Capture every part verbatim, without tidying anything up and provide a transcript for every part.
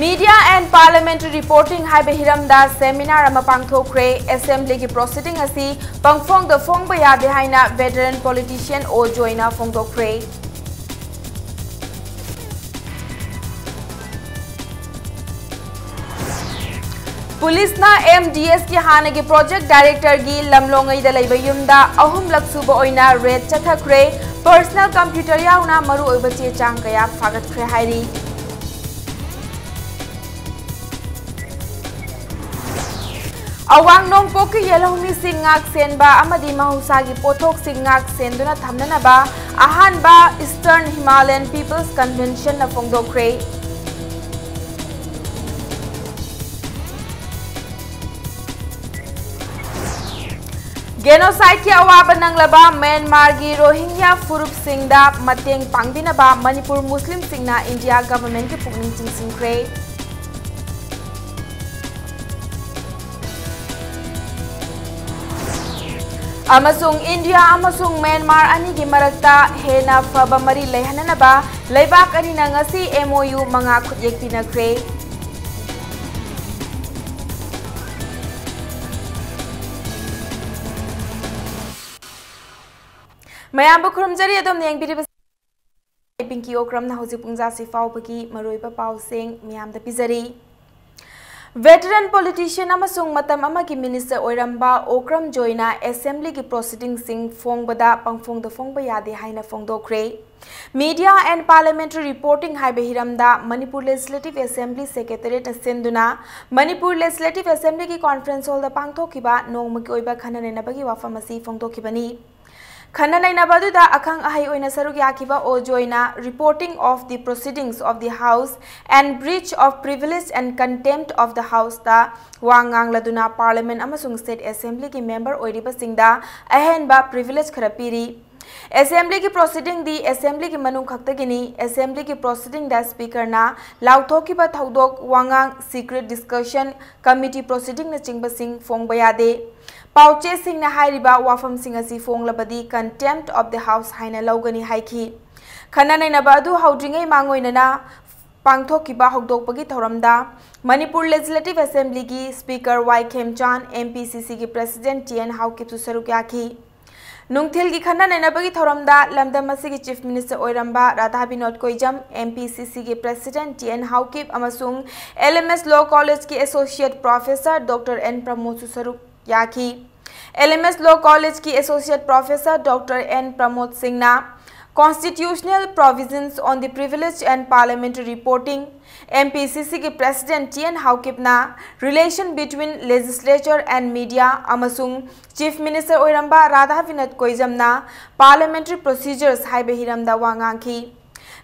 Media and Parliamentary Reporting ꯍꯥꯏꯕ ꯍꯤꯔꯝꯗ seminar ꯑꯃ ꯄꯥꯡꯊꯣꯛꯈ꯭ꯔꯦ꯫ Assemblyꯒꯤ proceeding ꯑꯁꯤ ꯄꯪꯐꯣꯡꯗ ꯐꯣꯡꯕ ꯌꯥꯗꯦ ꯍꯥꯏꯅ veteran politician ꯑꯣ ꯖꯣꯏꯅ ꯐꯣꯡꯗꯣꯛꯈ꯭ꯔꯦ꯫ ꯄꯨꯂꯤꯁꯅ MDSꯀꯤ ꯍꯥꯟꯅꯒꯤ project directorꯒꯤ ꯂꯝꯂꯣꯡꯉꯩꯗ ꯂꯩꯕ ꯌꯨꯝꯗ ꯑꯍꯨꯝꯂꯛ ꯁꯨꯕ ꯑꯣꯏꯅ raid ꯆꯠꯊꯈ꯭ꯔꯦ꯫ Personal computer ꯌꯥꯎꯅ ꯃꯔꯨꯑꯣꯏꯕ ꯆꯦ ꯆꯥꯡ ꯀꯌꯥ ꯐꯥꯒꯠꯈ꯭ꯔꯦ ꯍꯥꯏꯔꯤ꯫ ꯑꯋꯥꯡ ꯅꯣꯡꯄꯣꯛꯀꯤ ꯌꯦꯜꯍꯧꯃꯤꯁꯤꯡ ꯉꯥꯛ ꯁꯦꯟꯕ ꯑꯃꯗꯤ ꯃꯍꯧꯁꯥꯒꯤ ꯄꯣꯠꯊꯣꯛꯁꯤꯡ ꯉꯥꯛ ꯁꯦꯟꯗꯨꯅ ꯊꯝꯅꯅꯕ ꯑꯍꯥꯟꯕ Eastern Himalayan People's Conventionꯅ ꯐꯣꯡꯗꯣꯛꯈ꯭ꯔꯦ꯫ Genocideꯀꯤ ꯑꯋꯥꯕ ꯅꯪꯂꯕ ꯃ꯭ꯌꯥꯟꯃꯥꯔꯒꯤ ꯔꯣꯍꯤꯡꯒ꯭ꯌꯥ ꯐꯨꯔꯨꯞꯁꯤꯡꯗ ꯃꯇꯦꯡ ꯄꯥꯡꯕꯤꯅꯕ ꯃꯅꯤꯄꯨꯔ ꯃꯨꯁꯂꯤꯝꯁꯤꯡꯅ ꯏꯟꯗꯤꯌꯥ governmentꯀꯤ ꯄꯨꯛꯅꯤꯡ ꯆꯤꯡꯁꯤꯟꯈ꯭ꯔꯦ꯫ ꯑꯃꯁꯨꯡ ꯏꯟꯗꯤꯌꯥ ꯑꯃꯁꯨꯡ ꯃ꯭ꯌꯥꯟꯃꯥꯔ ꯑꯅꯤꯒꯤ ꯃꯔꯛꯇ ꯍꯦꯟꯅ ꯐꯕ ꯃꯔꯤ ꯂꯩꯍꯟꯅꯅꯕ ꯂꯩꯕꯥꯛ ꯑꯅꯤꯅ ꯉꯁꯤ MOU ꯃꯉꯥ ꯈꯨꯠꯌꯦꯛ ꯄꯤꯅꯈ꯭ꯔꯦ꯫ ꯃꯌꯥꯝꯕꯨ ꯈꯨꯔꯨꯝꯖꯔꯤ, ꯑꯗꯣꯝꯅ ꯌꯦꯡꯕꯤꯔꯤꯕꯁꯤ ꯄꯤꯡꯀꯤ ꯑꯣꯀ꯭ꯔꯝꯅ꯫ ꯍꯧꯖꯤꯛ ꯄꯨꯡꯖꯥꯁꯤ ꯐꯥꯎꯕꯒꯤ ꯃꯔꯨꯑꯣꯏꯕ ꯄꯥꯎꯁꯤꯡ ꯃꯤꯌꯥꯝꯗ ꯄꯤꯖꯔꯤ꯫ Veteran politician ꯑꯃꯁꯨꯡ ꯃꯇꯝ ꯑꯃꯒꯤ minister ꯑꯣꯏꯔꯝꯕ ꯑꯣꯀ꯭ꯔꯝ ꯖꯣꯏꯅ assemblyꯒꯤ proceedingꯁꯤꯡ ꯐꯣꯡꯕꯗ ꯄꯪꯐꯣꯡꯗ ꯐꯣꯡꯕ ꯌꯥꯗꯦ ꯍꯥꯏꯅ ꯐꯣꯡꯗꯣꯛꯈ꯭ꯔꯦ꯫ Media and Parliamentary Reporting ꯍꯥꯏꯕ ꯍꯤꯔꯝꯗ ꯃꯅꯤꯄꯨꯔ Legislative Assembly Secretariatꯅ ꯁꯤꯟꯗꯨꯅ ꯃꯅꯤꯄꯨꯔ Legislative Assemblyꯒꯤ conference hallꯗ ꯄꯥꯡꯊꯣꯛꯈꯤꯕ ꯅꯣꯡꯃꯒꯤ ꯑꯣꯏꯕ ꯈꯟꯅ ꯅꯩꯅꯕꯒꯤ ꯋꯥꯐꯝ ꯑꯁꯤ ꯐꯣꯡꯗꯣꯛꯈꯤꯕꯅꯤ꯫ ꯈꯟꯅ ꯅꯩꯅꯕ ꯑꯗꯨꯗ ꯑꯈꯪ ꯑꯍꯩ ꯑꯣꯏꯅ ꯁꯔꯨꯛ ꯌꯥꯈꯤꯕ ꯑꯣ ꯖꯣꯏꯅ reporting of the proceedings of the House and breach of privilege and contempt of the Houseꯇ ꯋꯥ ꯉꯥꯡꯂꯗꯨꯅ Parliament ꯑꯃꯁꯨꯡ State Assemblyꯒꯤ member ꯑꯣꯏꯔꯤꯕꯁꯤꯡꯗ ꯑꯍꯦꯟꯕ privilege ꯈꯔ ꯄꯤꯔꯤ꯫ Assemblyꯒꯤ proceedingꯗꯤ Assemblyꯒꯤ ꯃꯅꯨꯡ ꯈꯛꯇꯒꯤꯅꯤ꯫ Assemblyꯒꯤ proceedingꯗ Speakerꯅ ꯂꯥꯎꯊꯣꯛꯈꯤꯕ ꯊꯧꯗꯣꯛ ꯋꯥꯉꯥꯡ, secret discussion, committee proceedingꯅꯆꯤꯡꯕꯁꯤꯡ ꯐꯣꯡꯕ ꯌꯥꯗꯦ꯫ ꯄꯥꯎꯆꯦꯁꯤꯡꯅ ꯍꯥꯏꯔꯤꯕ ꯋꯥꯐꯝꯁꯤꯡ ꯑꯁꯤ ꯐꯣꯡꯂꯕꯗꯤ contempt of the House ꯍꯥꯏꯅ ꯂꯧꯒꯅꯤ ꯍꯥꯏꯈꯤ꯫ ꯈꯟꯅ ꯅꯩꯅꯕ ꯑꯗꯨ ꯍꯧꯗ꯭ꯔꯤꯉꯩ ꯃꯥꯡꯑꯣꯏꯅꯅ ꯄꯥꯡꯊꯣꯛꯈꯤꯕ ꯍꯧꯗꯣꯛꯄꯒꯤ ꯊꯧꯔꯝꯗ ꯃꯅꯤꯄꯨꯔ ꯂꯦꯖꯤꯁꯂꯦꯇꯤꯚ ꯑꯦꯁꯦꯝꯕ꯭ꯂꯤꯒꯤ ꯁ꯭ꯄꯤꯀꯔ ꯋꯥꯏ ꯈꯦꯝꯆꯥꯟ, ꯑꯦꯝ ꯄꯤ ꯁꯤ ꯁꯤꯒꯤ ꯄ꯭ꯔꯦꯁꯤꯗꯦꯟꯠ ꯇꯤ ꯑꯦꯟ ꯍꯥꯎꯀꯤꯞꯁꯨ ꯁꯔꯨꯛ ꯌꯥꯈꯤ꯫ ꯅꯨꯡꯊꯤꯜꯒꯤ ꯈꯟꯅ ꯅꯩꯅꯕꯒꯤ ꯊꯧꯔꯝꯗ ꯂꯝꯗꯝ ꯑꯁꯤꯒꯤ ꯆꯤꯐ ꯃꯤꯅꯤꯁꯇꯔ ꯑꯣꯏꯔꯝꯕ Radha Vinod ꯀꯣꯏꯖꯝ, M P C ꯁꯤꯒꯤ ꯄ꯭ꯔꯦꯁꯤꯗꯦꯟꯠ ꯇꯤ ꯑꯦꯟ ꯍꯥꯎꯀꯤꯞ ꯑꯃꯁꯨꯡ ꯑꯦꯜ ꯑꯦꯝ ꯑꯦꯁ ꯂꯣ ꯀꯣꯂꯦꯖꯀꯤ ꯑꯦꯁꯣꯁꯤꯌꯦꯠ ꯄ꯭ꯔꯣꯐꯦꯁꯔ ꯗꯣꯛꯇꯔ ꯑꯦꯟ ꯄ꯭ꯔꯃꯣꯗꯁꯨ ꯁꯔꯨꯛ ꯌꯥꯈꯤ꯫ ꯑꯦꯜ ꯑꯦꯝ ꯑꯦꯁ ꯂꯣ ꯀꯣꯂꯦꯖꯀꯤ associate professor doctor N Pramod ꯁꯤꯡꯅ Constitutional Provisions on the Privilege and Parliamentary Reporting, M P C ꯁꯤꯒꯤ president T N ꯍꯥꯎꯀꯤꯞꯅ Relation between Legislature and Media ꯑꯃꯁꯨꯡ chief minister ꯑꯣꯏꯔꯝꯕ Radha Vinod ꯀꯣꯏꯖꯝꯅ Parliamentary Procedures ꯍꯥꯏꯕ ꯍꯤꯔꯝꯗ ꯋꯥ ꯉꯥꯡꯈꯤ꯫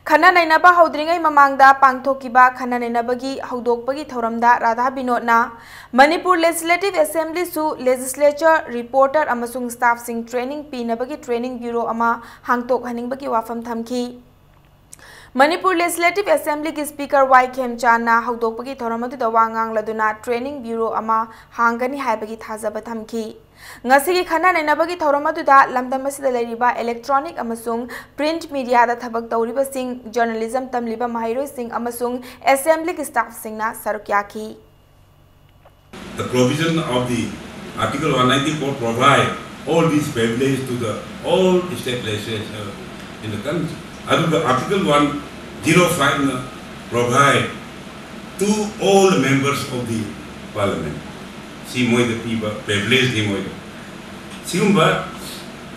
ꯈꯟꯅ ꯅꯩꯅꯕ ꯍꯧꯗ꯭ꯔꯤꯉꯩ ꯃꯃꯥꯡꯗ ꯄꯥꯡꯊꯣꯛꯈꯤꯕ ꯈꯟꯅ ꯅꯩꯅꯕꯒꯤ ꯍꯧꯗꯣꯛꯄꯒꯤ ꯊꯧꯔꯝꯗ ꯔꯥꯙꯥ ꯕꯤꯅꯣꯗꯅ ꯃꯅꯤꯄꯨꯔ ꯂꯦꯖꯤꯁꯂꯦꯇꯤꯚ ꯑꯦꯁꯦꯝꯕ꯭ꯂꯤꯁꯨ ꯂꯦꯖꯤꯁꯂꯦꯆꯔ, ꯔꯤꯄꯣꯔꯇꯔ ꯑꯃꯁꯨꯡ ꯁ꯭ꯇꯥꯐꯁꯤꯡ ꯇ꯭ꯔꯦꯅꯤꯡ ꯄꯤꯅꯕꯒꯤ ꯇ꯭ꯔꯦꯅꯤꯡ ꯕ꯭ꯌꯨꯔꯣ ꯑꯃ ꯍꯥꯡꯗꯣꯛꯍꯟꯅꯤꯡꯕꯒꯤ ꯋꯥꯐꯝ ꯊꯝꯈꯤ꯫ ꯃꯅꯤꯄꯨꯔ ꯂꯦꯖꯤꯁꯂꯦꯇꯤꯚ ꯑꯦꯁꯦꯝꯕ꯭ꯂꯤꯒꯤ ꯁ꯭ꯄꯤꯀꯔ ꯋꯥꯏ ꯈꯦꯝꯆꯥꯟꯅ ꯍꯧꯗꯣꯛꯄꯒꯤ ꯊꯧꯔꯝ ꯑꯗꯨꯗ ꯋꯥ ꯉꯥꯡꯂꯗꯨꯅ ꯇ꯭ꯔꯦꯅꯤꯡ ꯕ꯭ꯌꯨꯔꯣ ꯑꯃ ꯍꯥꯡꯒꯅꯤ ꯍꯥꯏꯕꯒꯤ ꯊꯥꯖꯕ ꯊꯝꯈꯤ꯫ ꯉꯁꯤꯒꯤ ꯈꯟꯅ ꯅꯩꯅꯕꯒꯤ ꯊꯧꯔꯝ ꯑꯗꯨꯗ ꯂꯝꯗꯝ ꯑꯁꯤꯗ ꯂꯩꯔꯤꯕ ꯏꯂꯦꯛꯇ꯭ꯔꯣꯅꯤꯛ ꯑꯃꯁꯨꯡ ꯄ꯭ꯔꯤꯟꯠ ꯃꯤꯗꯤꯌꯥꯗ ꯊꯕꯛ ꯇꯧꯔꯤꯕꯁꯤꯡ, ꯖꯔꯅꯦꯂꯤꯖꯝ ꯇꯝꯂꯤꯕ ꯃꯍꯩꯔꯣꯏꯁꯤꯡ ꯑꯃꯁꯨꯡ ꯑꯦꯁꯦꯝꯕ꯭ꯂꯤꯒꯤ ꯁ꯭ꯇꯥꯐꯁꯤꯡꯅ ꯁꯔꯨꯛ ꯌꯥꯈꯤ꯫ The provision of the Article one ninety-four provide all these privileges to the all state legislatures in the country. ꯑꯗꯨꯒ Article one zero five ꯅ provide to all the members of the parliament. ꯁꯤ ꯃꯣꯏꯗ ꯄꯤꯕ privilege ꯅꯤ ꯃꯣꯏꯗ꯫ ꯁꯤꯒꯨꯝꯕ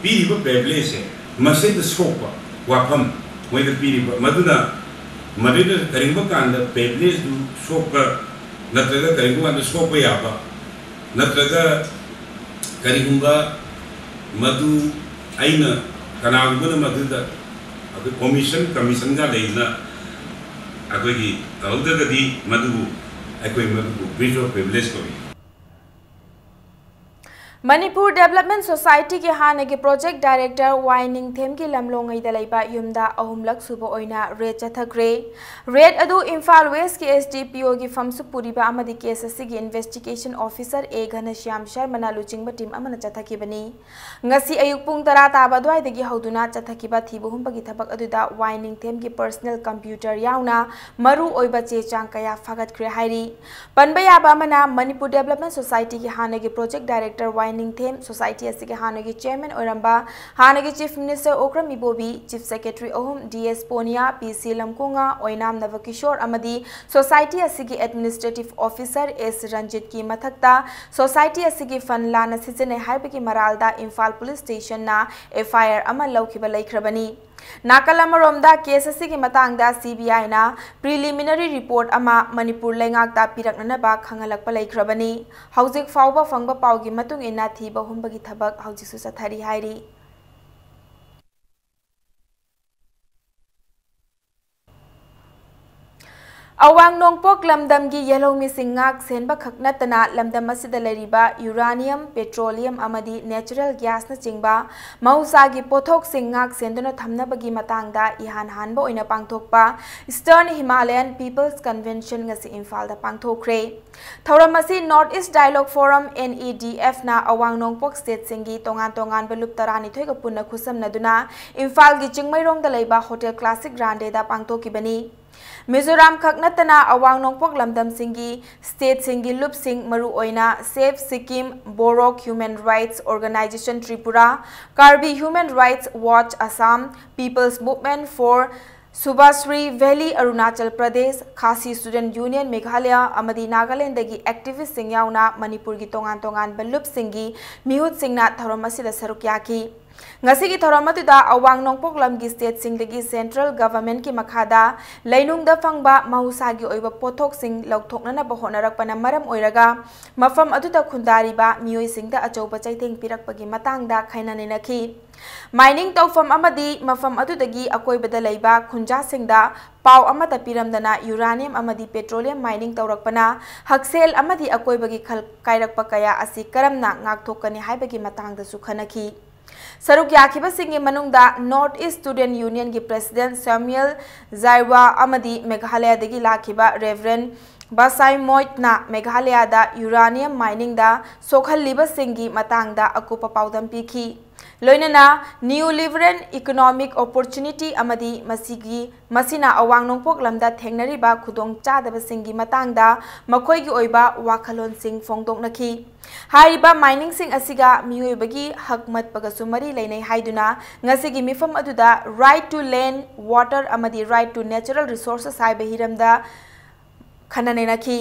ꯄꯤꯔꯤꯕ privilege ꯁꯦ ꯃꯁꯤꯗ ꯁꯣꯛꯄ ꯋꯥꯐꯝ ꯃꯣꯏꯗ ꯄꯤꯔꯤꯕ, ꯃꯗꯨꯅ ꯃꯗꯨꯗ ꯀꯔꯤꯒꯨꯝꯕ ꯀꯥꯟꯗ privilege ꯇꯨ ꯁꯣꯛꯄ ꯅꯠꯇ꯭ꯔꯒ ꯀꯔꯤꯒꯨꯝꯕ ꯀꯥꯟꯗ ꯁꯣꯛꯄ ꯌꯥꯕ ꯅꯠꯇ꯭ꯔꯒ ꯀꯔꯤꯒꯨꯝꯕ ꯃꯗꯨ ꯑꯩꯅ ꯀꯅꯥꯒꯨꯝꯕꯅ ꯃꯗꯨꯗ ꯑꯩꯈꯣꯏ commission, commission ꯒ ꯂꯩꯗꯅ ꯑꯩꯈꯣꯏꯒꯤ ꯇꯧꯍꯧꯗ꯭ꯔꯒꯗꯤ ꯃꯗꯨꯕꯨ ꯑꯩꯈꯣꯏ ꯃꯗꯨꯕꯨ breach of privilege ꯀꯧꯏ꯫ ꯃꯅꯤꯄꯨꯔ ꯗꯦꯕꯂꯞꯃꯦꯟ ꯁꯣꯁꯥꯏꯇꯤꯒꯤ ꯍꯥꯟꯅꯒꯤ ꯄ꯭ꯔꯣꯖꯦꯛ ꯗꯥꯏꯔꯦꯛꯇꯔ ꯋꯥꯏ ꯅꯤꯡꯊꯦꯝꯒꯤ ꯂꯝꯂꯣꯡꯉꯩꯗ ꯂꯩꯕ ꯌꯨꯝꯗ ꯑꯍꯨꯝꯂꯛ ꯁꯨꯕ ꯑꯣꯏꯅ ꯔꯦꯗ ꯆꯠꯊꯈ꯭ꯔꯦ꯫ ꯔꯦꯗ ꯑꯗꯨ ꯏꯝꯐꯥꯜ ꯋꯦꯁꯀꯤ ꯑꯦꯁ ꯗꯤ ꯄꯤ ꯑꯣꯒꯤ ꯐꯝꯁꯨ ꯄꯨꯔꯤꯕ ꯑꯃꯗꯤ ꯀꯦꯁ ꯑꯁꯤꯒꯤ ꯏꯟꯚꯦꯁꯇꯤꯒꯦꯁꯟ ꯑꯣꯐꯤꯁꯔ ꯑꯦ ꯘꯅꯁ꯭ꯌꯥꯝ ꯁꯔꯃꯅ ꯂꯨꯆꯤꯡꯕ ꯇꯤꯝ ꯑꯃꯅ ꯆꯠꯊꯈꯤꯕꯅꯤ꯫ ꯉꯁꯤ ꯑꯌꯨꯛ ꯄꯨꯡ ꯇꯔꯥ ꯇꯥꯕ ꯑꯗꯨꯋꯥꯏꯗꯒꯤ ꯍꯧꯗꯨꯅ ꯆꯠꯊꯈꯤꯕ ꯊꯤꯕ ꯍꯨꯝꯕꯒꯤ ꯊꯕꯛ ꯑꯗꯨꯗ ꯋꯥꯏ ꯅꯤꯡꯊꯦꯝꯒꯤ ꯄꯔꯁꯅꯦꯜ ꯀꯝꯄ꯭ꯌꯨꯇꯔ ꯌꯥꯎꯅ ꯃꯔꯨ ꯑꯣꯏꯕ ꯆꯦ ꯆꯥꯡ ꯀꯌꯥ ꯐꯥꯒꯠꯈ꯭ꯔꯦ ꯍꯥꯏꯔꯤ꯫ ꯄꯟꯕ ꯌꯥꯕ ꯑꯃꯅ, ꯃꯅꯤꯄꯨꯔ ꯗꯦꯕꯂꯞꯃꯦꯟ ꯁꯣꯁꯥꯏꯇꯤꯒꯤ ꯍꯥꯟꯅꯒꯤ project director Y Ningthem, society ꯑꯁꯤꯒꯤ ꯍꯥꯟꯅꯒꯤ ꯆꯤꯌꯔꯃꯦꯟ ꯑꯣꯏꯔꯝꯕ ꯍꯥꯟꯅꯒꯤ chief minister Okram Ibobi, chief secretary ꯑꯍꯨꯝ ꯗꯤ ꯑꯦꯁ ꯄꯣꯅꯤꯌꯥ, ꯄꯤ ꯁꯤ ꯂꯝꯀꯣꯉꯥ, ꯑꯣꯏꯅꯥꯝ ꯅꯕꯀꯤꯁꯣꯔ ꯑꯃꯗꯤ ꯁꯣꯁꯥꯏꯇꯤ ꯑꯁꯤꯒꯤ ꯑꯦꯗꯃꯤꯅꯤꯁꯇ꯭ꯔꯦꯇꯤꯚ ꯑꯣꯐꯤꯁꯔ ꯑꯦꯁ ꯔꯟꯖꯤꯠꯀꯤ ꯃꯊꯛꯇ ꯁꯣꯁꯥꯏꯇꯤ ꯑꯁꯤꯒꯤ ꯐꯟ ꯂꯥꯟꯅ ꯁꯤꯖꯤꯟꯅꯩ ꯍꯥꯏꯕꯒꯤ ꯃꯔꯥꯜꯗ ꯏꯝꯐꯥꯜ ꯄꯨꯂꯤꯁ ꯁ꯭ꯇꯦꯁꯟꯅ ꯑꯦꯐ ꯑꯥꯏ ꯑꯥꯔ ꯑꯃ ꯂꯧꯈꯤꯕ ꯂꯩꯈ꯭ꯔꯕꯅꯤ꯫ ꯅꯥꯀꯜ ꯑꯃꯔꯣꯝꯗ, ꯀꯦꯁ ꯑꯁꯤꯒꯤ ꯃꯇꯥꯡꯗ ꯁꯤ ꯕꯤ ꯑꯥꯏꯅ ꯄ꯭ꯔꯤꯂꯤꯃꯤꯅꯔꯤ ꯔꯤꯄꯣꯔꯠ ꯑꯃ ꯃꯅꯤꯄꯨꯔ ꯂꯩꯉꯥꯛꯇ ꯄꯤꯔꯛꯅꯅꯕ ꯈꯪꯍꯜꯂꯛꯄ ꯂꯩꯈ꯭ꯔꯕꯅꯤ꯫ ꯍꯧꯖꯤꯛ ꯐꯥꯎꯕ ꯐꯪꯕ ꯄꯥꯎꯒꯤ ꯃꯇꯨꯡ ꯏꯟꯅ ꯊꯤꯕ ꯍꯨꯝꯕꯒꯤ ꯊꯕꯛ ꯍꯧꯖꯤꯛꯁꯨ ꯆꯠꯊꯔꯤ ꯍꯥꯏꯔꯤ꯫ ꯑꯋꯥꯡ ꯅꯣꯡꯄꯣꯛ ꯂꯝꯗꯝꯒꯤ ꯌꯦꯜꯍꯧꯃꯤꯁꯤꯡ ꯉꯥꯛ ꯁꯦꯟꯕ ꯈꯛ ꯅꯠꯇꯅ, ꯂꯝꯗꯝ ꯑꯁꯤꯗ ꯂꯩꯔꯤꯕ ꯌꯨꯔꯥꯅꯤꯌꯝ, ꯄꯦꯇ꯭ꯔꯣꯂꯤꯌꯝ ꯑꯃꯗꯤ ꯅꯦꯆꯔꯦꯜ ꯒ꯭ꯌꯥꯁꯅꯆꯤꯡꯕ ꯃꯍꯧꯁꯥꯒꯤ ꯄꯣꯠꯊꯣꯛꯁꯤꯡ ꯉꯥꯛ ꯁꯦꯟꯗꯨꯅ ꯊꯝꯅꯕꯒꯤ ꯃꯇꯥꯡꯗ ꯏꯍꯥꯟ ꯍꯥꯟꯕ ꯑꯣꯏꯅ ꯄꯥꯡꯊꯣꯛꯄ Eastern Himalayan People's Convention ꯉꯁꯤ ꯏꯝꯐꯥꯜꯗ ꯄꯥꯡꯊꯣꯛꯈ꯭ꯔꯦ꯫ ꯊꯧꯔꯝ ꯑꯁꯤ North East Dialogue Forum, N E D F ꯅ ꯑꯋꯥꯡ ꯅꯣꯡꯄꯣꯛ ꯁ꯭ꯇꯦꯠꯁꯤꯡꯒꯤ ꯇꯣꯉꯥꯟ ꯇꯣꯉꯥꯟꯕ ꯂꯨꯞ ꯇꯔꯥꯅꯤꯊꯣꯏꯒ ꯄꯨꯟꯅ ꯈꯨꯠꯁꯝꯅꯗꯨꯅ ꯏꯝꯐꯥꯜꯒꯤ ꯆꯤꯡꯃꯩꯔꯣꯡꯗ ꯂꯩꯕ ꯍꯣꯇꯦꯜ ꯀ꯭ꯂꯥꯁꯤꯛ ꯔꯥꯟꯗꯦꯗ ꯄꯥꯡꯊꯣꯛꯈꯤꯕꯅꯤ꯫ ꯃꯤꯖꯣꯔꯥꯝ ꯈꯛ ꯅꯠꯇꯅ ꯑꯋꯥꯡ ꯅꯣꯡꯄꯣꯛ ꯂꯝꯗꯝꯁꯤꯡꯒꯤ ꯁ꯭ꯇꯦꯠꯁꯤꯡꯒꯤ ꯂꯨꯞꯁꯤꯡ, ꯃꯔꯨꯑꯣꯏꯅ Save Sikkim, Borok Human Rights Organization Tripura, Karbi Human Rights Watch Assam, People's Movement for Subhashree Valley Arunachal Pradesh, Khasi Student Union Meghalaya ꯑꯃꯗꯤ ꯅꯥꯒꯥꯂꯦꯟꯗꯒꯤ ꯑꯦꯛꯇꯤꯚꯤꯁ꯭ꯠꯁꯤꯡ ꯌꯥꯎꯅ ꯃꯅꯤꯄꯨꯔꯒꯤ ꯇꯣꯉꯥꯟ ꯇꯣꯉꯥꯟꯕ ꯂꯨꯞꯁꯤꯡꯒꯤ ꯃꯤꯍꯨꯠꯁꯤꯡꯅ ꯊꯧꯔꯝ ꯑꯁꯤꯗ ꯁꯔꯨꯛ ꯌꯥꯈꯤ꯫ ꯉꯁꯤꯒꯤ ꯊꯧꯔꯝ ꯑꯗꯨꯗ ꯑꯋꯥꯡ ꯅꯣꯡꯄꯣꯛ ꯂꯝꯒꯤ ꯁ꯭ꯇꯦꯠꯁꯤꯡꯗꯒꯤ ꯁꯦꯟꯇ꯭ꯔꯦꯜ ꯒꯚꯔꯟꯃꯦꯟꯠꯀꯤ ꯃꯈꯥꯗ ꯂꯩꯅꯨꯡꯗ ꯐꯪꯕ ꯃꯍꯧꯁꯥꯒꯤ ꯑꯣꯏꯕ ꯄꯣꯠꯊꯣꯛꯁꯤꯡ ꯂꯧꯊꯣꯛꯅꯅꯕ ꯍꯣꯠꯅꯔꯛꯄꯅ ꯃꯔꯝ ꯑꯣꯏꯔꯒ ꯃꯐꯝ ꯑꯗꯨꯗ ꯈꯨꯟꯗꯥꯔꯤꯕ ꯃꯤꯑꯣꯏꯁꯤꯡꯗ ꯑꯆꯧꯕ ꯆꯩꯊꯦꯡ ꯄꯤꯔꯛꯄꯒꯤ ꯃꯇꯥꯡꯗ ꯈꯟꯅ ꯅꯩꯅꯈꯤ꯫ ꯃꯥꯏꯅꯤꯡ ꯇꯧꯐꯝ ꯑꯃꯗꯤ ꯃꯐꯝ ꯑꯗꯨꯗꯒꯤ ꯑꯀꯣꯏꯕꯗ ꯂꯩꯕ ꯈꯨꯟꯖꯥꯁꯤꯡꯗ ꯄꯥꯎ ꯑꯃꯠꯇ ꯄꯤꯔꯝꯗꯅ ꯌꯨꯔꯥꯅꯤꯌꯝ ꯑꯃꯗꯤ ꯄꯦꯇ꯭ꯔꯣꯂꯤꯌꯝ ꯃꯥꯏꯅꯤꯡ ꯇꯧꯔꯛꯄꯅ ꯍꯛꯁꯦꯜ ꯑꯃꯗꯤ ꯑꯀꯣꯏꯕꯒꯤ ꯈꯜ ꯀꯥꯏꯔꯛꯄ ꯀꯌꯥ ꯑꯁꯤ ꯀꯔꯝꯅ ꯉꯥꯛꯊꯣꯛꯀꯅꯤ ꯍꯥꯏꯕꯒꯤ ꯃꯇꯥꯡꯗꯁꯨ ꯈꯟꯅꯈꯤ꯫ ꯁꯔꯨꯛ ꯌꯥꯈꯤꯕꯁꯤꯡꯒꯤ ꯃꯅꯨꯡꯗ North East Student Unionꯒꯤ President Samuel Jaiwa ꯑꯃꯗꯤ ꯃꯦꯘꯥꯂꯌꯥꯗꯒꯤ ꯂꯥꯛꯈꯤꯕ Reverend Basai Moitꯅ ꯃꯦꯘꯥꯂꯌꯥꯗ ꯌꯨꯔꯥꯅꯤꯌꯝ ꯃꯥꯏꯅꯤꯡꯗ ꯁꯣꯛꯍꯜꯂꯤꯕꯁꯤꯡꯒꯤ ꯃꯇꯥꯡꯗ ꯑꯀꯨꯞꯄ ꯄꯥꯎꯗꯝ ꯄꯤꯈꯤ꯫ ꯂꯣꯏꯅꯅ New Liberal Economic Opportunity ꯑꯃꯗꯤ ꯃꯁꯤꯒꯤ, ꯃꯁꯤꯅ ꯑꯋꯥꯡ ꯅꯣꯡꯄꯣꯛ ꯂꯝꯗ ꯊꯦꯡꯅꯔꯤꯕ ꯈꯨꯗꯣꯡꯆꯥꯗꯕꯁꯤꯡꯒꯤ ꯃꯇꯥꯡꯗ ꯃꯈꯣꯏꯒꯤ ꯑꯣꯏꯕ ꯋꯥꯈꯜꯂꯣꯟꯁꯤꯡ ꯐꯣꯡꯗꯣꯛꯅꯈꯤ꯫ ꯍꯥꯏꯔꯤꯕ ꯃꯥꯏꯅꯤꯡꯁꯤꯡ ꯑꯁꯤꯒ ꯃꯤꯑꯣꯏꯕꯒꯤ ꯍꯛ ꯃꯠꯄꯒꯁꯨ ꯃꯔꯤ ꯂꯩꯅꯩ ꯍꯥꯏꯗꯨꯅ ꯉꯁꯤꯒꯤ ꯃꯤꯐꯝ ꯑꯗꯨꯗ Right to Land, Water ꯑꯃꯗꯤ Right to Natural Resources ꯍꯥꯏꯕ ꯍꯤꯔꯝꯗ ꯈꯟꯅ ꯅꯩꯅꯈꯤ꯫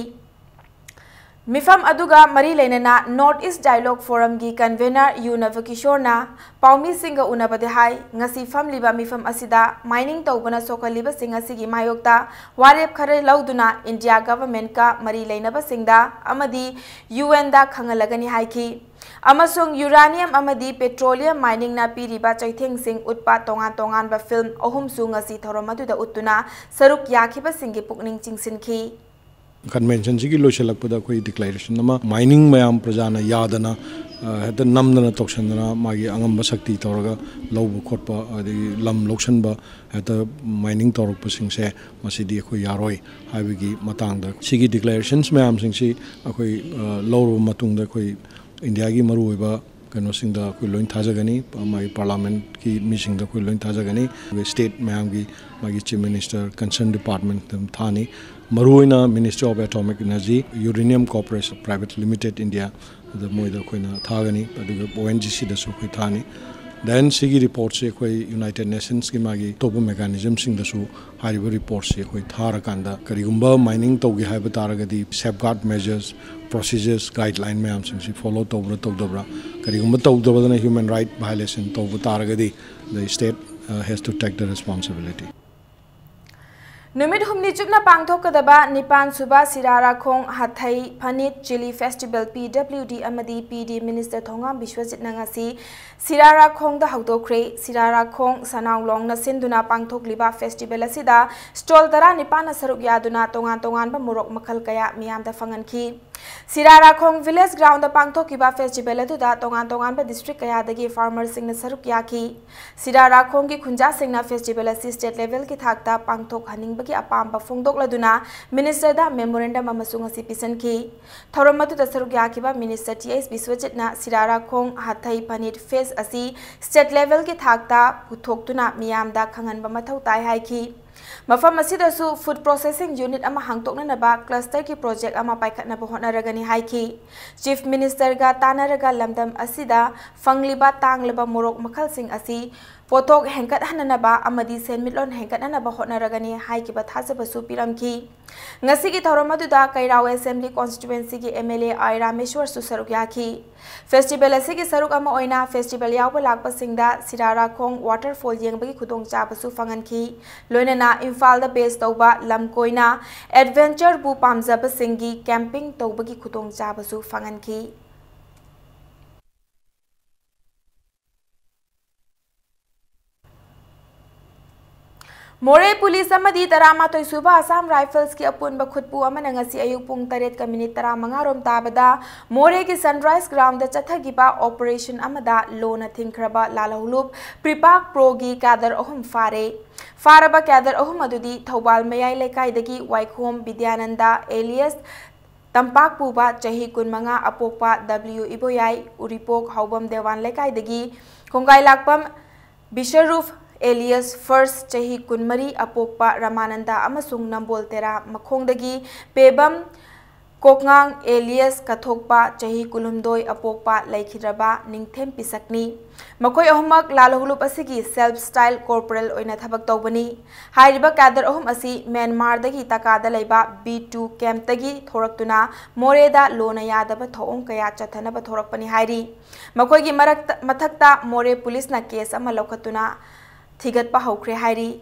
ꯃꯤꯐꯝ ꯑꯗꯨꯒ ꯃꯔꯤ ꯂꯩꯅꯅ North East Dialogue Forumꯒꯤ convener ꯌꯨ ꯅꯕꯀꯤꯁꯣꯔꯅ ꯄꯥꯎꯃꯤꯁꯤꯡꯒ ꯎꯅꯕꯗ ꯍꯥꯏ, ꯉꯁꯤ ꯐꯝꯂꯤꯕ ꯃꯤꯐꯝ ꯑꯁꯤꯗ ꯃꯥꯏꯅꯤꯡ ꯇꯧꯕꯅ ꯁꯣꯛꯍꯜꯂꯤꯕꯁꯤꯡ ꯑꯁꯤꯒꯤ ꯃꯥꯌꯣꯛꯇ ꯋꯥꯔꯦꯞ ꯈꯔ ꯂꯧꯗꯨꯅ ꯏꯟꯗꯤꯌꯥ ꯒꯚꯔꯟꯃꯦꯟꯠꯀ ꯃꯔꯤ ꯂꯩꯅꯕꯁꯤꯡꯗ ꯑꯃꯗꯤ ꯌꯨ ꯑꯦꯟꯗ ꯈꯪꯍꯜꯂꯒꯅꯤ ꯍꯥꯏꯈꯤ꯫ ꯑꯃꯁꯨꯡ ꯌꯨꯔꯥꯅꯤꯌꯝ ꯑꯃꯗꯤ ꯄꯦꯇ꯭ꯔꯣꯂꯤꯌꯝ ꯃꯥꯏꯅꯤꯡꯅ ꯄꯤꯔꯤꯕ ꯆꯩꯊꯦꯡꯁꯤꯡ ꯎꯠꯄ ꯇꯣꯉꯥꯟ ꯇꯣꯉꯥꯟꯕ ꯐꯤꯜꯝ ꯑꯍꯨꯝꯁꯨ ꯉꯁꯤ ꯊꯧꯔꯝ ꯑꯗꯨꯗ ꯎꯠꯇꯨꯅ ꯁꯔꯨꯛ ꯌꯥꯈꯤꯕꯁꯤꯡꯒꯤ ꯄꯨꯛꯅꯤꯡ ꯆꯤꯡꯁꯤꯟꯈꯤ꯫ ꯀꯟꯚꯦꯟꯁꯟꯁꯤꯒꯤ ꯂꯣꯏꯁꯤꯜꯂꯛꯄꯗ ꯑꯩꯈꯣꯏ ꯗꯤꯀ꯭ꯂꯦꯔꯦꯁꯟ ꯑꯃ, ꯃꯥꯏꯅꯤꯡ ꯃꯌꯥꯝ ꯄ꯭ꯔꯖꯥꯅ ꯌꯥꯗꯅ, ꯑ, ꯍꯦꯛꯇ ꯅꯝꯗꯅ ꯇꯧꯁꯟꯗꯅ ꯃꯥꯒꯤ ꯑꯉꯝꯕ ꯁꯛꯇꯤ ꯇꯧꯔꯒ ꯂꯧꯕ ꯈꯣꯠꯄ, ꯑꯗꯒꯤ ꯂꯝ ꯂꯧꯁꯟꯕ, ꯍꯦꯛꯇ ꯃꯥꯏꯅꯤꯡ ꯇꯧꯔꯛꯄꯁꯤꯡꯁꯦ ꯃꯁꯤꯗꯤ ꯑꯩꯈꯣꯏ ꯌꯥꯔꯣꯏ ꯍꯥꯏꯕꯒꯤ ꯃꯇꯥꯡꯗ ꯁꯤꯒꯤ ꯗꯤꯀ꯭ꯂꯦꯔꯦꯁꯟꯁ ꯃꯌꯥꯝꯁꯤꯡꯁꯤ ꯑꯩꯈꯣꯏ, ꯑ, ꯂꯧꯔꯕ ꯃꯇꯨꯡꯗ ꯑꯩꯈꯣꯏ ꯏꯟꯗꯤꯌꯥꯒꯤ ꯃꯔꯨꯑꯣꯏꯕ ꯀꯩꯅꯣꯁꯤꯡꯗ ꯑꯩꯈꯣꯏ ꯂꯣꯏ ꯊꯥꯖꯒꯅꯤ, ꯃꯥꯒꯤ ꯄꯥꯔꯂꯥꯃꯦꯟꯠꯀꯤ ꯃꯤꯁꯤꯡꯗ ꯑꯩꯈꯣꯏ ꯂꯣꯏ ꯊꯥꯖꯒꯅꯤ, ꯑꯗꯨꯒ ꯁ꯭ꯇꯦꯠ ꯃꯌꯥꯝꯒꯤ ꯃꯥꯒꯤ ꯆꯤꯐ ꯃꯤꯅꯤꯁꯇꯔ, ꯀꯟꯁꯔꯟ ꯗꯤꯄꯥꯔꯠꯃꯦꯟꯠꯇ ꯑꯗꯨꯝ ꯊꯥꯅꯤ꯫ ꯃꯔꯨꯑꯣꯏꯅ Ministry of Atomic Energy, Uranium Corporation Private Limited India, ꯑꯗ ꯃꯣꯏꯗ ꯑꯩꯈꯣꯏꯅ ꯊꯥꯒꯅꯤ, ꯑꯗꯨꯒ ꯑꯣ ꯑꯦꯟ ꯖꯤ ꯁꯤꯗꯁꯨ ꯑꯩꯈꯣꯏ ꯊꯥꯅꯤ꯫ Then ꯁꯤꯒꯤ ꯔꯤꯄꯣꯔꯠꯁꯤ ꯑꯩꯈꯣꯏ ꯌꯨꯅꯥꯏꯇꯦꯗ ꯅꯦꯁꯟꯁꯀꯤ ꯃꯥꯒꯤ ꯑꯇꯣꯞꯄ ꯃꯦꯀꯥꯅꯤꯖꯝꯁꯤꯡꯗꯁꯨ ꯍꯥꯏꯔꯤꯕ ꯔꯤꯄꯣꯔꯠꯁꯤ ꯑꯩꯈꯣꯏ ꯊꯥꯔꯀꯥꯟꯗ, ꯀꯔꯤꯒꯨꯝꯕ ꯃꯥꯏꯅꯤꯡ ꯇꯧꯒꯦ ꯍꯥꯏꯕ ꯇꯥꯔꯒꯗꯤ, safeguard measures, procedures, guideline ꯃꯌꯥꯝꯁꯤꯡꯁꯤ follow ꯇꯧꯕ꯭ꯔꯥ ꯇꯧꯗꯕ꯭ꯔꯥ, ꯀꯔꯤꯒꯨꯝꯕ ꯇꯧꯗꯕꯗꯅ human right violation ꯇꯧꯕ ꯇꯥꯔꯒꯗꯤ, the state, uh, has to take the responsibility. ꯅꯨꯃꯤꯠ ꯍꯨꯝꯅꯤ ꯆꯨꯞꯅ ꯄꯥꯡꯊꯣꯛꯀꯗꯕ ꯅꯤꯄꯥꯟ ꯁꯨꯕ ꯁꯤꯔꯥꯔꯥꯈꯣꯡ ꯍꯥꯊꯩ ꯐꯅꯤꯠ ꯆꯤꯂꯤ ꯐꯦꯁꯇꯤꯚꯦꯜ, ꯄꯤ ꯗꯕ꯭ꯂꯤꯌꯨ ꯗꯤ ꯑꯃꯗꯤ ꯄꯤ ꯗꯤ ꯃꯤꯅꯤꯁꯇꯔ ꯊꯣꯉꯥꯝ ꯕꯤꯁ꯭ꯋꯖꯤꯠꯅ ꯉꯁꯤ ꯁꯤꯔꯥꯔꯥꯈꯣꯡꯗ ꯍꯧꯗꯣꯛꯈ꯭ꯔꯦ꯫ ꯁꯤꯔꯥꯔꯥꯈꯣꯡ ꯁꯅꯥꯎꯂꯣꯡꯅ ꯁꯤꯟꯗꯨꯅ ꯄꯥꯡꯊꯣꯛꯂꯤꯕ ꯐꯦꯁꯇꯤꯚꯦꯜ ꯑꯁꯤꯗ ꯁ꯭ꯇꯣꯜ ꯇꯔꯥꯅꯤꯄꯥꯟꯅ ꯁꯔꯨꯛ ꯌꯥꯗꯨꯅ ꯇꯣꯉꯥꯟ ꯇꯣꯉꯥꯟꯕ ꯃꯣꯔꯣꯛ ꯃꯈꯜ ꯀꯌꯥ ꯃꯤꯌꯥꯝꯗ ꯐꯪꯍꯟꯈꯤ꯫ ꯁꯤꯔꯥꯔꯥꯈꯣꯡ ꯚꯤꯂꯦꯖ ꯒ꯭ꯔꯥꯎꯟꯗ ꯄꯥꯡꯊꯣꯛꯈꯤꯕ ꯐꯦꯁꯇꯤꯚꯦꯜ ꯑꯗꯨꯗ ꯇꯣꯉꯥꯟ ꯇꯣꯉꯥꯟꯕ ꯗꯤꯁꯇ꯭ꯔꯤꯛ ꯀꯌꯥꯗꯒꯤ ꯐꯥꯔꯃꯔꯁꯤꯡꯅ ꯁꯔꯨꯛ ꯌꯥꯈꯤ꯫ ꯁꯤꯔꯥꯔꯥꯈꯣꯡꯒꯤ ꯈꯨꯟꯖꯥꯁꯤꯡꯅ ꯐꯦꯁꯇꯤꯚꯦꯜ ꯑꯁꯤ ꯁ꯭ꯇꯦꯠ ꯂꯦꯚꯦꯜꯒꯤ ꯊꯥꯛꯇ ꯄꯥꯡꯊꯣꯛꯍꯟꯅꯤꯡꯕꯒꯤ ꯑꯄꯥꯝꯕ ꯐꯣꯡꯗꯣꯛꯂꯗꯨꯅ ꯃꯤꯅꯤꯁꯇꯔꯗ ꯃꯦꯃꯣꯔꯦꯟꯗꯝ ꯑꯃꯁꯨ ꯉꯁꯤ ꯄꯤꯁꯤꯟꯈꯤ꯫ ꯊꯧꯔꯝ ꯑꯗꯨꯗ ꯁꯔꯨꯛ ꯌꯥꯈꯤꯕ ꯃꯤꯅꯤꯁꯇꯔ ꯇꯤ ꯑꯩꯆ ꯕꯤꯁ꯭ꯋꯖꯤꯠꯅ ꯁꯤꯔꯥꯔꯥꯈꯣꯡ ꯍꯥꯊꯩ ꯐꯅꯤꯠ ꯐꯦꯁ ꯑꯁꯤ ꯁ꯭ꯇꯦꯠ ꯂꯦꯚꯦꯜꯒꯤ ꯊꯥꯛꯇ ꯄꯨꯊꯣꯛꯇꯨꯅ ꯃꯤꯌꯥꯝꯗ ꯈꯪꯍꯟꯕ ꯃꯊꯧ ꯇꯥꯏ ꯍꯥꯏꯈꯤ꯫ ꯃꯐꯝ ꯑꯁꯤꯗꯁꯨ ꯐꯨꯗ ꯄ꯭ꯔꯣꯁꯦꯁꯤꯡ ꯌꯨꯅꯤꯠ ꯑꯃ ꯍꯥꯡꯗꯣꯛꯅꯅꯕ ꯀ꯭ꯂꯁꯇꯔꯒꯤ ꯄ꯭ꯔꯣꯖꯦꯛ ꯑꯃ ꯄꯥꯏꯈꯠꯅꯕ ꯍꯣꯠꯅꯔꯒꯅꯤ ꯍꯥꯏꯈꯤ꯫ ꯆꯤꯐ ꯃꯤꯅꯤꯁꯇꯔꯒ ꯇꯥꯟꯅꯔꯒ ꯂꯝꯗꯝ ꯑꯁꯤꯗ ꯐꯪꯂꯤꯕ ꯇꯥꯡꯂꯕ ꯃꯣꯔꯣꯛ ꯃꯈꯜꯁꯤꯡ ꯑꯁꯤ ꯄꯣꯠꯊꯣꯛ ꯍꯦꯟꯒꯠꯍꯟꯅꯅꯕ ꯑꯃꯗꯤ ꯁꯦꯟꯃꯤꯠꯂꯣꯟ ꯍꯦꯟꯒꯠꯅꯅꯕ ꯍꯣꯠꯅꯔꯒꯅꯤ ꯍꯥꯏꯈꯤꯕ ꯊꯥꯖꯕꯁꯨ ꯄꯤꯔꯝꯈꯤ꯫ ꯉꯁꯤꯒꯤ ꯊꯧꯔꯝ ꯑꯗꯨꯗ ꯀꯩꯔꯥꯎ ꯑꯦꯁꯦꯝꯕ꯭ꯂꯤ ꯀꯣꯟꯁꯇꯤꯇ꯭ꯋꯦꯟꯁꯤꯒꯤ ꯑꯦꯝ ꯑꯦꯜ ꯑꯦ ꯑꯥꯏ ꯔꯥꯃꯦꯁ꯭ꯋꯔꯁꯨ ꯁꯔꯨꯛ ꯌꯥꯈꯤ꯫ ꯐꯦꯁꯇꯤꯚꯦꯜ ꯑꯁꯤꯒꯤ ꯁꯔꯨꯛ ꯑꯃ ꯑꯣꯏꯅ ꯐꯦꯁꯇꯤꯚꯦꯜ ꯌꯥꯎꯕ ꯂꯥꯛꯄꯁꯤꯡꯗ ꯁꯤꯔꯥꯔꯥꯈꯣꯡ ꯋꯥꯇꯔꯐꯣꯜ ꯌꯦꯡꯕꯒꯤ ꯈꯨꯗꯣꯡꯆꯥꯕꯁꯨ ꯐꯪꯍꯟꯈꯤ꯫ ꯂꯣꯏꯅꯅ ꯏꯝꯐꯥꯜꯗ ꯕꯦꯖ ꯇꯧꯕ ꯂꯝ ꯀꯣꯏꯅ ꯑꯦꯗꯚꯦꯟꯆꯔꯕꯨ ꯄꯥꯝꯖꯕꯁꯤꯡꯒꯤ ꯀꯦꯝꯄꯤꯡ ꯇꯧꯕꯒꯤ ꯈꯨꯗꯣꯡꯆꯥꯕꯁꯨ ꯐꯪꯍꯟꯈꯤ꯫ ꯃꯣꯔꯦ ꯄꯨꯂꯤꯁ ꯑꯃꯗꯤ ꯇꯔꯥꯃꯥꯊꯣꯏ ꯁꯨꯕ ꯑꯁꯥꯝ ꯔꯥꯏꯐꯜꯁꯀꯤ ꯑꯄꯨꯟꯕ ꯈꯨꯠꯄꯨ ꯑꯃꯅ ꯉꯁꯤ ꯑꯌꯨꯛ ꯄꯨꯡ ꯇꯔꯦꯠꯀ ꯃꯤꯅꯤꯠ ꯇꯔꯥꯃꯉꯥ ꯔꯣꯝ ꯇꯥꯕꯗ ꯃꯣꯔꯦꯒꯤ ꯁꯟꯔꯥꯏꯁ ꯒ꯭ꯔꯥꯎꯟꯗ ꯆꯠꯊꯈꯤꯕ ꯑꯣꯄꯔꯦꯁꯟ ꯑꯃꯗ ꯂꯣꯅ ꯊꯤꯡꯈ꯭ꯔꯕ ꯂꯥꯜꯍꯧꯂꯨꯞ ꯄ꯭ꯔꯤꯄꯥꯛ ꯄ꯭ꯔꯣꯒꯤ ꯀꯦꯗꯔ ꯑꯍꯨꯝ ꯐꯥꯔꯦ꯫ ꯐꯥꯔꯕ ꯀꯦꯗꯔ ꯑꯍꯨꯝ ꯑꯗꯨꯗꯤ ꯊꯧꯕꯥꯜ ꯃꯌꯥꯏ ꯂꯩꯀꯥꯏꯗꯒꯤ ꯋꯥꯏꯈꯣꯝ ꯕꯤꯗ꯭ꯌꯥꯅꯟꯗ ꯑꯦꯂꯤꯌꯁ ꯇꯝꯄꯥꯛꯄꯨꯕ ꯆꯍꯤ ꯀꯨꯟꯃꯉꯥ ꯑꯄꯣꯛꯄ ꯗꯕ꯭ꯂꯤꯌꯨ ꯏꯕꯣꯌꯥꯏ, ꯎꯔꯤꯄꯣꯛ ꯍꯥꯎꯕꯝ ꯗꯦꯋꯥꯟ ꯂꯩꯀꯥꯏꯗꯒꯤ ꯈꯣꯡꯒꯥꯏꯂꯥꯛꯄꯝ ꯕꯤꯁꯔꯨꯐ ꯑꯦꯂꯤꯌꯁ ꯐꯥꯔꯁ ꯆꯍꯤ ꯀꯨꯟꯃꯔꯤ ꯑꯄꯣꯛꯄ ꯔꯃꯥꯅꯟꯗ ꯑꯃꯁꯨꯡ ꯅꯝꯕꯣꯜ ꯇꯦꯔꯥ ꯃꯈꯣꯡꯗꯒꯤ ꯄꯦꯕꯝ ꯀꯣꯛꯉꯥꯡ ꯑꯦꯂꯤꯌꯁ ꯀꯊꯣꯛꯄ, ꯆꯍꯤ ꯀꯨꯟꯍꯨꯝꯗꯣꯏ, ꯑꯄꯣꯛꯄ ꯂꯩꯈꯤꯗ꯭ꯔꯕ ꯅꯤꯡꯊꯦꯝ ꯄꯤꯁꯛꯅꯤ꯫ ꯃꯈꯣꯏ ꯑꯍꯨꯝꯃꯛ ꯂꯥꯜꯍꯧꯂꯨꯞ ꯑꯁꯤꯒꯤ self style corporal ꯑꯣꯏꯅ ꯊꯕꯛ ꯇꯧꯕꯅꯤ꯫ ꯍꯥꯏꯔꯤꯕ cadre ꯑꯍꯨꯝ ꯑꯁꯤ ꯃ꯭ꯌꯥꯟꯃꯥꯔꯗꯒꯤ ꯇꯀꯥꯗ ꯂꯩꯕ B two campꯇꯒꯤ ꯊꯣꯔꯛꯇꯨꯅ ꯃꯣꯔꯦꯗ ꯂꯣꯅ ꯌꯥꯗꯕ ꯊꯧꯑꯣꯡ ꯀꯌꯥ ꯆꯠꯊꯅꯕ ꯊꯣꯔꯛꯄꯅꯤ ꯍꯥꯏꯔꯤ꯫ ꯃꯈꯣꯏꯒꯤ ꯃꯔꯛꯇ, ꯃꯊꯛꯇ ꯃꯣꯔꯦ ꯄꯨꯂꯤꯁꯅ case ꯑꯃ ꯂꯧꯈꯠꯇꯨꯅ ꯊꯤꯒꯠꯄ ꯍꯧꯈ꯭ꯔꯦ ꯍꯥꯏꯔꯤ꯫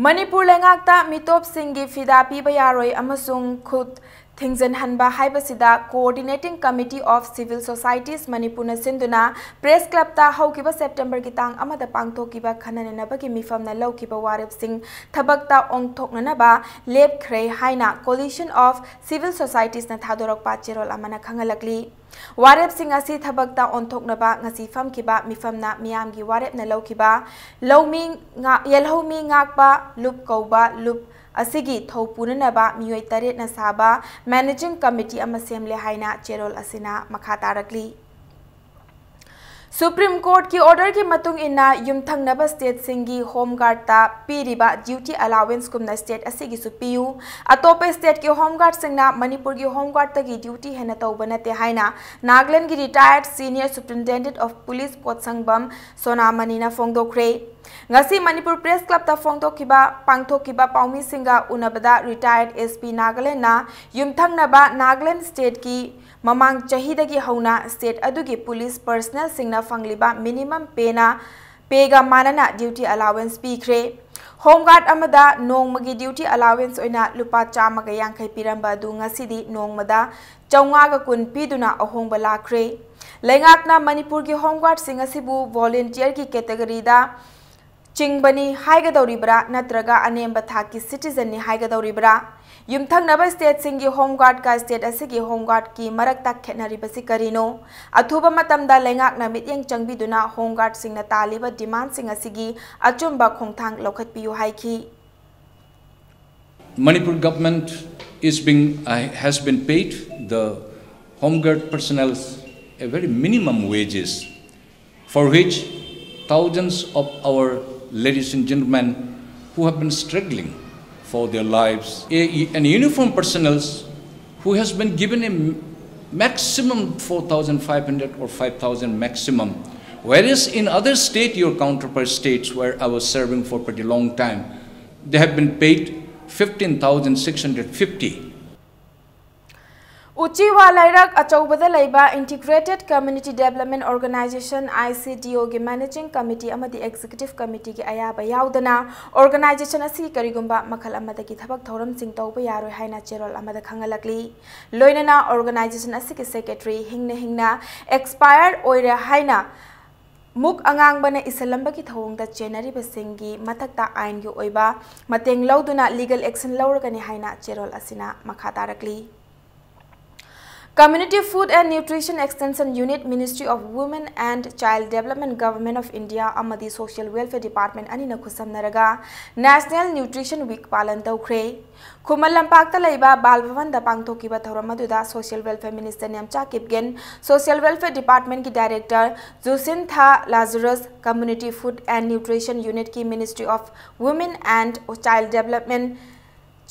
ꯃꯅꯤꯄꯨꯔ ꯂꯩꯉꯥꯛꯇ ꯃꯤꯇꯣꯞꯁꯤꯡꯒꯤ ꯐꯤꯗꯥ ꯄꯤꯕ ꯌꯥꯔꯣꯏ ꯑꯃꯁꯨꯡ ꯈꯨꯠ ꯊꯤꯡꯖꯤꯟꯍꯟꯕ ꯍꯥꯏꯕꯁꯤꯗ Coordinating Committee of Civil Societies ꯃꯅꯤꯄꯨꯔꯅ ꯁꯤꯟꯗꯨꯅ Press Clubꯇ ꯍꯧꯈꯤꯕ Septemberꯒꯤ ꯇꯥꯡ ꯑꯃꯗ ꯄꯥꯡꯊꯣꯛꯈꯤꯕ ꯈꯟꯅ ꯅꯩꯅꯕꯒꯤ ꯃꯤꯐꯝꯅ ꯂꯧꯈꯤꯕ ꯋꯥꯔꯦꯞꯁꯤꯡ ꯊꯕꯛꯇ ꯑꯣꯟꯊꯣꯛꯅꯅꯕ ꯂꯦꯞꯈ꯭ꯔꯦ ꯍꯥꯏꯅ Coalition of Civil Societiesꯅ ꯊꯥꯗꯣꯔꯛꯄ ꯆꯦꯔꯣꯜ ꯑꯃꯅ ꯈꯪꯍꯜꯂꯛꯂꯤ꯫ ꯋꯥꯔꯦꯞꯁꯤꯡ ꯑꯁꯤ ꯊꯕꯛꯇ ꯑꯣꯟꯊꯣꯛꯅꯕ ꯉꯁꯤ ꯐꯝꯈꯤꯕ ꯃꯤꯐꯝꯅ ꯃꯤꯌꯥꯝꯒꯤ ꯋꯥꯔꯦꯞꯅ ꯂꯧꯈꯤꯕ ꯂꯧꯃꯤ ꯉꯥ-, ꯌꯦꯜꯍꯧꯃꯤ ꯉꯥꯛꯄ ꯂꯨꯞ ꯀꯧꯕ ꯂꯨꯞ ꯑꯁꯤꯒꯤ ꯊꯧ ꯄꯨꯅꯅꯕ ꯃꯤꯑꯣꯏ ꯇꯔꯦꯠꯅ ꯁꯥꯕ Managing Committee ꯑꯃ ꯁꯦꯝꯂꯦ ꯍꯥꯏꯅ ꯆꯦꯔꯣꯜ ꯑꯁꯤꯅ ꯃꯈꯥ ꯇꯥꯔꯛꯂꯤ꯫ Supreme Courtꯀꯤ orderꯒꯤ ꯃꯇꯨꯡ ꯏꯟꯅ ꯌꯨꯝꯊꯪꯅꯕ stateꯁꯤꯡꯒꯤ Home Guardꯇ ꯄꯤꯔꯤꯕ duty allowanceꯀꯨꯝꯅ state ꯑꯁꯤꯒꯤꯁꯨ ꯄꯤꯌꯨ꯫ ꯑꯇꯣꯞꯄ stateꯀꯤ Home Guardꯁꯤꯡꯅ ꯃꯅꯤꯄꯨꯔꯒꯤ Home Guardꯇꯒꯤ duty ꯍꯦꯟꯅ ꯇꯧꯕ ꯅꯠꯇꯦ ꯍꯥꯏꯅ ꯅꯥꯒꯥꯂꯦꯟꯗꯒꯤ retired Senior Superintendent of Police ꯀꯣꯠꯁꯪꯕꯝ ꯁꯣꯅꯥꯃꯅꯤꯅ ꯐꯣꯡꯗꯣꯛꯈ꯭ꯔꯦ꯫ ꯉꯁꯤ ꯃꯅꯤꯄꯨꯔ Press Clubꯇ ꯐꯣꯡꯗꯣꯛꯈꯤꯕ, ꯄꯥꯡꯊꯣꯛꯈꯤꯕ ꯄꯥꯎꯃꯤꯁꯤꯡꯒ ꯎꯅꯕꯗ retired SP ꯅꯥꯒꯥꯂꯦꯟꯗꯅ ꯌꯨꯝꯊꯪꯅꯕ ꯅꯥꯒꯥꯂꯦꯟꯗ stateꯀꯤ ꯃꯃꯥꯡ ꯆꯍꯤꯗꯒꯤ ꯍꯧꯅ state ꯑꯗꯨꯒꯤ police personnelꯁꯤꯡꯅ ꯐꯪꯂꯤꯕ minimum payꯅ, payꯒ ꯃꯥꯟꯅꯅ duty allowance ꯄꯤꯈ꯭ꯔꯦ꯫ Home Guard ꯑꯃꯗ ꯅꯣꯡꯃꯒꯤ duty allowance ꯑꯣꯏꯅ ꯂꯨꯄꯥ ꯆꯥꯝꯃꯒ ꯌꯥꯡꯈꯩ ꯄꯤꯔꯝꯕ ꯑꯗꯨ ꯉꯁꯤꯗꯤ ꯅꯣꯡꯃꯗ ꯆꯥꯝꯃꯉꯥꯒ ꯀꯨꯟ ꯄꯤꯗꯨꯅ ꯑꯍꯣꯡꯕ ꯂꯥꯛꯈ꯭ꯔꯦ꯫ ꯂꯩꯉꯥꯛꯅ ꯃꯅꯤꯄꯨꯔꯒꯤ Home Guardꯁꯤꯡ ꯑꯁꯤꯕꯨ volunteerꯒꯤ categoryꯗ ꯆꯤꯡꯕꯅꯤ ꯍꯥꯏꯒꯗꯧꯔꯤꯕ꯭ꯔꯥ ꯅꯠꯇ꯭ꯔꯒ ꯑꯅꯦꯝꯕ ꯊꯥꯛꯀꯤ citizenꯅꯤ ꯍꯥꯏꯒꯗꯧꯔꯤꯕ꯭ꯔꯥ? ꯌꯨꯝꯊꯪꯅꯕ stateꯁꯤꯡꯒꯤ Home Guardꯀ state ꯑꯁꯤꯒꯤ Home Guardꯀꯤ ꯃꯔꯛꯇ ꯈꯦꯠꯅꯔꯤꯕꯁꯤ ꯀꯔꯤꯅꯣ? ꯑꯊꯨꯕ ꯃꯇꯝꯗ ꯂꯩꯉꯥꯛꯅ ꯃꯤꯠꯌꯦꯡ ꯆꯪꯕꯤꯗꯨꯅ Home Guardꯁꯤꯡꯅ ꯇꯥꯜꯂꯤꯕ demandꯁꯤꯡ ꯑꯁꯤꯒꯤ ꯑꯆꯨꯝꯕ ꯈꯣꯡꯊꯥꯡ ꯂꯧꯈꯠꯄꯤꯌꯨ ꯍꯥꯏꯈꯤ꯫ Manipur government is being, uh, has been paid the Home Guard personnel a very minimum wages, for which thousands of our Ladies and gentlemen, who have been struggling for their lives, a, an uniform personnel who has been given a maximum four thousand five hundred or five thousand maximum, whereas in other state, your counterpart states where I was serving for pretty long time, they have been paid fifteen thousand six hundred fifty. ꯎꯆꯤꯋꯥ ꯂꯩꯔꯛ ꯑꯆꯧꯕꯗ ꯂꯩꯕ Integrated Community Development Organization, ICDO, ꯒꯤ Managing Committee ꯑꯃꯗꯤ Executive Committee ꯒꯤ ꯑꯌꯥꯕ ꯌꯥꯎꯗꯅ organization ꯑꯁꯤꯒꯤ ꯀꯔꯤꯒꯨꯝꯕ ꯃꯈꯜ ꯑꯃꯗꯒꯤ ꯊꯕꯛ ꯊꯧꯔꯝꯁꯤꯡ ꯇꯧꯕ ꯌꯥꯔꯣꯏ ꯍꯥꯏꯅ ꯆꯦꯔꯣꯜ ꯑꯃꯗ ꯈꯪꯍꯜꯂꯛꯂꯤ꯫ ꯂꯣꯏꯅꯅ organization ꯑꯁꯤꯒꯤ secretary ꯍꯤꯡꯅ ꯍꯤꯡꯅ expire ꯑꯣꯏꯔꯦ ꯍꯥꯏꯅ ꯃꯨꯛ ꯑꯉꯥꯡꯕꯅ ꯏꯁꯤꯜꯂꯝꯕꯒꯤ ꯊꯧꯑꯣꯡꯗ ꯆꯦꯟꯅꯔꯤꯕꯁꯤꯡꯒꯤ ꯃꯊꯛꯇ ꯑꯥꯏꯟꯒꯤ ꯑꯣꯏꯕ ꯃꯇꯦꯡ ꯂꯧꯗꯨꯅ legal action ꯂꯧꯔꯒꯅꯤ ꯍꯥꯏꯅ ꯆꯦꯔꯣꯜ ꯑꯁꯤꯅ ꯃꯈꯥ ꯇꯥꯔꯛꯂꯤ꯫ Community Food and Nutrition Extension Unit, Ministry of Women and Child Development, Government of India ꯑꯃꯗꯤ Social Welfare Department ꯑꯅꯤꯅ ꯈꯨꯠꯁꯝꯅꯔꯒ National Nutrition Week ꯄꯥꯂꯟ ꯇꯧꯈ꯭ꯔꯦ꯫ ꯈꯨꯃꯟ ꯂꯝꯄꯥꯛꯇ ꯂꯩꯕ ꯕꯥꯜ ꯚꯕꯟꯗ ꯄꯥꯡꯊꯣꯛꯈꯤꯕ ꯊꯧꯔꯝ ꯑꯗꯨꯗ Social Welfare Minister Nemcha Kipgen, Social Welfare Department ꯀꯤ Director ꯖꯨꯁꯤꯟꯊꯥ ꯂꯥꯖꯔꯁ, Community Food and Nutrition Unit ꯀꯤ Ministry of Women and Child Development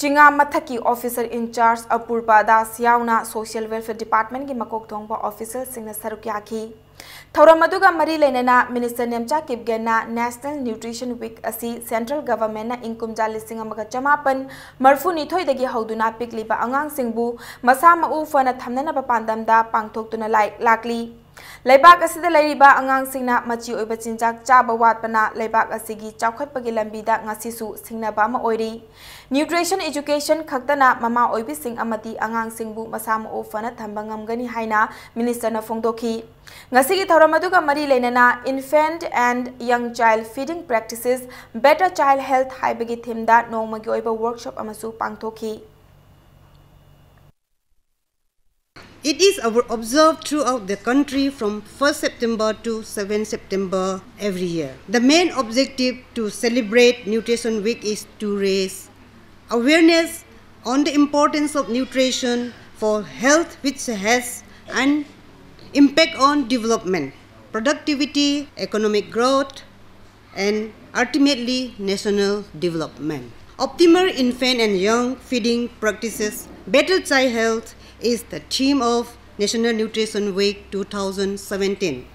ꯆꯤꯉꯥ ꯃꯊꯛꯀꯤ officer in charge ꯑꯄꯨꯔꯕ ꯗꯥꯁ ꯌꯥꯎꯅ Social Welfare Department ꯀꯤ ꯃꯀꯣꯛ ꯊꯣꯡꯕ official ꯁꯤꯡꯅ ꯁꯔꯨꯛ ꯌꯥꯈꯤ꯫ ꯊꯧꯔꯝ ꯑꯗꯨꯒ ꯃꯔꯤ ꯂꯩꯅꯅ Minister Nemcha ꯀꯤꯞꯒꯦꯟꯅ National Nutrition Week ꯑꯁꯤ Central Government ꯅ ꯏꯪ ꯀꯨꯝꯖꯥ ꯂꯤꯁꯤꯡ ꯑꯃꯒ ꯆꯃꯥꯄꯟ ꯃꯔꯐꯨ ꯅꯤꯊꯣꯏꯗꯒꯤ ꯍꯧꯗꯨꯅ ꯄꯤꯛꯂꯤꯕ ꯑꯉꯥꯡꯁꯤꯡꯕꯨ ꯃꯁꯥ ꯃꯎ ꯐꯅ ꯊꯝꯅꯅꯕ ꯄꯥꯟꯗꯝꯗ ꯄꯥꯡꯊꯣꯛꯇꯨꯅ ꯂꯥꯛ-, ꯂꯥꯛꯂꯤ꯫ ꯂꯩꯕꯥꯛ ꯑꯁꯤꯗ ꯂꯩꯔꯤꯕ ꯑꯉꯥꯡꯁꯤꯡꯅ ꯃꯆꯤ ꯑꯣꯏꯕ ꯆꯤꯟꯖꯥꯛ ꯆꯥꯕ ꯋꯥꯠꯄꯅ ꯂꯩꯕꯥꯛ ꯑꯁꯤꯒꯤ ꯆꯥꯎꯈꯠꯄꯒꯤ ꯂꯝꯕꯤꯗ ꯉꯁꯤꯁꯨ ꯁꯤꯡꯅꯕ ꯑꯃ ꯑꯣꯏꯔꯤ꯫ Nutrition education ꯈꯛꯇꯅ ꯃꯃꯥ ꯑꯣꯏꯕꯤꯁꯤꯡ ꯑꯃꯗꯤ ꯑꯉꯥꯡꯁꯤꯡꯕꯨ ꯃꯁꯥ ꯃꯎ ꯐꯅ ꯊꯝꯕ ꯉꯝꯒꯅꯤ ꯍꯥꯏꯅ Minister ꯅ ꯐꯣꯡꯗꯣꯛꯈꯤ꯫ ꯉꯁꯤꯒꯤ ꯊꯧꯔꯝ ꯑꯗꯨꯒ ꯃꯔꯤ ꯂꯩꯅꯅ Infant and Young Child Feeding Practices, Better Child Health ꯍꯥꯏꯕꯒꯤ theme ꯗ ꯅꯣꯡꯃꯒꯤ ꯑꯣꯏꯕ workshop ꯑꯃꯁꯨ ꯄꯥꯡꯊꯣꯛꯈꯤ꯫ It is ob-, observed throughout the country from first September to seventh September every year. The main objective to celebrate Nutrition Week is to raise awareness on the importance of nutrition for health, which has an impact on development, productivity, economic growth, and ultimately national development. Optimal infant and young feeding practices, better child health is the theme of National Nutrition Week two thousand seventeen.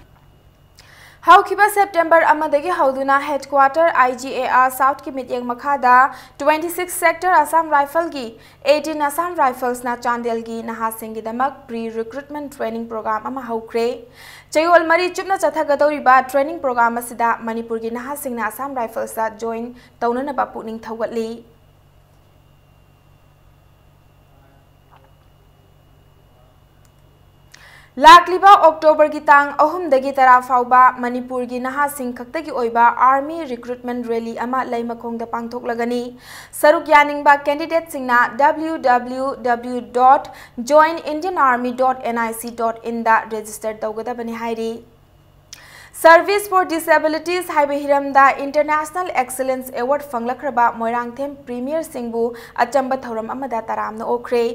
ꯍꯧꯈꯤꯕ September ꯑꯃꯗꯒꯤ ꯍꯧꯗꯨꯅ headquarter I G A R South ꯀꯤ ꯃꯤꯠꯌꯦꯡ ꯃꯈꯥꯗ twenty six Sector Assam Rifle ꯒꯤ eighteen Assam Rifles ꯅ ꯆꯥꯟꯗꯦꯜꯒꯤ ꯅꯍꯥꯁꯤꯡꯒꯤꯗꯃꯛ pre recruitment training program ꯑꯃ ꯍꯧꯈ꯭ꯔꯦ꯫ ꯆꯌꯣꯜ ꯃꯔꯤ ꯆꯨꯞꯅ ꯆꯠꯊꯒꯗꯧꯔꯤꯕ training program ꯑꯁꯤꯗ ꯃꯅꯤꯄꯨꯔꯒꯤ ꯅꯍꯥꯁꯤꯡꯅ Assam Rifles ꯇ join ꯇꯧꯅꯅꯕ ꯄꯨꯛꯅꯤꯡ ꯊꯧꯒꯠꯂꯤ꯫ ꯂꯥꯛꯂꯤꯕ October ꯒꯤ ꯇꯥꯡ ꯑꯍꯨꯝꯗꯒꯤ ꯇꯔꯥ ꯐꯥꯎꯕ ꯃꯅꯤꯄꯨꯔꯒꯤ ꯅꯍꯥꯁꯤꯡ ꯈꯛꯇꯒꯤ ꯑꯣꯏꯕ Army Recruitment Rally ꯑꯃ ꯂꯩꯃꯈꯣꯡꯗ ꯄꯥꯡꯊꯣꯛꯂꯒꯅꯤ꯫ ꯁꯔꯨꯛ ꯌꯥꯅꯤꯡꯕ candidate ꯁꯤꯡꯅ W W W dot join Indian Army dot N I C dot in the register ꯇꯧꯒꯗꯕꯅꯤ ꯍꯥꯏꯔꯤ꯫ Service for Disabilities ꯍꯥꯏꯕ ꯍꯤꯔꯝꯗ International Excellence Award ꯐꯪꯂꯛꯈ꯭ꯔꯕ Moirangthem Premier ꯁꯤꯡꯕꯨ ꯑꯆꯝꯕ ꯊꯧꯔꯝ ꯑꯃꯗ ꯇꯔꯥꯝꯅ ꯑꯣꯛꯈ꯭ꯔꯦ꯫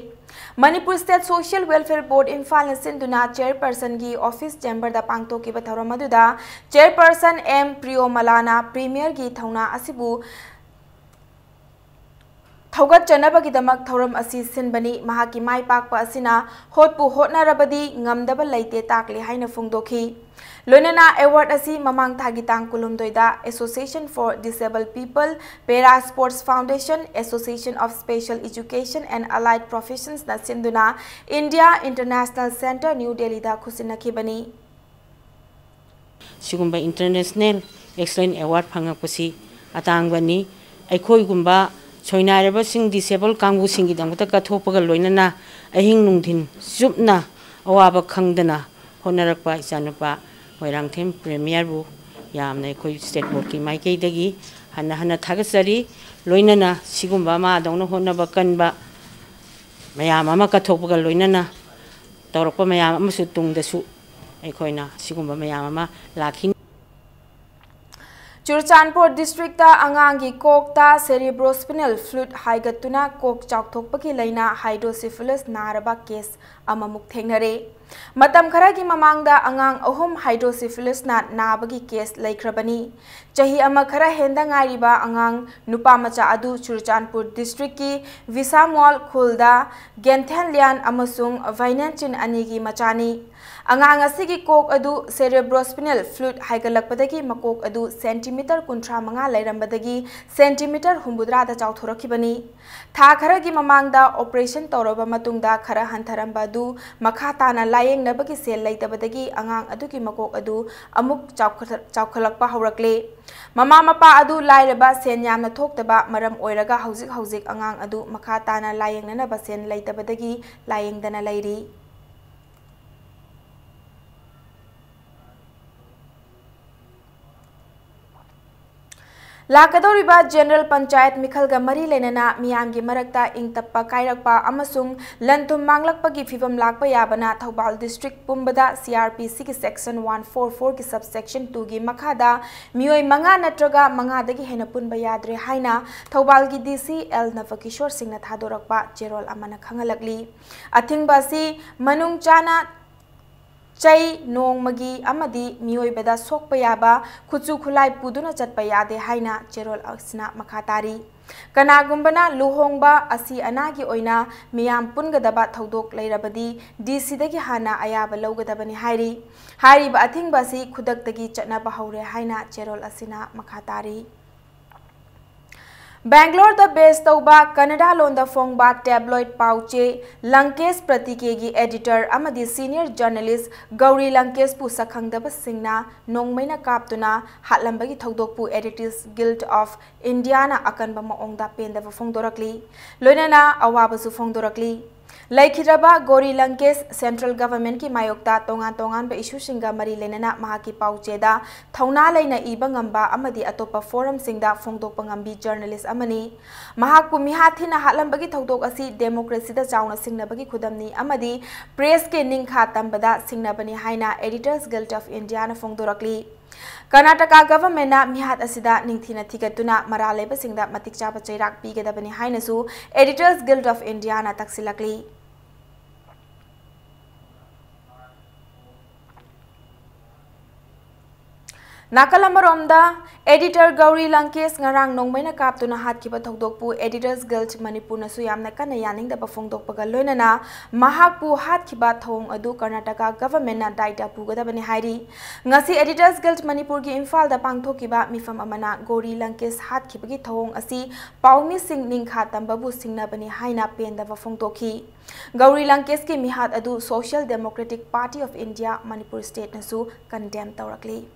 Manipur State Social Welfare Board ꯏꯝꯐꯥꯜꯅ ꯁꯤꯟꯗꯨꯅ Chairperson ꯒꯤ office chamber ꯗ ꯄꯥꯡꯊꯣꯛꯈꯤꯕ ꯊꯧꯔꯝ ꯑꯗꯨꯗ Chairperson M ꯄ꯭ꯔꯤꯌꯣꯃꯂꯥꯅ Premier ꯒꯤ ꯊꯧꯅꯥ ꯑꯁꯤꯕꯨ ꯊꯧꯒꯠꯆꯅꯕꯒꯤꯗꯃꯛ ꯊꯧꯔꯝ ꯑꯁꯤ ꯁꯤꯟꯕꯅꯤ꯫ ꯃꯍꯥꯛꯀꯤ ꯃꯥꯏ ꯄꯥꯛꯄ ꯑꯁꯤꯅ ꯍꯣꯠꯄꯨ ꯍꯣꯠꯅꯔꯕꯗꯤ ꯉꯝꯗꯕ ꯂꯩꯇꯦ ꯇꯥꯛꯂꯤ ꯍꯥꯏꯅ ꯐꯣꯡꯗꯣꯛꯈꯤ꯫ ꯂꯣꯏꯅꯅ award ꯑꯁꯤ ꯃꯃꯥꯡ ꯊꯥꯒꯤ ꯇꯥꯡ ꯀꯨꯟꯍꯨꯝꯗꯣꯏꯗ Association for Disabled People, Para Sports Foundation, Association of Special Education and Allied Professions ꯅ ꯁꯤꯟꯗꯨꯅ India International Centre, New Delhi ꯗ ꯈꯨꯠꯁꯤꯟꯅꯈꯤꯕꯅꯤ꯫ ꯁꯤꯒꯨꯝꯕ International Excellence Award ꯐꯪꯉꯛꯄꯁꯤ ꯑꯇꯥꯡꯕꯅꯤ꯫ ꯑꯩꯈꯣꯏꯒꯨꯝꯕ ꯁꯣꯏꯅꯥꯏꯔꯕꯁꯤꯡ, disable ꯀꯥꯡꯕꯨꯁꯤꯡꯒꯤꯗꯃꯛꯇ ꯀꯠꯊꯣꯛꯄꯒ ꯂꯣꯏꯅꯅ ꯑꯍꯤꯡ ꯅꯨꯡꯊꯤꯜ ꯆꯨꯞꯅ ꯑꯋꯥꯕ ꯈꯪꯗꯅ ꯍꯣꯠꯅꯔꯛꯄ ꯏꯆꯥꯅꯨꯄꯥ ꯃꯣꯏꯔꯥꯡꯊꯦꯝ Premierꯕꯨ ꯌꯥꯝꯅ ꯑꯩꯈꯣꯏ State Boardꯀꯤ ꯃꯥꯏꯀꯩꯗꯒꯤ ꯍꯟꯅ ꯍꯟꯅ ꯊꯥꯒꯠꯆꯔꯤ꯫ ꯂꯣꯏꯅꯅ ꯁꯤꯒꯨꯝꯕ ꯃꯥꯗꯧꯅ ꯍꯣꯠꯅꯕ ꯀꯟꯕ ꯃꯌꯥꯝ ꯑꯃ ꯀꯠꯊꯣꯛꯄꯒ ꯂꯣꯏꯅꯅ ꯇꯧꯔꯛꯄ ꯃꯌꯥꯝ ꯑꯃꯁꯨ ꯇꯨꯡꯗꯁꯨ ꯑꯩꯈꯣꯏꯅ ꯁꯤꯒꯨꯝꯕ ꯃꯌꯥꯝ ꯑꯃ ꯂꯥꯛꯈꯤꯅꯤ꯫ ꯆꯨꯔꯆꯥꯟꯄꯨꯔ district ꯇ ꯑꯉꯥꯡꯒꯤ ꯀꯣꯛꯇ cerebrospinal fluid ꯍꯥꯏꯒꯠꯇꯨꯅ ꯀꯣꯛ ꯆꯥꯎꯊꯣꯛꯄꯒꯤ ꯂꯥꯏꯅꯥ hydrocephalus ꯅꯥꯔꯕ case ꯑꯃꯃꯨꯛ ꯊꯦꯡꯅꯔꯦ꯫ ꯃꯇꯝ ꯈꯔꯒꯤ ꯃꯃꯥꯡꯗ ꯑꯉꯥꯡ ꯑꯍꯨꯝ ꯍꯥꯏꯗ꯭ꯔꯣꯁꯤꯐꯤꯂꯤꯁꯅ ꯅꯥꯕꯒꯤ ꯀꯦꯁ ꯂꯩꯈ꯭ꯔꯕꯅꯤ꯫ ꯆꯍꯤ ꯑꯃ ꯈꯔ ꯍꯦꯟꯗ ꯉꯥꯏꯔꯤꯕ ꯑꯉꯥꯡ ꯅꯨꯄꯥ ꯃꯆꯥ ꯑꯗꯨ ꯆꯨꯔꯆꯥꯟꯄꯨꯔ ꯗꯤꯁꯇ꯭ꯔꯤꯛꯀꯤ ꯚꯤꯁꯥꯃꯣꯜ ꯈꯨꯜꯗ ꯒꯦꯟꯊꯦꯟꯂꯤꯌꯥꯟ ꯑꯃꯁꯨꯡ ꯚꯥꯏꯅꯦꯟꯆꯤꯟ ꯑꯅꯤꯒꯤ ꯃꯆꯥꯅꯤ꯫ ꯑꯉꯥꯡ ꯑꯁꯤꯒꯤ ꯀꯣꯛ ꯑꯗꯨ cerebrospinal fluid ꯍꯥꯏꯒꯠꯂꯛꯄꯗꯒꯤ ꯃꯀꯣꯛ ꯑꯗꯨ ꯁꯦꯟꯇꯤꯃꯤꯇꯔ ꯀꯨꯟꯊ꯭ꯔꯥ ꯃꯉꯥ ꯂꯩꯔꯝꯕꯗꯒꯤ ꯁꯦꯟꯇꯤꯃꯤꯇꯔ ꯍꯨꯝꯐꯨꯇꯔꯥꯗ ꯆꯥꯎꯊꯣꯔꯛꯈꯤꯕꯅꯤ꯫ ꯊꯥ ꯈꯔꯒꯤ ꯃꯃꯥꯡꯗ ꯑꯣꯄꯔꯦꯁꯟ ꯇꯧꯔꯕ ꯃꯇꯨꯡꯗ ꯈꯔ ꯍꯟꯊꯔꯝꯕ ꯑꯗꯨ ꯃꯈꯥ ꯇꯥꯅ ꯂꯥꯌꯦꯡꯅꯕꯒꯤ ꯁꯦꯜ ꯂꯩꯇꯕꯗꯒꯤ ꯑꯉꯥꯡ ꯑꯗꯨꯒꯤ ꯃꯀꯣꯛ ꯑꯗꯨ ꯑꯃꯨꯛ ꯆꯥꯎꯈꯠ-, ꯆꯥꯎꯈꯠꯂꯛꯄ ꯍꯧꯔꯛꯂꯦ꯫ ꯃꯃꯥ ꯃꯄꯥ ꯑꯗꯨ ꯂꯥꯏꯔꯕ, ꯁꯦꯟ ꯌꯥꯝꯅ ꯊꯣꯛꯇꯕ ꯃꯔꯝ ꯑꯣꯏꯔꯒ ꯍꯧꯖꯤꯛ ꯍꯧꯖꯤꯛ ꯑꯉꯥꯡ ꯑꯗꯨ ꯃꯈꯥ ꯇꯥꯅ ꯂꯥꯌꯦꯡꯅꯅꯕ ꯁꯦꯜ ꯂꯩꯇꯕꯗꯒꯤ ꯂꯥꯌꯦꯡꯗꯅ ꯂꯩꯔꯤ꯫ ꯂꯥꯛꯀꯗꯧꯔꯤꯕ ꯖꯦꯅꯔꯦꯜ ꯄꯟꯆꯥꯌꯠ ꯃꯤꯈꯜꯒ ꯃꯔꯤ ꯂꯩꯅꯅ ꯃꯤꯌꯥꯝꯒꯤ ꯃꯔꯛꯇ ꯏꯪ ꯇꯞꯄ ꯀꯥꯏꯔꯛꯄ ꯑꯃꯁꯨꯡ ꯂꯟ ꯊꯨꯝ ꯃꯥꯡꯂꯛꯄꯒꯤ ꯐꯤꯚꯝ ꯂꯥꯛꯄ ꯌꯥꯕꯅ ꯊꯧꯕꯥꯜ ꯗꯤꯁꯇ꯭ꯔꯤꯛ ꯄꯨꯝꯕꯗ CrPCꯒꯤ section one four fourꯒꯤ subsection twoꯒꯤ ꯃꯈꯥꯗ ꯃꯤꯑꯣꯏ ꯃꯉꯥ ꯅꯠꯇ꯭ꯔꯒ ꯃꯉꯥꯗꯒꯤ ꯍꯦꯟꯅ ꯄꯨꯟꯕ ꯌꯥꯗ꯭ꯔꯦ ꯍꯥꯏꯅ ꯊꯧꯕꯥꯜꯒꯤ DC ꯑꯦꯜ ꯅꯕꯀꯤꯁꯣꯔ ꯁꯤꯡꯅ ꯊꯥꯗꯣꯔꯛꯄ ꯆꯦꯔꯣꯜ ꯑꯃꯅ ꯈꯪꯍꯜꯂꯛꯂꯤ꯫ ꯑꯊꯤꯡꯕ ꯑꯁꯤ ꯃꯅꯨꯡ ꯆꯥꯅ ꯆꯩ, ꯅꯣꯡꯃꯒꯤ ꯑꯃꯗꯤ ꯃꯤꯑꯣꯏꯕꯗ ꯁꯣꯛꯄ ꯌꯥꯕ ꯈꯨꯠꯁꯨ ꯈꯨꯠꯂꯥꯏ ꯄꯨꯗꯨꯅ ꯆꯠꯄ ꯌꯥꯗꯦ ꯍꯥꯏꯅ ꯆꯦꯔꯣꯜ ꯑꯁꯤꯅ ꯃꯈꯥ ꯇꯥꯔꯤ꯫ ꯀꯅꯥꯒꯨꯝꯕꯅ ꯂꯨꯍꯣꯡꯕ, ꯑꯁꯤ ꯑꯅꯥꯒꯤ ꯑꯣꯏꯅ ꯃꯤꯌꯥꯝ ꯄꯨꯟꯒꯗꯕ ꯊꯧꯗꯣꯛ ꯂꯩꯔꯕꯗꯤ DCꯗꯒꯤ ꯍꯥꯟꯅ ꯑꯌꯥꯕ ꯂꯧꯒꯗꯕꯅꯤ ꯍꯥꯏꯔꯤ꯫ ꯍꯥꯏꯔꯤꯕ ꯑꯊꯤꯡꯕ ꯑꯁꯤ ꯈꯨꯗꯛꯇꯒꯤ ꯆꯠꯅꯕ ꯍꯧꯔꯦ ꯍꯥꯏꯅ ꯆꯦꯔꯣꯜ ꯑꯁꯤꯅ ꯃꯈꯥ ꯇꯥꯔꯤ꯫ ꯕꯦꯡꯒ꯭ꯂꯣꯔꯗ ꯕꯦꯁ ꯇꯧꯕ ꯀꯟꯅꯗꯥ ꯂꯣꯟꯗ ꯐꯣꯡꯕ ꯇꯦꯕ꯭ꯂꯣꯏꯗ ꯄꯥꯎ ꯆꯦ ꯂꯪꯀꯦꯁ ꯄ꯭ꯔꯇꯤꯀꯦꯒꯤ ꯑꯦꯗꯤꯇꯔ ꯑꯃꯗꯤ ꯁꯤꯅꯤꯌꯔ ꯖꯔꯅꯦꯂꯤꯁ ꯒꯧꯔꯤ ꯂꯪꯀꯦꯁꯄꯨ ꯁꯛꯈꯪꯗꯕꯁꯤꯡꯅ ꯅꯣꯡꯃꯩꯅ ꯀꯥꯞꯇꯨꯅ ꯍꯥꯠꯂꯝꯕꯒꯤ ꯊꯧꯗꯣꯛꯄꯨ Editors Guild of Indiaꯅ ꯑꯀꯟꯕ ꯃꯑꯣꯡꯗ ꯄꯦꯟꯗꯕ ꯐꯣꯡꯗꯣꯔꯛꯂꯤ, ꯂꯣꯏꯅꯅ ꯑꯋꯥꯕꯁꯨ ꯐꯣꯡꯗꯣꯔꯛꯂꯤ꯫ ꯂꯩꯈꯤꯗ꯭ꯔꯕ ꯒꯣꯔꯤ ꯂꯪꯀꯦꯁ ꯁꯦꯟꯇ꯭ꯔꯦꯜ ꯒꯚꯔꯟꯃꯦꯟꯠꯀꯤ ꯃꯥꯌꯣꯛꯇ ꯇꯣꯉꯥꯟ ꯇꯣꯉꯥꯟꯕ ꯏꯁꯨꯁꯤꯡꯒ ꯃꯔꯤ ꯂꯩꯅꯅ ꯃꯍꯥꯛꯀꯤ ꯄꯥꯎꯆꯦꯗ ꯊꯧꯅꯥ ꯂꯩꯅ ꯏꯕ ꯉꯝꯕ ꯑꯃꯗꯤ ꯑꯇꯣꯞꯄ ꯐꯣꯔꯝꯁꯤꯡꯗ ꯐꯣꯡꯗꯣꯛꯄ ꯉꯝꯕꯤ ꯖꯔꯅꯦꯂꯤꯁ ꯑꯃꯅꯤ꯫ ꯃꯍꯥꯛꯄꯨ ꯃꯤꯍꯥꯠ ꯊꯤꯅ ꯍꯥꯠꯂꯝꯕꯒꯤ ꯊꯧꯗꯣꯛ ꯑꯁꯤ ꯗꯦꯃꯣꯀ꯭ꯔꯦꯁꯤꯗ ꯆꯥꯎꯅ ꯁꯤꯡꯅꯕꯒꯤ ꯈꯨꯗꯝꯅꯤ ꯑꯃꯗꯤ ꯄ꯭ꯔꯦꯁꯀꯤ ꯅꯤꯡꯈꯥ ꯇꯝꯕꯗ ꯁꯤꯡꯅꯕꯅꯤ ꯍꯥꯏꯅ Editors Guild of Indiaꯅ ꯐꯣꯡꯗꯣꯔꯛꯂꯤ꯫ ꯀꯔꯅꯥꯇꯀꯥ ꯒꯚꯔꯟꯃꯦꯟꯠꯅ ꯃꯤꯍꯥꯠ ꯑꯁꯤꯗ ꯅꯤꯡꯊꯤꯅ ꯊꯤꯒꯠꯇꯨꯅ ꯃꯔꯥꯜ ꯂꯩꯕꯁꯤꯡꯗ ꯃꯇꯤꯛ ꯆꯥꯕ ꯆꯩꯔꯥꯛ ꯄꯤꯒꯗꯕꯅꯤ ꯍꯥꯏꯅꯁꯨ Editors Guild of Indiaꯅ ꯇꯛꯁꯤꯜꯂꯛꯂꯤ꯫ ꯅꯥꯀꯜ ꯑꯃꯔꯣꯝꯗ, editor ꯒꯧꯔꯤ ꯂꯪꯀꯦꯁ ꯉꯔꯥꯡ ꯅꯣꯡꯃꯩꯅ ꯀꯥꯞꯇꯨꯅ ꯍꯥꯠꯈꯤꯕ ꯊꯧꯗꯣꯛꯄꯨ Editors Guild ꯃꯅꯤꯄꯨꯔꯅꯁꯨ ꯌꯥꯝꯅ ꯀꯟꯅ ꯌꯥꯅꯤꯡꯗꯕ ꯐꯣꯡꯗꯣꯛꯄꯒ ꯂꯣꯏꯅꯅ ꯃꯍꯥꯛꯄꯨ ꯍꯥꯠꯈꯤꯕ ꯊꯧꯑꯣꯡ ꯑꯗꯨ ꯀꯔꯅꯥꯇꯀꯥ government ꯅ ꯗꯥꯏꯇ ꯄꯨꯒꯗꯕꯅꯤ ꯍꯥꯏꯔꯤ꯫ ꯉꯁꯤ Editors Guild ꯃꯅꯤꯄꯨꯔꯒꯤ ꯏꯝꯐꯥꯜꯗ ꯄꯥꯡꯊꯣꯛꯈꯤꯕ ꯃꯤꯐꯝ ꯑꯃꯅ ꯒꯧꯔꯤ ꯂꯪꯀꯦꯁ ꯍꯥꯠꯈꯤꯕꯒꯤ ꯊꯧꯑꯣꯡ ꯑꯁꯤ ꯄꯥꯎꯃꯤꯁꯤꯡ ꯅꯤꯡꯈꯥ ꯇꯝꯕꯕꯨ ꯁꯤꯡꯅꯕꯅꯤ ꯍꯥꯏꯅ ꯄꯦꯟꯗꯕ ꯐꯣꯡꯗꯣꯛꯈꯤ꯫ ꯒꯧꯔꯤ ꯂꯪꯀꯦꯁꯀꯤ ꯃꯤꯍꯥꯠ ꯑꯗꯨ Social Democratic Party of India Manipur state ꯅꯁꯨ condemn ꯇꯧꯔꯛꯂꯤ꯫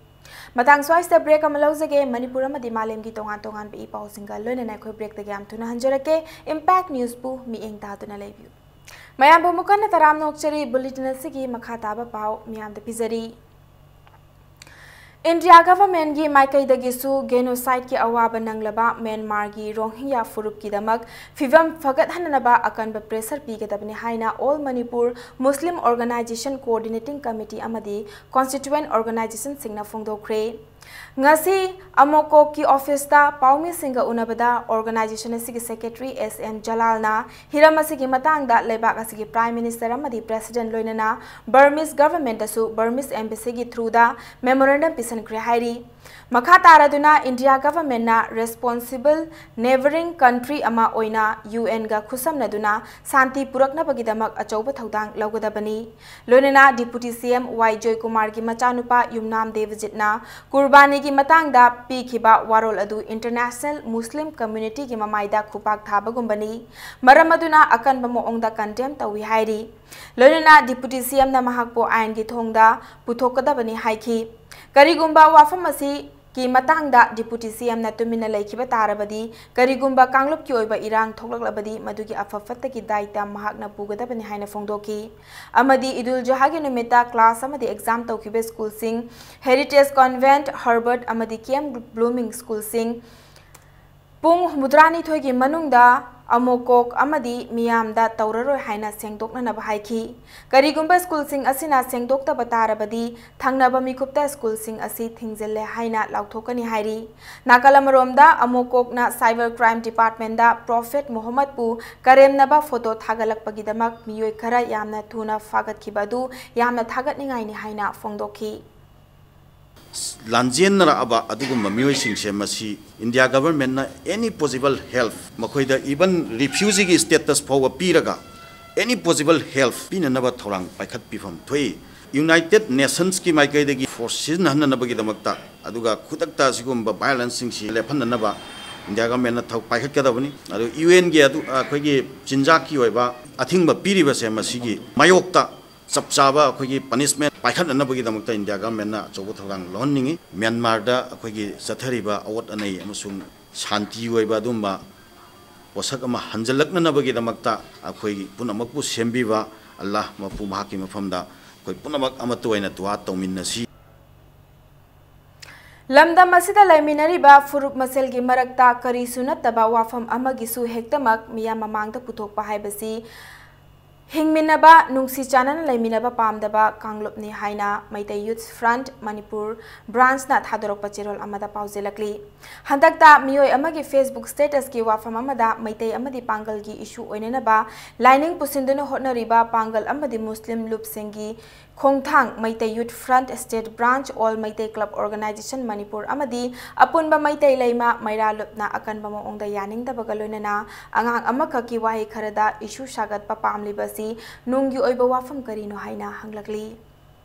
ꯃꯇꯥꯡ ꯁ꯭ꯋꯥꯏꯁꯤꯗ break ꯑꯃ ꯂꯧꯖꯒꯦ꯫ ꯃꯅꯤꯄꯨꯔ ꯑꯃꯗꯤ ꯃꯥꯂꯦꯝꯒꯤ ꯇꯣꯉꯥꯟ ꯇꯣꯉꯥꯟꯕ ꯏ ꯄꯥꯎꯁꯤꯡꯒ ꯂꯣꯏꯅꯅ ꯑꯩꯈꯣꯏ break ꯇꯒꯤ ꯌꯥꯝ ꯊꯨꯅ ꯍꯟꯖꯔꯛꯀꯦ꯫ Impact News ꯕꯨ ꯃꯤꯠꯌꯦꯡ ꯇꯥꯗꯨꯅ ꯂꯩꯕꯤꯌꯨ꯫ ꯃꯌꯥꯝꯕꯨ ꯑꯃꯨꯛ ꯍꯟꯅ ꯇꯔꯥꯝ ꯅꯣꯛꯆꯔꯤ꯫ Bulletin ꯑꯁꯤꯒꯤ ꯃꯈꯥ ꯇꯥꯕ ꯄꯥꯎ ꯃꯤꯌꯥꯝꯗ ꯄꯤꯖꯔꯤ꯫ India government ꯀꯤ ꯃꯥꯏꯀꯩꯗꯒꯤꯁꯨ genocide ꯀꯤ ꯑꯋꯥꯕ ꯅꯪꯂꯕ ꯃ꯭ꯌꯥꯟꯃꯥꯔꯒꯤ ꯔꯣꯍꯤꯡꯒ꯭ꯌꯥ ꯐꯨꯔꯨꯞꯀꯤꯗꯃꯛ ꯐꯤꯚꯝ ꯐꯒꯠꯍꯟꯅꯕ ꯑꯀꯟꯕ pressure ꯄꯤꯒꯗꯕꯅꯤ ꯍꯥꯏꯅ All Manipur Muslim Organisation Coordinating Committee ꯑꯃꯗꯤ constituent organization ꯁꯤꯡꯅ ꯐꯣꯡꯗꯣꯛꯈ꯭ꯔꯦ꯫ ꯉꯁꯤ ꯑꯃꯣꯀꯣꯛꯀꯤ office ꯇ ꯄꯥꯎꯃꯤꯁꯤꯡꯒ ꯎꯅꯕꯗ organization ꯑꯁꯤꯒꯤ secretary S N ꯖꯂꯥꯜꯅ ꯍꯤꯔꯝ ꯑꯁꯤꯒꯤ ꯃꯇꯥꯡꯗ ꯂꯩꯕꯥꯛ ꯑꯁꯤꯒꯤ Prime Minister ꯑꯃꯗꯤ President ꯂꯣꯏꯅꯅ Burmese government ꯇꯁꯨ Burmese embassy ꯒꯤ through ꯗ memorandum ꯄꯤꯁꯤꯟꯈ꯭ꯔꯦ ꯍꯥꯏꯔꯤ꯫ ꯃꯈꯥ ꯇꯥꯔꯗꯨꯅ India government ꯅ responsible neighbouring country ꯑꯃ ꯑꯣꯏꯅ U N ꯒ ꯈꯨꯠꯁꯝꯅꯗꯨꯅ ꯁꯥꯟꯇꯤ ꯄꯨꯔꯛꯅꯕꯒꯤꯗꯃꯛ ꯑꯆꯧꯕ ꯊꯧꯗꯥꯡ ꯂꯧꯒꯗꯕꯅꯤ꯫ ꯂꯣꯏꯅꯅ Deputy C M Y ꯖꯣꯏꯀꯨꯃꯥꯔꯒꯤ ꯃꯆꯥꯅꯨꯄꯥ ꯌꯨꯝꯅꯥꯝ ꯗꯦꯕꯖꯤꯠꯅ ꯀꯨꯔꯕꯥꯅꯤꯒꯤ ꯃꯇꯥꯡꯗ ꯄꯤꯈꯤꯕ ꯋꯥꯔꯣꯜ ꯑꯗꯨ international Muslim community ꯒꯤ ꯃꯃꯥꯏꯗ ꯈꯨꯄꯥꯛ ꯊꯥꯕꯒꯨꯝꯕꯅꯤ꯫ ꯃꯔꯝ ꯑꯗꯨꯅ ꯑꯀꯟꯕ ꯃꯑꯣꯡꯗ condemn ꯇꯧꯏ ꯍꯥꯏꯔꯤ꯫ ꯂꯣꯏꯅꯅ Deputy C M ꯅ ꯃꯍꯥꯛꯄꯨ ꯑꯥꯏꯟꯒꯤ ꯊꯣꯡꯗ ꯄꯨꯊꯣꯛꯀꯗꯕꯅꯤ ꯍꯥꯏꯈꯤ꯫ ꯀꯔꯤꯒꯨꯝꯕ ꯋꯥꯐꯝ ꯑꯁꯤꯒꯤ ꯃꯇꯥꯡꯗ Deputy C M ꯅ ꯇꯨꯃꯤꯟꯅ ꯂꯩꯈꯤꯕ ꯇꯥꯔꯕꯗꯤ, ꯀꯔꯤꯒꯨꯝꯕ ꯀꯥꯡꯂꯨꯞꯀꯤ ꯑꯣꯏꯕ ꯏꯔꯥꯡ ꯊꯣꯛꯂꯛꯂꯕꯗꯤ, ꯃꯗꯨꯒꯤ ꯑꯐ ꯐꯠꯇꯒꯤ ꯗꯥꯏꯇ ꯃꯍꯥꯛꯅ ꯄꯨꯒꯗꯕꯅꯤ ꯍꯥꯏꯅ ꯐꯣꯡꯗꯣꯛꯈꯤ꯫ ꯑꯃꯗꯤ ꯏꯗꯨꯜ ꯖꯨꯍꯥꯒꯤ ꯅꯨꯃꯤꯠꯇ class ꯑꯃꯗꯤ exam ꯇꯧꯈꯤꯕ school ꯁꯤꯡ, Heritage Convent, Herbert ꯑꯃꯗꯤ K M Blooming school ꯁꯤꯡ, ꯄꯨꯡ ꯍꯨꯝꯐꯨꯇꯔꯥꯅꯤꯊꯣꯏꯒꯤ ꯃꯅꯨꯡꯗ ꯑꯃꯣꯀꯣꯛ ꯑꯃꯗꯤ ꯃꯤꯌꯥꯝꯗ ꯇꯧꯔꯔꯣꯏ ꯍꯥꯏꯅ ꯁꯦꯡꯗꯣꯛꯅꯅꯕ ꯍꯥꯏꯈꯤ꯫ ꯀꯔꯤꯒꯨꯝꯕ school ꯁꯤꯡ ꯑꯁꯤꯅ ꯁꯦꯡꯗꯣꯛꯇꯕ ꯇꯥꯔꯕꯗꯤ, ꯊꯪꯅꯕ ꯃꯤꯀꯨꯞꯇ school ꯁꯤꯡ ꯑꯁꯤ ꯊꯤꯡꯖꯤꯜꯂꯦ ꯍꯥꯏꯅ ꯂꯥꯎꯊꯣꯛꯀꯅꯤ ꯍꯥꯏꯔꯤ꯫ ꯅꯥꯀꯜ ꯑꯃꯔꯣꯝꯗ, ꯑꯃꯣꯀꯣꯛꯅ Cyber Crime Department ꯗ Prophet ꯃꯨꯍꯝꯃꯗꯄꯨ ꯀꯔꯦꯝꯅꯕ photo ꯊꯥꯒꯠꯂꯛꯄꯒꯤꯗꯃꯛ ꯃꯤꯑꯣꯏ ꯈꯔ ꯌꯥꯝꯅ ꯊꯨꯅ ꯐꯥꯒꯠꯈꯤꯕ ꯑꯗꯨ ꯌꯥꯝꯅ ꯊꯥꯒꯠꯅꯤꯡꯉꯥꯏꯅꯤ ꯍꯥꯏꯅ ꯐꯣꯡꯗꯣꯛꯈꯤ꯫ ꯂꯥꯟꯖꯦꯟꯅꯔꯛꯑꯕ ꯑꯗꯨꯒꯨꯝꯕ ꯃꯤꯑꯣꯏꯁꯤꯡꯁꯦ ꯃꯁꯤ ꯏꯟꯗꯤꯌꯥ ꯒꯚꯔꯟꯃꯦꯟꯠꯅ any possible help, ꯃꯈꯣꯏꯗ even refugeeꯒꯤ status ꯐꯥꯎꯕ ꯄꯤꯔꯒ any possible help ꯄꯤꯅꯅꯕ ꯊꯧꯔꯥꯡ ꯄꯥꯏꯈꯠꯄꯤꯐꯝ ꯊꯣꯛꯏ꯫ United Nationsꯀꯤ ꯃꯥꯏꯀꯩꯗꯒꯤ force ꯁꯤꯖꯤꯟꯅꯍꯟꯅꯅꯕꯒꯤꯗꯃꯛꯇ, ꯑꯗꯨꯒ ꯈꯨꯗꯛꯇ ꯑꯁꯤꯒꯨꯝꯕ violenceꯁꯤꯡꯁꯤ ꯂꯦꯞꯍꯟꯅꯅꯕ ꯏꯟꯗꯤꯌꯥ ꯒꯚꯔꯟꯃꯦꯟꯠꯅ ꯊꯧ ꯄꯥꯏꯈꯠꯀꯗꯕꯅꯤ꯫ ꯑꯗꯨ UNꯒꯤ ꯑꯗꯨ, ꯑꯩꯈꯣꯏꯒꯤ ꯆꯤꯟꯖꯥꯛꯀꯤ ꯑꯣꯏꯕ ꯑꯊꯤꯡꯕ ꯄꯤꯔꯤꯕꯁꯦ, ꯃꯁꯤꯒꯤ ꯃꯥꯌꯣꯛꯇ ꯆꯞ ꯆꯥꯕ ꯑꯩꯈꯣꯏꯒꯤ punishment ꯄꯥꯏꯈꯠꯅꯅꯕꯒꯤꯗꯃꯛꯇ ꯏꯟꯗꯤꯌꯥ ꯒꯚꯔꯟꯃꯦꯟꯠꯅ ꯑꯆꯧꯕ ꯊꯧꯗꯥꯡ ꯂꯧꯍꯟꯅꯤꯡꯏ꯫ ꯃ꯭ꯌꯥꯟꯃꯥꯔꯗ ꯑꯩꯈꯣꯏꯒꯤ ꯆꯠꯊꯔꯤꯕ ꯑꯋꯣꯠ ꯑꯅꯩ ꯑꯃꯁꯨꯡ ꯁꯥꯟꯇꯤ ꯑꯣꯏꯕ ꯑꯗꯨꯒꯨꯝꯕ ꯄꯣꯠꯁꯛ ꯑꯃ ꯍꯟꯖꯤꯜꯂꯛꯅꯅꯕꯒꯤꯗꯃꯛꯇ ꯑꯩꯈꯣꯏꯒꯤ ꯄꯨꯝꯅꯃꯛꯄꯨ ꯁꯦꯝꯕꯤꯕ ꯑꯜꯂꯥꯍ ꯃꯄꯨ ꯃꯍꯥꯛꯀꯤ ꯃꯐꯝꯗ ꯑꯩꯈꯣꯏ ꯄꯨꯝꯅꯃꯛ ꯑꯃꯠꯇ ꯑꯣꯏꯅ ꯗꯨꯋꯥ ꯇꯧꯃꯤꯟꯅꯁꯤ꯫ ꯂꯝꯗꯝ ꯑꯁꯤꯗ ꯂꯩꯃꯤꯟꯅꯔꯤꯕ ꯐꯨꯔꯨꯞ ꯃꯁꯦꯜꯒꯤ ꯃꯔꯛꯇ ꯀꯔꯤꯁꯨ ꯅꯠꯇꯕ ꯋꯥꯐꯝ ꯑꯃꯒꯤꯁꯨ ꯍꯦꯛꯇꯃꯛ ꯃꯤꯌꯥꯝ ꯃꯃꯥꯡꯗ ꯄꯨꯊꯣꯛꯄ ꯍꯥꯏꯕꯁꯤ ꯍꯤꯡꯃꯤꯟꯅꯕ, ꯅꯨꯡꯁꯤ ꯆꯥꯟꯅꯅ ꯂꯩꯃꯤꯟꯅꯕ ꯄꯥꯝꯗꯕ ꯀꯥꯡꯂꯨꯞꯅꯤ ꯍꯥꯏꯅ ꯃꯩꯇꯩ Youth Front ꯃꯅꯤꯄꯨꯔ branchꯅ ꯊꯥꯗꯣꯔꯛꯄ ꯆꯦꯔꯣꯜ ꯑꯃꯗ ꯄꯥꯎꯖꯦꯜꯂꯛꯂꯤ꯫ ꯍꯟꯗꯛꯇ ꯃꯤꯑꯣꯏ ꯑꯃꯒꯤ Facebook statusꯀꯤ ꯋꯥꯐꯝ ꯑꯃꯗ ꯃꯩꯇꯩ ꯑꯃꯗꯤ ꯄꯥꯡꯒꯜꯒꯤ issue ꯑꯣꯏꯅꯅꯕ ꯂꯥꯏꯅꯤꯡ ꯄꯨꯁꯤꯟꯗꯨꯅ ꯍꯣꯠꯅꯔꯤꯕ ꯄꯥꯡꯒꯜ ꯑꯃꯗꯤ ꯃꯨꯁꯂꯤꯝ ꯂꯨꯞꯁꯤꯡꯒꯤ ꯈꯣꯡꯊꯥꯡ Meitei Youth Front State Branch, All Meitei Club Organisation Manipur ꯑꯃꯗꯤ ꯑꯄꯨꯟꯕ ꯃꯩꯇꯩ ꯂꯩꯃ ꯃꯩꯔꯥ ꯂꯨꯞꯅ ꯑꯀꯟꯕ ꯃꯑꯣꯡꯗ ꯌꯥꯅꯤꯡꯗꯕꯒ ꯂꯣꯏꯅꯅ ꯑꯉꯥꯡ ꯑꯃꯈꯛꯀꯤ ꯋꯥꯍꯩ ꯈꯔꯗ issue ꯁꯥꯒꯠꯄ ꯄꯥꯝꯂꯤꯕ ꯑꯁꯤ ꯅꯨꯡꯒꯤ ꯑꯣꯏꯕ ꯋꯥꯐꯝ ꯀꯔꯤꯅꯣ ꯍꯥꯏꯅ ꯍꯪꯂꯛꯂꯤ꯫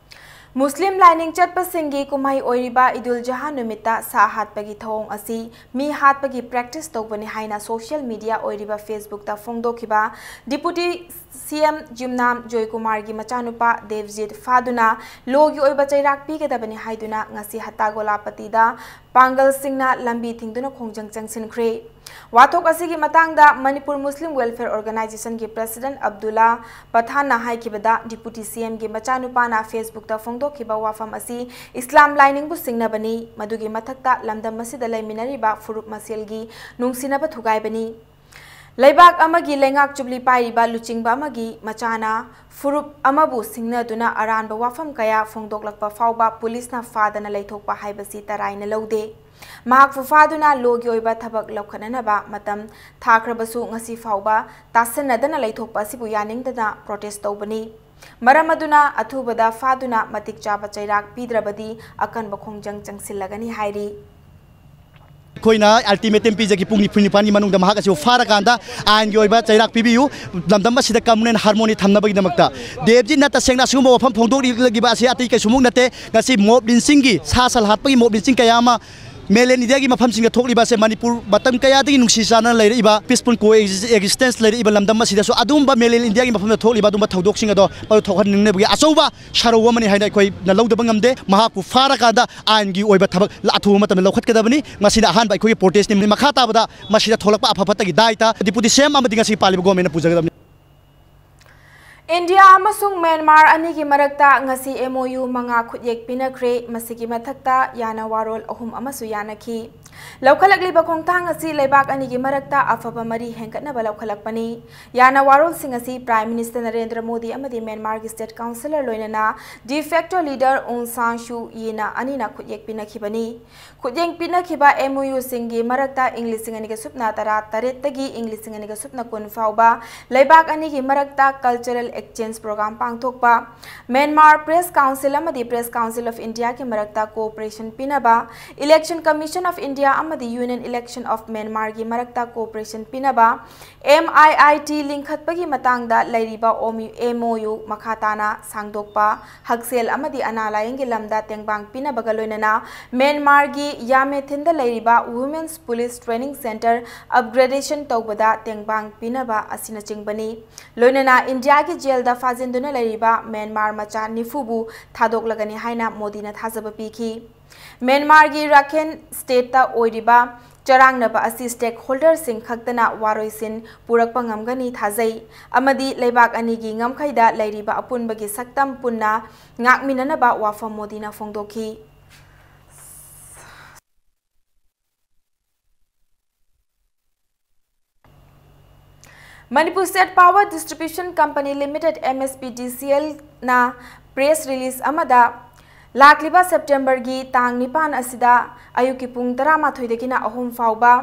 ꯃꯨꯁꯂꯤꯝ ꯂꯥꯏꯅꯤꯡ ꯆꯠꯄꯁꯤꯡꯒꯤ ꯀꯨꯝꯍꯩ ꯑꯣꯏꯔꯤꯕ ꯏꯗꯨꯜ ꯖꯨꯍꯥ ꯅꯨꯃꯤꯠꯇ ꯁꯥ ꯍꯥꯠꯄꯒꯤ ꯊꯧꯑꯣꯡ ꯑꯁꯤ ꯃꯤ ꯍꯥꯠꯄꯒꯤ practice ꯇꯧꯕꯅꯤ ꯍꯥꯏꯅ social media ꯑꯣꯏꯔꯤꯕ Facebookꯇ ꯐꯣꯡꯗꯣꯛꯈꯤꯕ Deputy CM ꯌꯨꯝꯅꯥꯝ ꯖꯣꯏꯀꯨꯃꯥꯔꯒꯤ ꯃꯆꯥꯅꯨꯄꯥ ꯗꯦꯕꯖꯤꯠ ꯐꯥꯗꯨꯅ lawꯒꯤ ꯑꯣꯏꯕ ꯆꯩꯔꯥꯛ ꯄꯤꯒꯗꯕꯅꯤ ꯍꯥꯏꯗꯨꯅ ꯉꯁꯤ ꯍꯠꯇꯥꯒꯣꯂꯥꯄꯇꯤꯗ ꯄꯥꯡꯒꯜꯁꯤꯡꯅ ꯂꯝꯕꯤ ꯊꯤꯡꯗꯨꯅ ꯈꯣꯡꯖꯪ ꯆꯪꯁꯤꯟꯈ꯭ꯔꯦ꯫ ꯋꯥꯊꯣꯛ ꯑꯁꯤꯒꯤ ꯃꯇꯥꯡꯗ ꯃꯅꯤꯄꯨꯔ ꯃꯨꯁꯂꯤꯝ Welfare Organisationꯒꯤ President ꯑꯕꯗꯨꯜꯂꯥ ꯄꯊꯥꯟꯅ ꯍꯥꯏꯈꯤꯕꯗ, Deputy CMꯒꯤ ꯃꯆꯥꯅꯨꯄꯥꯅ Facebookꯇ ꯐꯣꯡꯗꯣꯛꯈꯤꯕ ꯋꯥꯐꯝ ꯑꯁꯤ ꯏꯁꯂꯥꯝ ꯂꯥꯏꯅꯤꯡꯕꯨ ꯁꯤꯡꯅꯕꯅꯤ, ꯃꯗꯨꯒꯤ ꯃꯊꯛꯇ ꯂꯝꯗꯝ ꯑꯁꯤꯗ ꯂꯩꯃꯤꯟꯅꯔꯤꯕ ꯐꯨꯔꯨꯞ ꯃꯁꯦꯜꯒꯤ ꯅꯨꯡꯁꯤꯅꯕ ꯊꯨꯒꯥꯏꯕꯅꯤ꯫ ꯂꯩꯕꯥꯛ ꯑꯃꯒꯤ ꯂꯩꯉꯥꯛ ꯆꯨꯞꯂꯤ ꯄꯥꯏꯔꯤꯕ ꯂꯨꯆꯤꯡꯕ ꯑꯃꯒꯤ ꯃꯆꯥꯅ ꯐꯨꯔꯨꯞ ꯑꯃꯕꯨ ꯁꯤꯡꯅꯗꯨꯅ ꯑꯔꯥꯟꯕ ꯋꯥꯐꯝ ꯀꯌꯥ ꯐꯣꯡꯗꯣꯛꯂꯛꯄ ꯐꯥꯎꯕ ꯄꯨꯂꯤꯁꯅ ꯐꯥꯗꯅ ꯂꯩꯊꯣꯛꯄ ꯍꯥꯏꯕꯁꯤ ꯇꯔꯥꯏꯅ ꯂꯧꯗꯦ꯫ ꯃꯍꯥꯛꯄꯨ ꯐꯥꯗꯨꯅ lawꯒꯤ ꯑꯣꯏꯕ ꯊꯕꯛ ꯂꯧꯈꯠꯅꯅꯕ ꯃꯇꯝ ꯊꯥꯈ꯭ꯔꯕꯁꯨ ꯉꯁꯤ ꯐꯥꯎꯕ ꯇꯥꯁꯤꯟꯅꯗꯅ ꯂꯩꯊꯣꯛꯄ ꯑꯁꯤꯕꯨ ꯌꯥꯅꯤꯡꯗꯅ protest ꯇꯧꯕꯅꯤ꯫ ꯃꯔꯝ ꯑꯗꯨꯅ ꯑꯊꯨꯕꯗ ꯐꯥꯗꯨꯅ ꯃꯇꯤꯛ ꯆꯥꯕ ꯆꯩꯔꯥꯛ ꯄꯤꯗ꯭ꯔꯕꯗꯤ ꯑꯀꯟꯕ ꯈꯣꯡꯖꯪ ꯆꯪꯁꯤꯜꯂꯒꯅꯤ ꯍꯥꯏꯔꯤ꯫ ꯑꯩꯈꯣꯏꯅ ꯑꯜꯇꯤꯃꯦꯇꯝ ꯄꯤꯖꯈꯤ, ꯄꯨꯡ ꯅꯤꯐꯨ ꯅꯤꯄꯥꯟꯒꯤ ꯃꯅꯨꯡꯗ ꯃꯍꯥꯛ ꯑꯁꯤ ꯐꯥꯔꯀꯥꯟꯗ ꯑꯥꯏꯟꯒꯤ ꯑꯣꯏꯕ ꯆꯩꯔꯥꯛ ꯄꯤꯕꯤꯌꯨ꯫ ꯂꯝꯗꯝ ꯑꯁꯤꯗ ꯀꯃꯟ ꯍꯥꯔꯃꯣꯅꯤ ꯊꯝꯅꯕꯒꯤꯗꯃꯛꯇ꯫ ꯗꯦꯕꯖꯤꯠꯅ ꯇꯁꯦꯡꯅ ꯑꯁꯤꯒꯨꯝꯕ ꯋꯥꯐꯝ ꯐꯣꯡꯗꯣꯛꯂꯤꯕ ꯑꯁꯤ ꯑꯇꯩ ꯀꯩꯁꯨꯃꯨꯛ ꯅꯠꯇꯦ꯫ ꯉꯁꯤ ꯃꯣꯕ ꯂꯤꯟꯆꯤꯡꯒꯤ, ꯁꯥ ꯁꯟ ꯍꯥꯠꯄꯒꯤ ꯃꯣꯕ ꯂꯤꯟꯆꯤꯡ ꯀꯌꯥ ꯑꯃ ꯃꯦꯂꯦꯟ ꯏꯟꯗꯤꯌꯥꯒꯤ ꯃꯐꯝꯁꯤꯡꯗ ꯊꯣꯛꯂꯤꯕ ꯑꯁꯦ ꯃꯅꯤꯄꯨꯔ ꯃꯇꯝ ꯀꯌꯥꯗꯒꯤ ꯅꯨꯡꯁꯤ ꯆꯥꯟꯅꯅ ꯂꯩꯔꯛꯏꯕ, ꯄꯤꯁꯐꯨꯜ ꯀꯣ ꯑꯦꯛꯖꯤꯁꯇꯦꯟꯁ ꯂꯩꯔꯛꯏꯕ ꯂꯝꯗꯝ ꯑꯁꯤꯗꯁꯨ ꯑꯗꯨꯒꯨꯝꯕ ꯃꯦꯂꯦꯟ ꯏꯟꯗꯤꯌꯥꯒꯤ ꯃꯐꯝꯗ ꯊꯣꯛꯂꯤꯕ ꯑꯗꯨꯒꯨꯝꯕ ꯊꯧꯗꯣꯛꯁꯤꯡ ꯑꯗꯣ ꯃꯗꯨ ꯊꯣꯛꯍꯟꯅꯤꯡꯅꯕꯒꯤ ꯑꯆꯧꯕ ꯁꯔꯧ ꯑꯃꯅꯤ ꯍꯥꯏꯅ ꯑꯩꯈꯣꯏꯅ ꯂꯧꯗꯕ ꯉꯝꯗꯦ꯫ ꯃꯍꯥꯛꯄꯨ ꯐꯥꯔꯀꯥꯟꯗ ꯑꯥꯏꯟꯒꯤ ꯑꯣꯏꯕ ꯊꯕꯛ ꯑꯊꯨꯕ ꯃꯇꯝꯗ ꯂꯧꯈꯠꯀꯗꯕꯅꯤ꯫ ꯃꯁꯤꯅ ꯑꯍꯥꯟꯕ ꯑꯩꯈꯣꯏꯒꯤ ꯄ꯭ꯔꯣꯇꯦꯁꯅꯤ꯫ ꯃꯈꯥ ꯇꯥꯕꯗ ꯃꯁꯤꯗ ꯊꯣꯛꯂꯛꯄ ꯑꯐ ꯐꯠꯇꯒꯤ ꯗꯥꯏꯇ ꯗꯤꯄꯨꯇꯤ ꯁꯤ ꯑꯦꯝ ꯑꯃꯗꯤ ꯉꯁꯤ ꯄꯥꯜꯂꯤꯕ ꯒꯣꯔꯃꯦꯟꯅ ꯄꯨꯖꯒꯗꯕꯅꯤ꯫ ꯏꯟꯗꯤꯌꯥ ꯑꯃꯁꯨꯡ ꯃ꯭ꯌꯥꯟꯃꯥꯔ ꯑꯅꯤꯒꯤ ꯃꯔꯛꯇ ꯉꯁꯤ ꯑꯦꯝ ꯑꯣ ꯌꯨ ꯃꯉꯥ ꯈꯨꯠꯌꯦꯛ ꯄꯤꯅꯈ꯭ꯔꯦ꯫ ꯃꯁꯤꯒꯤ ꯃꯊꯛꯇ ꯌꯥꯅ ꯋꯥꯔꯣꯜ ꯑꯍꯨꯝ ꯑꯃꯁꯨ ꯌꯥꯅꯈꯤ꯫ ꯂꯧꯈꯠꯂꯛꯂꯤꯕ ꯈꯣꯡꯊꯥꯡ ꯑꯁꯤ ꯂꯩꯕꯥꯛ ꯑꯅꯤꯒꯤ ꯃꯔꯛꯇ ꯑꯐꯕ ꯃꯔꯤ ꯍꯦꯟꯒꯠꯅꯕ ꯂꯧꯈꯠꯂꯛꯄꯅꯤ꯫ ꯌꯥꯅ ꯋꯥꯔꯣꯜꯁꯤꯡ ꯑꯁꯤ ꯄ꯭ꯔꯥꯏꯝ ꯃꯤꯅꯤꯁꯇꯔ ꯅꯔꯦꯟꯗ꯭ꯔ ꯃꯣꯗꯤ ꯑꯃꯗꯤ ꯃ꯭ꯌꯥꯟꯃꯥꯔꯒꯤ ꯁ꯭ꯇꯦꯠ ꯀꯥꯎꯟꯁꯤꯂꯔ ꯂꯣꯏꯅꯅ ꯗꯤ ꯐꯦꯛꯇꯣ ꯂꯤꯗꯔ ꯑꯣꯡ ꯁꯥꯟ ꯁꯨ ꯌꯤꯅ ꯑꯅꯤꯅ ꯈꯨꯠꯌꯦꯛ ꯄꯤꯅꯈꯤꯕꯅꯤ꯫ ꯈꯨꯠꯌꯦꯡ ꯄꯤꯅꯈꯤꯕ ꯑꯦꯝ ꯑꯣ ꯌꯨꯁꯤꯡꯒꯤ ꯃꯔꯛꯇ ꯏꯪ ꯂꯤꯁꯤꯡ ꯑꯅꯤꯒ ꯁꯨꯞꯅ ꯇꯔꯥ ꯇꯔꯦꯠꯇꯒꯤ ꯏꯪ ꯂꯤꯁꯤꯡ ꯑꯅꯤꯒ ꯁꯨꯞꯅ ꯀꯨꯟ ꯐꯥꯎꯕ ꯂꯩꯕꯥꯛ ꯑꯅꯤꯒꯤ ꯃꯔꯛꯇ ꯀꯜꯆꯔꯦꯜ ꯑꯦꯛꯁꯆꯦꯟꯖ ꯄ꯭ꯔꯣꯒ꯭ꯔꯥꯝ ꯄꯥꯡꯊꯣꯛꯄ, ꯃ꯭ꯌꯥꯟꯃꯥꯔ ꯄ꯭ꯔꯦꯁ ꯀꯥꯎꯟꯁꯤꯜ ꯑꯃꯗꯤ ꯄ꯭ꯔꯦꯁ ꯀꯥꯎꯟꯁꯤꯜ ꯑꯣꯐ ꯏꯟꯗꯤꯌꯥꯒꯤ ꯃꯔꯛꯇ ꯀꯣꯑꯣꯄꯔꯦꯁꯟ ꯄꯤꯅꯕ, ꯏꯂꯦꯛꯁꯟ ꯀꯃꯤꯁꯟ ꯑꯣꯐ ꯏꯟꯗꯤꯌꯥ ꯑꯃꯗꯤ ꯌꯨꯅꯤꯌꯟ ꯏꯂꯦꯛꯁꯟ ꯑꯣꯐ ꯃ꯭ꯌꯥꯟꯃꯥꯔꯒꯤ ꯃꯔꯛꯇ ꯀꯣꯑꯣꯄꯔꯦꯁꯟ ꯄꯤꯅꯕ, ꯑꯦꯝ ꯑꯥꯏ ꯑꯥꯏ ꯇꯤ ꯂꯤꯡꯈꯠꯄꯒꯤ ꯃꯇꯥꯡꯗ ꯂꯩꯔꯤꯕ ꯑꯦꯝ ꯑꯣ ꯌꯨ ꯃꯈꯥ ꯇꯥꯅ ꯁꯥꯡꯗꯣꯛꯄ, ꯍꯛꯁꯦꯜ ꯑꯃꯗꯤ ꯑꯅꯥ ꯂꯥꯌꯦꯡꯒꯤ ꯂꯝꯗ ꯇꯦꯡꯕꯥꯡ ꯄꯤꯅꯕꯒ ꯂꯣꯏꯅꯅ ꯃ꯭ꯌꯥꯟꯃꯥꯔꯒꯤ ꯌꯥꯃꯦꯊꯤꯟꯗ ꯂꯩꯔꯤꯕ women's police training centre upgradation ꯇꯧꯕꯗ ꯇꯦꯡꯕꯥꯡ ꯄꯤꯅꯕ ꯑꯁꯤꯅꯆꯤꯡꯕꯅꯤ꯫ ꯂꯣꯏꯅꯅ ꯏꯟꯗꯤꯌꯥꯒꯤ ꯖꯦꯜꯗ ꯐꯥꯖꯤꯟꯗꯨꯅ ꯂꯩꯔꯤꯕ ꯃ꯭ꯌꯥꯟꯃꯥꯔ ꯃꯆꯥ ꯅꯤꯐꯨꯕꯨ ꯊꯥꯗꯣꯛꯂꯒꯅꯤ ꯍꯥꯏꯅ ꯃꯣꯗꯤꯅ ꯊꯥꯖꯕ ꯄꯤꯈꯤ꯫ ꯃ꯭ꯌꯥꯟꯃꯥꯔꯒꯤ ꯔꯥꯈꯦꯟ ꯁ꯭ꯇꯦꯠꯇ ꯑꯣꯏꯔꯤꯕ ꯆꯔꯥꯡꯅꯕ ꯑꯁꯤ ꯁ꯭ꯇꯦꯛ ꯍꯣꯜꯗꯔꯁꯤꯡ ꯈꯛꯇꯅ ꯋꯥꯔꯣꯏꯁꯤꯟ ꯄꯨꯔꯛꯄ ꯉꯝꯒꯅꯤ ꯊꯥꯖꯩ ꯑꯃꯗꯤ ꯂꯩꯕꯥꯛ ꯑꯅꯤꯒꯤ ꯉꯝꯈꯩꯗ ꯂꯩꯔꯤꯕ ꯑꯄꯨꯟꯕꯒꯤ ꯁꯛꯇꯝ ꯄꯨꯟꯅ ꯉꯥꯛꯃꯤꯟꯅꯅꯕ ꯋꯥꯐꯝ ꯃꯣꯗꯤꯅ ꯐꯣꯡꯗꯣꯛꯈꯤ꯫ Manipur state power distribution company limited, M S P D C ꯑꯦꯜꯅ ꯄ꯭ꯔꯦꯁ ꯔꯤꯂꯤꯖ ꯑꯃꯗ ꯂꯥꯛꯂꯤꯕ ꯁꯦꯞꯇꯦꯝꯕꯔꯒꯤ ꯇꯥꯡ ꯅꯤꯄꯥꯟ ꯑꯁꯤꯗ ꯑꯌꯨꯛꯀꯤ ꯄꯨꯡ ꯇꯔꯥꯃꯥꯊꯣꯏꯗꯒꯤꯅ ꯑꯍꯨꯝ ꯐꯥꯎꯕ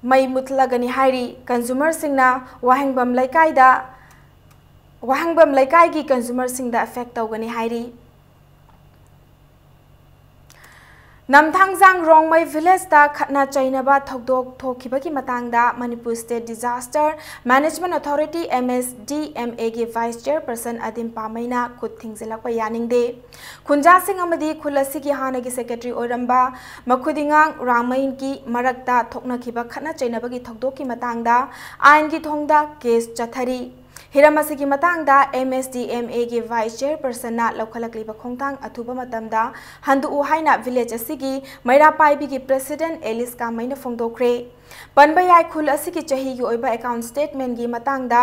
ꯃꯩ ꯃꯨꯠꯂꯒꯅꯤ ꯍꯥꯏꯔꯤ꯫ ꯀꯟꯖꯨꯃꯔꯁꯤꯡꯅ ꯋꯥꯍꯦꯡꯕꯝ ꯂꯩꯀꯥꯏꯗ ꯋꯥꯍꯦꯡꯕꯝ ꯂꯩꯀꯥꯏꯒꯤ ꯀꯟꯖꯨꯃꯔꯁꯤꯡꯗ ꯑꯦꯐꯦꯛ ꯇꯧꯒꯅꯤ ꯍꯥꯏꯔꯤ꯫ ꯅꯝꯊꯥꯡꯖꯥꯡ ꯔꯣꯡꯃꯩ ꯚꯤꯂꯦꯖꯇ ꯈꯠꯅ ꯆꯩꯅꯕ ꯊꯧꯗꯣꯛ ꯊꯣꯛꯈꯤꯕꯒꯤ ꯃꯇꯥꯡꯗ Manipur state disaster management authority, M S D M ꯑꯦꯒꯤ ꯚꯥꯏꯁ ꯆꯦꯌꯔꯄꯔꯁꯟ ꯑꯗꯤꯝ ꯄꯥꯃꯩꯅ ꯈꯨꯠ ꯊꯤꯡꯖꯤꯜꯂꯛꯄ ꯌꯥꯅꯤꯡꯗꯦ꯫ ꯈꯨꯟꯖꯥꯁꯤꯡ ꯑꯃꯗꯤ ꯈꯨꯜ ꯑꯁꯤꯒꯤ ꯍꯥꯟꯅꯒꯤ ꯁꯦꯀ꯭ꯔꯦꯇꯔꯤ ꯑꯣꯏꯔꯝꯕ ꯃꯈꯨꯗꯤꯉꯥꯡ ꯔꯥꯃꯩꯒꯤ ꯃꯔꯛꯇ ꯊꯣꯛꯅꯈꯤꯕ ꯈꯠꯅ ꯆꯩꯅꯕꯒꯤ ꯊꯧꯗꯣꯛꯀꯤ ꯃꯇꯥꯡꯗ ꯑꯥꯏꯟꯒꯤ ꯊꯣꯡꯗ ꯀꯦꯁ ꯆꯠꯊꯔꯤ꯫ ꯍꯤꯔꯝ ꯑꯁꯤꯒꯤ ꯃꯇꯥꯡꯗ ꯑꯦꯝ ꯑꯦꯁ ꯗꯤ ꯑꯦꯝ ꯑꯦꯒꯤ ꯚꯥꯏꯁ ꯆꯦꯌꯔꯄꯔꯁꯟꯅ ꯂꯧꯈꯠꯂꯛꯂꯤꯕ ꯈꯣꯡꯊꯥꯡ ꯑꯊꯨꯕ ꯃꯇꯝꯗ ꯍꯟꯗꯣꯛꯎ ꯍꯥꯏꯅ ꯚꯤꯂꯦꯖ ꯑꯁꯤꯒꯤ ꯃꯩꯔꯥ ꯄꯥꯏꯕꯤꯒꯤ ꯄ꯭ꯔꯦꯁꯤꯗꯦꯟꯠ ꯑꯦꯂꯤꯁ ꯀꯥꯃꯩꯅ ꯐꯣꯡꯗꯣꯛꯈ꯭ꯔꯦ꯫ ꯄꯟꯕ ꯌꯥꯏ, ꯈꯨꯜ ꯑꯁꯤꯒꯤ ꯆꯍꯤꯒꯤ ꯑꯣꯏꯕ ꯑꯦꯀꯥꯎꯟꯠ ꯁ꯭ꯇꯦꯠꯃꯦꯟꯠꯒꯤ ꯃꯇꯥꯡꯗ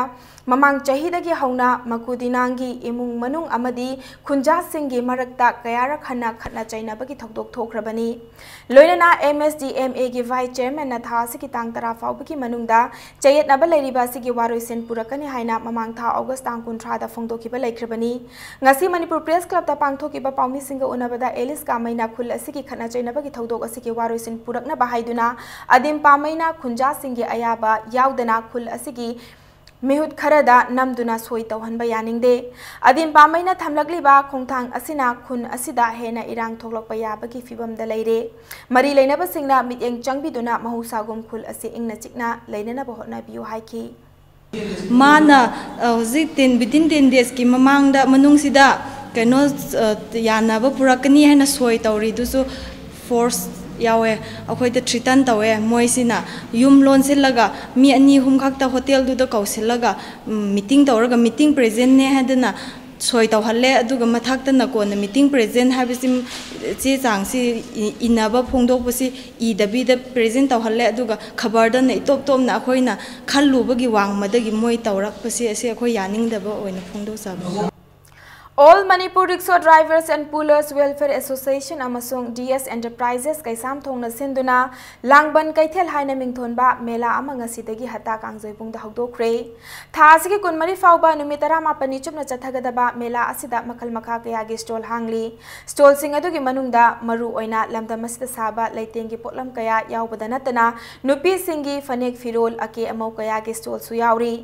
ꯃꯃꯥꯡ ꯆꯍꯤꯗꯒꯤ ꯍꯧꯅ ꯃꯀꯨꯗꯤꯅꯥꯡꯒꯤ ꯏꯃꯨꯡ ꯃꯅꯨꯡ ꯑꯃꯗꯤ ꯈꯨꯟꯖꯥꯁꯤꯡꯒꯤ ꯃꯔꯛꯇ ꯀꯌꯥꯔꯛ ꯍꯟꯅ ꯈꯠꯅ ꯆꯩꯅꯕꯒꯤ ꯊꯧꯗꯣꯛ ꯊꯣꯛꯈ꯭ꯔꯕꯅꯤ꯫ ꯂꯣꯏꯅꯅ ꯑꯦꯝ ꯑꯦꯁ ꯗꯤ ꯑꯦꯝ ꯑꯦꯒꯤ ꯚꯥꯏꯁ ꯆꯦꯌꯔꯃꯦꯟꯅ ꯊꯥ ꯑꯁꯤꯒꯤ ꯇꯥꯡ ꯇꯔꯥ ꯐꯥꯎꯕꯒꯤ ꯃꯅꯨꯡꯗ ꯆꯌꯦꯠꯅꯕ ꯂꯩꯔꯤꯕ ꯑꯁꯤꯒꯤ ꯋꯥꯔꯣꯏꯁꯤꯟ ꯄꯨꯔꯛꯀꯅꯤ ꯍꯥꯏꯅ ꯃꯃꯥꯡ ꯊꯥ ꯑꯣꯒꯁ꯭ꯠ ꯇꯥꯡ ꯀꯨꯟꯊ꯭ꯔꯥꯗ ꯐꯣꯡꯗꯣꯛꯈꯤꯕ ꯂꯩꯈ꯭ꯔꯕꯅꯤ꯫ ꯉꯁꯤ ꯃꯅꯤꯄꯨꯔ ꯄ꯭ꯔꯦꯁ ꯀ꯭ꯂꯕꯇ ꯄꯥꯡꯊꯣꯛꯈꯤꯕ ꯄꯥꯎꯃꯤꯁꯤꯡꯒ ꯎꯅꯕꯗ ꯑꯦꯂꯤꯁ ꯀꯥꯃꯩꯅ ꯈꯨꯜ ꯑꯁꯤꯒꯤ ꯈꯠꯅ ꯆꯩꯅꯕꯒꯤ ꯊꯧꯗꯣꯛ ꯑꯁꯤꯒꯤ ꯋꯥꯔꯣꯏꯁꯤꯟ ꯄꯨꯔꯛꯅꯕ ꯍꯥꯏꯗꯨꯅ ꯑꯗꯤꯝ ꯄꯥꯃꯩꯅ ꯈꯨꯟꯖꯥꯁꯤꯡꯒꯤ ꯑꯌꯥꯕ ꯌꯥꯎꯗꯅ ꯈꯨꯜ ꯑꯁꯤꯒꯤ ꯃꯤꯍꯨꯠ ꯈꯔꯗ ꯅꯝꯗꯨꯅ ꯁꯣꯏ ꯇꯧꯍꯟꯕ ꯌꯥꯅꯤꯡꯗꯦ꯫ ꯑꯗꯤꯝ ꯄꯥꯃꯩꯅ ꯊꯝꯂꯛꯂꯤꯕ ꯈꯣꯡꯊꯥꯡ ꯑꯁꯤꯅ ꯈꯨꯟ ꯑꯁꯤꯗ ꯍꯦꯟꯅ ꯏꯔꯥꯡ ꯊꯣꯛꯂꯛꯄ ꯌꯥꯕꯒꯤ ꯐꯤꯚꯝꯗ ꯂꯩꯔꯦ꯫ ꯃꯔꯤ ꯂꯩꯅꯕꯁꯤꯡꯅ ꯃꯤꯠꯌꯦꯡ ꯆꯪꯕꯤꯗꯨꯅ ꯃꯍꯧꯁꯥꯒꯨꯝ ꯈꯨꯜ ꯑꯁꯤ ꯏꯪꯅ ꯆꯤꯛꯅ ꯂꯩꯅꯅꯕ ꯍꯣꯠꯅꯕꯤꯌꯨ ꯍꯥꯏꯈꯤ꯫ ꯃꯥꯅ, ꯑ, ꯍꯧꯖꯤꯛ ten, within ten days ꯀꯤ ꯃꯃꯥꯡꯗ, ꯃꯅꯨꯡꯁꯤꯗ ꯀꯩꯅꯣ, ꯑ, ꯌꯥꯅꯕ ꯄꯨꯔꯛꯀꯅꯤ ꯍꯥꯏꯅ ꯁꯣꯏ ꯇꯧꯔꯤꯗꯨꯁꯨ ꯐꯣꯔꯁ ꯌꯥꯎꯋꯦ꯫ ꯑꯩꯈꯣꯏꯗ ꯊ꯭ꯔꯤꯇꯟ ꯇꯧꯋꯦ꯫ ꯃꯣꯏꯁꯤꯅ ꯌꯨꯝ ꯂꯣꯟꯁꯤꯜꯂꯒ ꯃꯤ ꯑꯅꯤ ꯑꯍꯨꯝ ꯈꯛꯇ ꯍꯣꯇꯦꯜꯗꯨꯗ ꯀꯧꯁꯤꯜꯂꯒ, ꯎꯝ, ꯃꯤꯇꯤꯡ ꯇꯧꯔꯒ ꯃꯤꯇꯤꯡ ꯄ꯭ꯔꯦꯖꯦꯟꯅꯦ ꯍꯥꯏꯗꯅ ꯁꯣꯏ ꯇꯧꯍꯜꯂꯦ꯫ ꯑꯗꯨꯒ ꯃꯊꯛꯇꯅ ꯀꯣꯟꯅ ꯃꯤꯇꯤꯡ ꯄ꯭ꯔꯦꯖꯦꯟ ꯍꯥꯏꯕꯁꯤ ꯆꯦ ꯆꯥꯡꯁꯤ ꯏ-, ꯏꯅꯕ ꯐꯣꯡꯗꯣꯛꯄꯁꯤ ꯏꯗꯕꯤꯗ ꯄ꯭ꯔꯦꯖꯦꯟ ꯇꯧꯍꯜꯂꯦ꯫ ꯑꯗꯨꯒ ꯈꯕꯔꯗꯅ ꯏꯇꯣꯞ ꯇꯣꯞꯅ ꯑꯩꯈꯣꯏꯅ ꯈꯜꯂꯨꯕꯒꯤ ꯋꯥꯡꯃꯗꯒꯤ ꯃꯣꯏ ꯇꯧꯔꯛꯄꯁꯤ ꯑꯁꯤ ꯑꯩꯈꯣꯏ ꯌꯥꯅꯤꯡꯗꯕ ꯑꯣꯏꯅ ꯐꯣꯡꯗꯣꯛꯆꯕꯅꯤ꯫ All Manipur Rickshaw Drivers and Pullers Welfare Association ꯑꯃꯁꯨꯡ D S Enterprises ꯀꯩꯁꯥꯝꯊꯣꯡꯅ ꯁꯤꯟꯗꯨꯅ ꯂꯥꯡꯕꯟ ꯀꯩꯊꯦꯜ ꯍꯥꯏꯅ ꯃꯤꯡꯊꯣꯟꯕ ꯃꯦꯂꯥ ꯑꯃ ꯉꯁꯤꯗꯒꯤ ꯍꯠꯇꯥ ꯀꯥꯡꯖꯩꯕꯨꯡꯗ ꯍꯧꯗꯣꯛꯈ꯭ꯔꯦ꯫ ꯊꯥ ꯑꯁꯤꯒꯤ ꯀꯨꯟꯃꯔꯤ ꯐꯥꯎꯕ ꯅꯨꯃꯤꯠ ꯇꯔꯥꯃꯥꯄꯟꯅꯤ ꯆꯨꯞꯅ ꯆꯠꯊꯒꯗꯕ ꯃꯦꯂꯥ ꯑꯁꯤꯗ ꯃꯈꯜ ꯃꯈꯥ ꯀꯌꯥꯒꯤ stall ꯍꯥꯡꯂꯤ꯫ Stallꯁꯤꯡ ꯑꯗꯨꯒꯤ ꯃꯅꯨꯡꯗ ꯃꯔꯨ ꯑꯣꯏꯅ ꯂꯝꯗꯝ ꯑꯁꯤꯗ ꯁꯥꯕ ꯂꯩꯇꯦꯡꯒꯤ ꯄꯣꯠꯂꯝ ꯀꯌꯥ ꯌꯥꯎꯕꯗ ꯅꯠꯇꯅ ꯅꯨꯄꯤꯁꯤꯡꯒꯤ ꯐꯅꯦꯛ ꯐꯤꯔꯣꯜ ꯑꯀꯦ ꯑꯃꯧ ꯀꯌꯥꯒꯤ stallꯁꯨ ꯌꯥꯎꯔꯤ꯫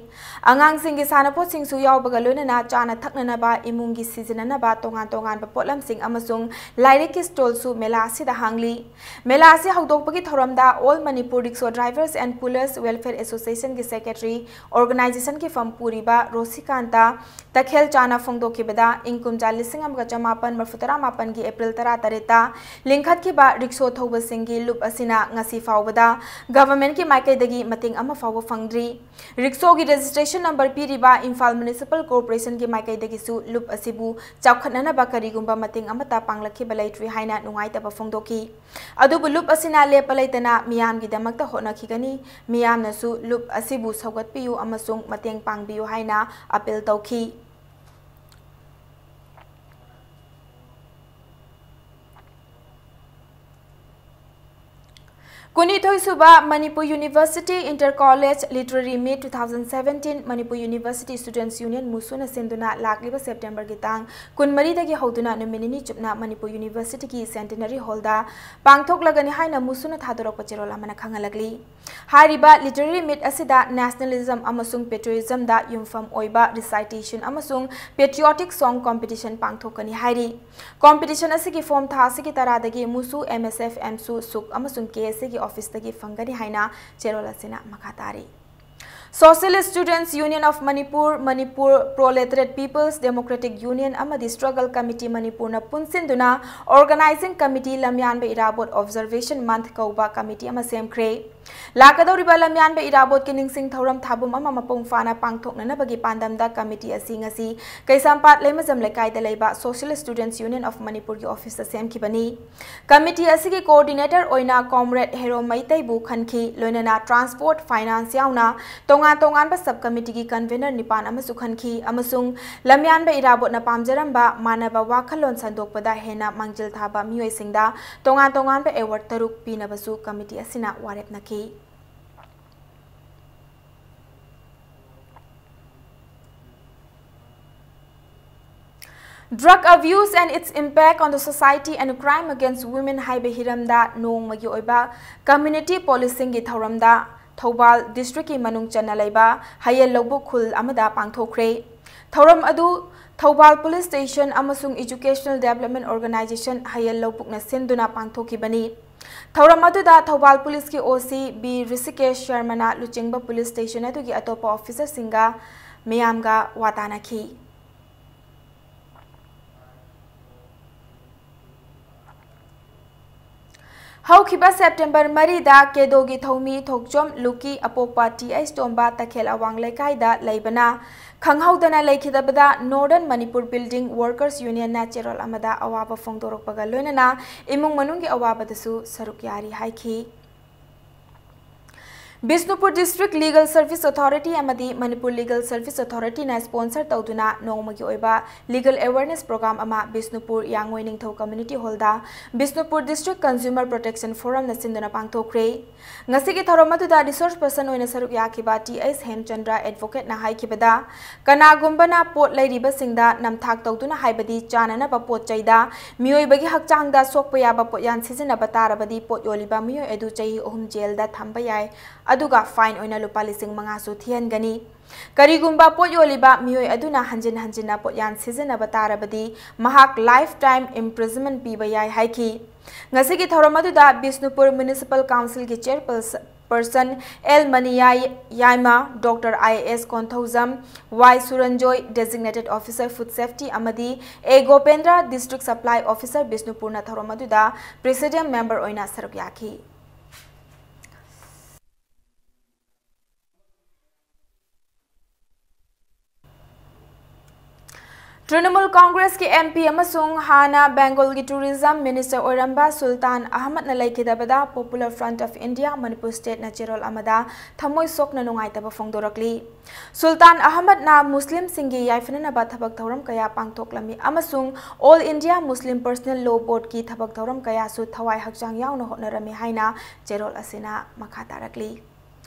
ꯑꯉꯥꯡꯁꯤꯡꯒꯤ ꯁꯥꯟꯅꯄꯣꯠꯁꯤꯡꯁꯨ ꯌꯥꯎꯕꯒ ꯂꯣꯏꯅꯅ ꯆꯥꯅ ꯊꯛꯅꯅꯕ, ꯏꯃꯨꯡꯒꯤ ꯁꯤꯖꯤꯟꯅꯅꯕ ꯇꯣꯉꯥꯟ ꯇꯣꯉꯥꯟꯕ ꯄꯣꯠꯂꯝꯁꯤꯡ ꯑꯃꯁꯨꯡ ꯂꯥꯏꯔꯤꯛꯀꯤ stallꯁꯨ ꯃꯦꯂꯥ ꯑꯁꯤꯗ ꯍꯥꯡꯂꯤ꯫ ꯃꯦꯂꯥ ꯑꯁꯤ ꯍꯧꯗꯣꯛꯄꯒꯤ ꯊꯧꯔꯝꯗ All Manipur Rickshaw Drivers and Pullers Welfare Associationꯒꯤ secretary, organizationꯒꯤ ꯐꯝ ꯄꯨꯔꯤꯕ ꯔꯣꯁꯤꯀꯥꯟꯇ ꯇꯈꯦꯜ ꯆꯥꯅ ꯐꯣꯡꯗꯣꯛꯈꯤꯕꯗ, ꯏꯪ ꯀꯨꯝꯖꯥ ꯂꯤꯁꯤꯡ ꯑꯃꯒ ꯆꯃꯥꯄꯟ ꯃꯔꯤꯐꯨ ꯇꯔꯥꯃꯥꯄꯟꯒꯤ April ꯇꯔꯥꯇꯔꯦꯠꯇ ꯂꯤꯡꯈꯠꯈꯤꯕ rickshaw ꯊꯧꯕꯁꯤꯡꯒꯤ ꯂꯨꯞ ꯑꯁꯤꯅ ꯉꯁꯤ ꯐꯥꯎꯕꯗ governmentꯀꯤ ꯃꯥꯏꯀꯩꯗꯒꯤ ꯃꯇꯦꯡ ꯑꯃ ꯐꯥꯎꯕ ꯐꯪꯗ꯭ꯔꯤ꯫ Rickshawꯒꯤ registration number ꯄꯤꯔꯤꯕ ꯏꯝꯐꯥꯜ Municipal Corporationꯒꯤ ꯃꯥꯏꯀꯩꯗꯒꯤꯁꯨ ꯂꯨꯞ ꯑꯁꯤꯕꯨ ꯆꯥꯎꯈꯠꯅꯅꯕ ꯀꯔꯤꯒꯨꯝꯕ ꯃꯇꯦꯡ ꯑꯃꯠꯇ ꯄꯥꯡꯂꯛꯈꯤꯕ ꯂꯩꯇ꯭ꯔꯤ ꯍꯥꯏꯅ ꯅꯨꯡꯉꯥꯏꯇꯕ ꯐꯣꯡꯗꯣꯛꯈꯤ꯫ ꯑꯗꯨꯕꯨ ꯂꯨꯞ ꯑꯁꯤꯅ ꯂꯦꯞꯄ ꯂꯩꯇꯅ ꯃꯤꯌꯥꯝꯒꯤꯗꯃꯛꯇ ꯍꯣꯠꯅꯈꯤꯒꯅꯤ꯫ ꯃꯤꯌꯥꯝꯅꯁꯨ ꯂꯨꯞ ꯑꯁꯤꯕꯨ ꯁꯧꯒꯠꯄꯤꯌꯨ ꯑꯃꯁꯨꯡ ꯃꯇꯦꯡ ꯄꯥꯡꯕꯤꯌꯨ ꯍꯥꯏꯅ appeal ꯇꯧꯈꯤ꯫ ꯀꯨꯟꯅꯤꯊꯣꯏ ꯁꯨꯕ Manipur University Inter College Literary Meet two thousand seventeen Manipur University Students Union ꯃꯨꯁꯨꯅ ꯁꯤꯟꯗꯨꯅ ꯂꯥꯛꯂꯤꯕ Septemberꯒꯤ ꯇꯥꯡ ꯀꯨꯟꯃꯔꯤꯗꯒꯤ ꯍꯧꯗꯨꯅ ꯅꯨꯃꯤꯠ ꯅꯤꯅꯤ ꯆꯨꯞꯅ ꯃꯅꯤꯄꯨꯔ Universityꯒꯤ Centenary Hallꯗ ꯄꯥꯡꯊꯣꯛꯂꯒꯅꯤ ꯍꯥꯏꯅ ꯃꯨꯁꯨꯅ ꯊꯥꯗꯣꯔꯛꯄ ꯆꯦꯔꯣꯜ ꯑꯃꯅ ꯈꯪꯍꯜꯂꯛꯂꯤ꯫ ꯍꯥꯏꯔꯤꯕ literary meet ꯑꯁꯤꯗ nationalism ꯑꯃꯁꯨꯡ patriotismꯗ ꯌꯨꯝꯐꯝ ꯑꯣꯏꯕ recitation ꯑꯃꯁꯨꯡ patriotic song competition ꯄꯥꯡꯊꯣꯛꯀꯅꯤ ꯍꯥꯏꯔꯤ꯫ Competition ꯑꯁꯤꯒꯤ form ꯊꯥ ꯑꯁꯤꯒꯤ ꯇꯔꯥꯗꯒꯤ ꯃꯨꯁꯨ M S F, MSU, ꯁꯨꯛ ꯑꯃꯁꯨꯡ K S Aꯒꯤ officeꯇꯒꯤ ꯐꯪꯒꯅꯤ ꯍꯥꯏꯅ ꯆꯦꯔꯣꯜ ꯑꯁꯤꯅ ꯃꯈꯥ ꯇꯥꯔꯤ꯫ Socialist Students Union of Manipur, Manipur Proletariat People's Democratic Union ꯑꯃꯗꯤ Struggle Committee ꯃꯅꯤꯄꯨꯔꯅ ꯄꯨꯟꯁꯤꯟꯗꯨꯅ Organizing Committee ꯂꯝꯌꯥꯟꯕ ꯏꯔꯥꯕꯣꯠ Observation Month ꯀꯧꯕ committee ꯑꯃ ꯁꯦꯝꯈ꯭ꯔꯦ꯫ ꯂꯥꯛꯀꯗꯧꯔꯤꯕ ꯂꯝꯌꯥꯟꯕ ꯏꯔꯥꯕꯣꯠꯀꯤ ꯅꯤꯡꯁꯤꯡ ꯊꯧꯔꯝ ꯊꯥꯕꯨꯝ ꯑꯃ ꯃꯄꯨꯡ ꯐꯥꯅ ꯄꯥꯡꯊꯣꯛꯅꯅꯕꯒꯤ ꯄꯥꯟꯗꯝꯗ ꯀꯃꯤꯇꯤ ꯑꯁꯤ ꯉꯁꯤ ꯀꯩꯁꯥꯝꯄꯥꯠ ꯂꯩꯃꯖꯝ ꯂꯩꯀꯥꯏꯗ ꯂꯩꯕ Social Students Union of Manipurꯒꯤ officeꯇ ꯁꯦꯝꯈꯤꯕꯅꯤ꯫ ꯀꯃꯤꯇꯤ ꯑꯁꯤꯒꯤ coordinator ꯑꯣꯏꯅ Comrade ꯍꯦꯔꯣ ꯃꯩꯇꯩꯕꯨ ꯈꯟꯈꯤ, ꯂꯣꯏꯅꯅ Transport, Finance ꯌꯥꯎꯅ ꯇꯣꯉꯥꯟ ꯇꯣꯉꯥꯟꯕ sub committeeꯒꯤ convener ꯅꯤꯄꯥꯟ ꯑꯃꯁꯨ ꯈꯟꯈꯤ ꯑꯃꯁꯨꯡ ꯂꯝꯌꯥꯟꯕ ꯏꯔꯥꯕꯣꯠꯅ ꯄꯥꯝꯖꯔꯝꯕ ꯃꯥꯟꯅꯕ ꯋꯥꯈꯜꯂꯣꯟ ꯁꯟꯗꯣꯛꯄꯗ ꯍꯦꯟꯅ ꯃꯥꯡꯖꯤꯜ ꯊꯥꯕ ꯃꯤꯑꯣꯏꯁꯤꯡꯗ ꯇꯣꯉꯥꯟ ꯇꯣꯉꯥꯟꯕ award ꯇꯔꯨꯛ ꯄꯤꯅꯕꯁꯨ ꯀꯃꯤꯇꯤ ꯑꯁꯤꯅ ꯋꯥꯔꯦꯞꯅꯈꯤ꯫ Drug abuse and its impact on the society and crime against women ꯍꯥꯏꯕ ꯍꯤꯔꯝꯗ ꯅꯣꯡꯃꯒꯤ ꯑꯣꯏꯕ community policingꯒꯤ ꯊꯧꯔꯝꯗ ꯊꯧꯕꯥꯜ districtꯀꯤ ꯃꯅꯨꯡ ꯆꯟꯅ ꯂꯩꯕ ꯍꯌꯦꯜ ꯂꯧꯕꯨꯛ ꯈꯨꯜ ꯑꯃꯗ ꯄꯥꯡꯊꯣꯛꯈ꯭ꯔꯦ꯫ ꯊꯧꯔꯝ ꯑꯗꯨ ꯊꯧꯕꯥꯜ Police Station ꯑꯃꯁꯨꯡ Educational Development Organisation ꯍꯌꯦꯜ ꯂꯧꯕꯨꯛꯅ ꯁꯤꯟꯗꯨꯅ ꯄꯥꯡꯊꯣꯛꯈꯤꯕꯅꯤ꯫ ꯊꯧꯔꯝ ꯑꯗꯨꯗ ꯊꯧꯕꯥꯜ Policeꯀꯤ OC B ꯔꯤꯁꯤꯀꯦꯁ ꯁꯔꯃꯅ ꯂꯨꯆꯤꯡꯕ police station ꯑꯗꯨꯒꯤ ꯑꯇꯣꯞꯄ officerꯁꯤꯡꯒ ꯃꯤꯌꯥꯝꯒ ꯋꯥ ꯇꯥꯅꯈꯤ꯫ ꯍꯧꯈꯤꯕ September ꯃꯔꯤꯗ ꯀꯦꯗꯣꯒꯤ ꯊꯧꯃꯤ ꯊꯣꯛꯆꯣꯝ ꯂꯨꯀꯤ ꯑꯄꯣꯛꯄ T H ꯇꯣꯝꯕ ꯇꯈꯦꯜ ꯑꯋꯥꯡ ꯂꯩꯀꯥꯏꯗ ꯂꯩꯕꯅ ꯈꯪꯍꯧꯗꯅ ꯂꯩꯈꯤꯗꯕꯗ Northern Manipur Building Workers Unionꯅ ꯆꯦꯔꯣꯜ ꯑꯃꯗ ꯑꯋꯥꯕ ꯐꯣꯡꯗꯣꯔꯛꯄꯒ ꯂꯣꯏꯅꯅ ꯏꯃꯨꯡ ꯃꯅꯨꯡꯒꯤ ꯑꯋꯥꯕꯗꯁꯨ ꯁꯔꯨꯛ ꯌꯥꯔꯤ ꯍꯥꯏꯈꯤ꯫ Bishnupur District Legal Service Authority ꯑꯃꯗꯤ Manipur Legal Service Authorityꯅ sponsor ꯇꯧꯗꯨꯅ ꯅꯣꯡꯃꯒꯤ ꯑꯣꯏꯕ legal awareness program ꯑꯃ ꯕꯤꯁꯅꯨꯄꯨꯔ ꯌꯥꯡꯉꯣꯏ ꯅꯤꯡꯊꯧ Community Hallꯗ Bishnupur District Consumer Protection Forumꯅ ꯁꯤꯟꯗꯨꯅ ꯄꯥꯡꯊꯣꯛꯈ꯭ꯔꯦ꯫ ꯉꯁꯤꯒꯤ ꯊꯧꯔꯝ ꯑꯗꯨꯗ resource person ꯑꯣꯏꯅ ꯁꯔꯨꯛ ꯌꯥꯈꯤꯕ T H ꯍꯦꯝꯆꯟꯗ꯭ꯔ Advocateꯅ ꯍꯥꯏꯈꯤꯕꯗ, ꯀꯅꯥꯒꯨꯝꯕꯅ ꯄꯣꯠ ꯂꯩꯔꯤꯕꯁꯤꯡꯗ ꯅꯝꯊꯥꯛ ꯇꯧꯗꯨꯅ ꯍꯥꯏꯕꯗꯤ ꯆꯥꯅꯅꯕ ꯄꯣꯠ ꯆꯩꯗ ꯃꯤꯑꯣꯏꯕꯒꯤ ꯍꯛꯆꯥꯡꯗ ꯁꯣꯛꯄ ꯌꯥꯕ ꯄꯣꯠꯌꯥꯟ ꯁꯤꯖꯤꯟꯅꯕ ꯇꯥꯔꯕꯗꯤ ꯄꯣꯠ ꯌꯣꯜꯂꯤꯕ ꯃꯤꯑꯣꯏ ꯑꯗꯨ ꯆꯍꯤ ꯑꯍꯨꯝ ꯖꯦꯜꯗ ꯊꯝꯕ ꯌꯥꯏ, ꯑꯗꯨꯒ fine ꯑꯣꯏꯅ ꯂꯨꯄꯥ ꯂꯤꯁꯤꯡ ꯃꯉꯥꯁꯨ ꯊꯤꯍꯟꯒꯅꯤ꯫ ꯀꯔꯤꯒꯨꯝꯕ ꯄꯣꯠ ꯌꯣꯜꯂꯤꯕ ꯃꯤꯑꯣꯏ ꯑꯗꯨꯅ ꯍꯟꯖꯤꯟ ꯍꯟꯖꯤꯟꯅ ꯄꯣꯠꯌꯥꯟ ꯁꯤꯖꯤꯟꯅꯕ ꯇꯥꯔꯕꯗꯤ ꯃꯍꯥꯛ lifetime imprisonment ꯄꯤꯕ ꯌꯥꯏ ꯍꯥꯏꯈꯤ꯫ ꯉꯁꯤꯒꯤ ꯊꯧꯔꯝ ꯑꯗꯨꯗ Bishnupur Municipal Councilꯒꯤ chairperson L ꯃꯅꯤꯌꯥꯏ Yaima, Doctor I A S Konthoujam, Y ꯁꯨꯔꯟꯖꯣꯏ, Designated Officer Food Safety ꯑꯃꯗꯤ A ꯒꯣꯄꯦꯟꯗ꯭ꯔ, District Supply Officer ꯕꯤꯁꯅꯨꯄꯨꯔꯅ ꯊꯧꯔꯝ ꯑꯗꯨꯗ presiding member ꯑꯣꯏꯅ ꯁꯔꯨꯛ ꯌꯥꯈꯤ꯫ ꯇ꯭ꯔꯤꯅꯃꯨꯜ ꯀꯣꯡꯒ꯭ꯔꯦꯁꯀꯤ M P ꯑꯃꯁꯨꯡ ꯍꯥꯟꯅ ꯕꯦꯡꯒꯣꯜꯒꯤ Tourism Minister ꯑꯣꯏꯔꯝꯕ ꯁꯨꯜꯇꯥꯟ ꯑꯍꯃꯗꯅ ꯂꯩꯈꯤꯗꯕꯗ Popular Front of India Manipur Stateꯅ ꯆꯦꯔꯣꯜ ꯑꯃꯗ ꯊꯃꯣꯏ ꯁꯣꯛꯅ ꯅꯨꯡꯉꯥꯏꯇꯕ ꯐꯣꯡꯗꯣꯔꯛꯂꯤ꯫ ꯁꯨꯜꯇꯥꯟ ꯑꯍꯃꯗꯅ ꯃꯨꯁꯂꯤꯝꯁꯤꯡꯒꯤ ꯌꯥꯏꯐꯅꯅꯕ ꯊꯕꯛ ꯊꯧꯔꯝ ꯀꯌꯥ ꯄꯥꯡꯊꯣꯛꯂꯝꯃꯤ ꯑꯃꯁꯨꯡ All India Muslim Personal Law Boardꯀꯤ ꯊꯕꯛ ꯊꯧꯔꯝ ꯀꯌꯥꯁꯨ ꯊꯋꯥꯏ ꯍꯛꯆꯥꯡ ꯌꯥꯎꯅ ꯍꯣꯠꯅꯔꯝꯃꯤ ꯍꯥꯏꯅ ꯆꯦꯔꯣꯜ ꯑꯁꯤꯅ ꯃꯈꯥ ꯇꯥꯔꯛꯂꯤ꯫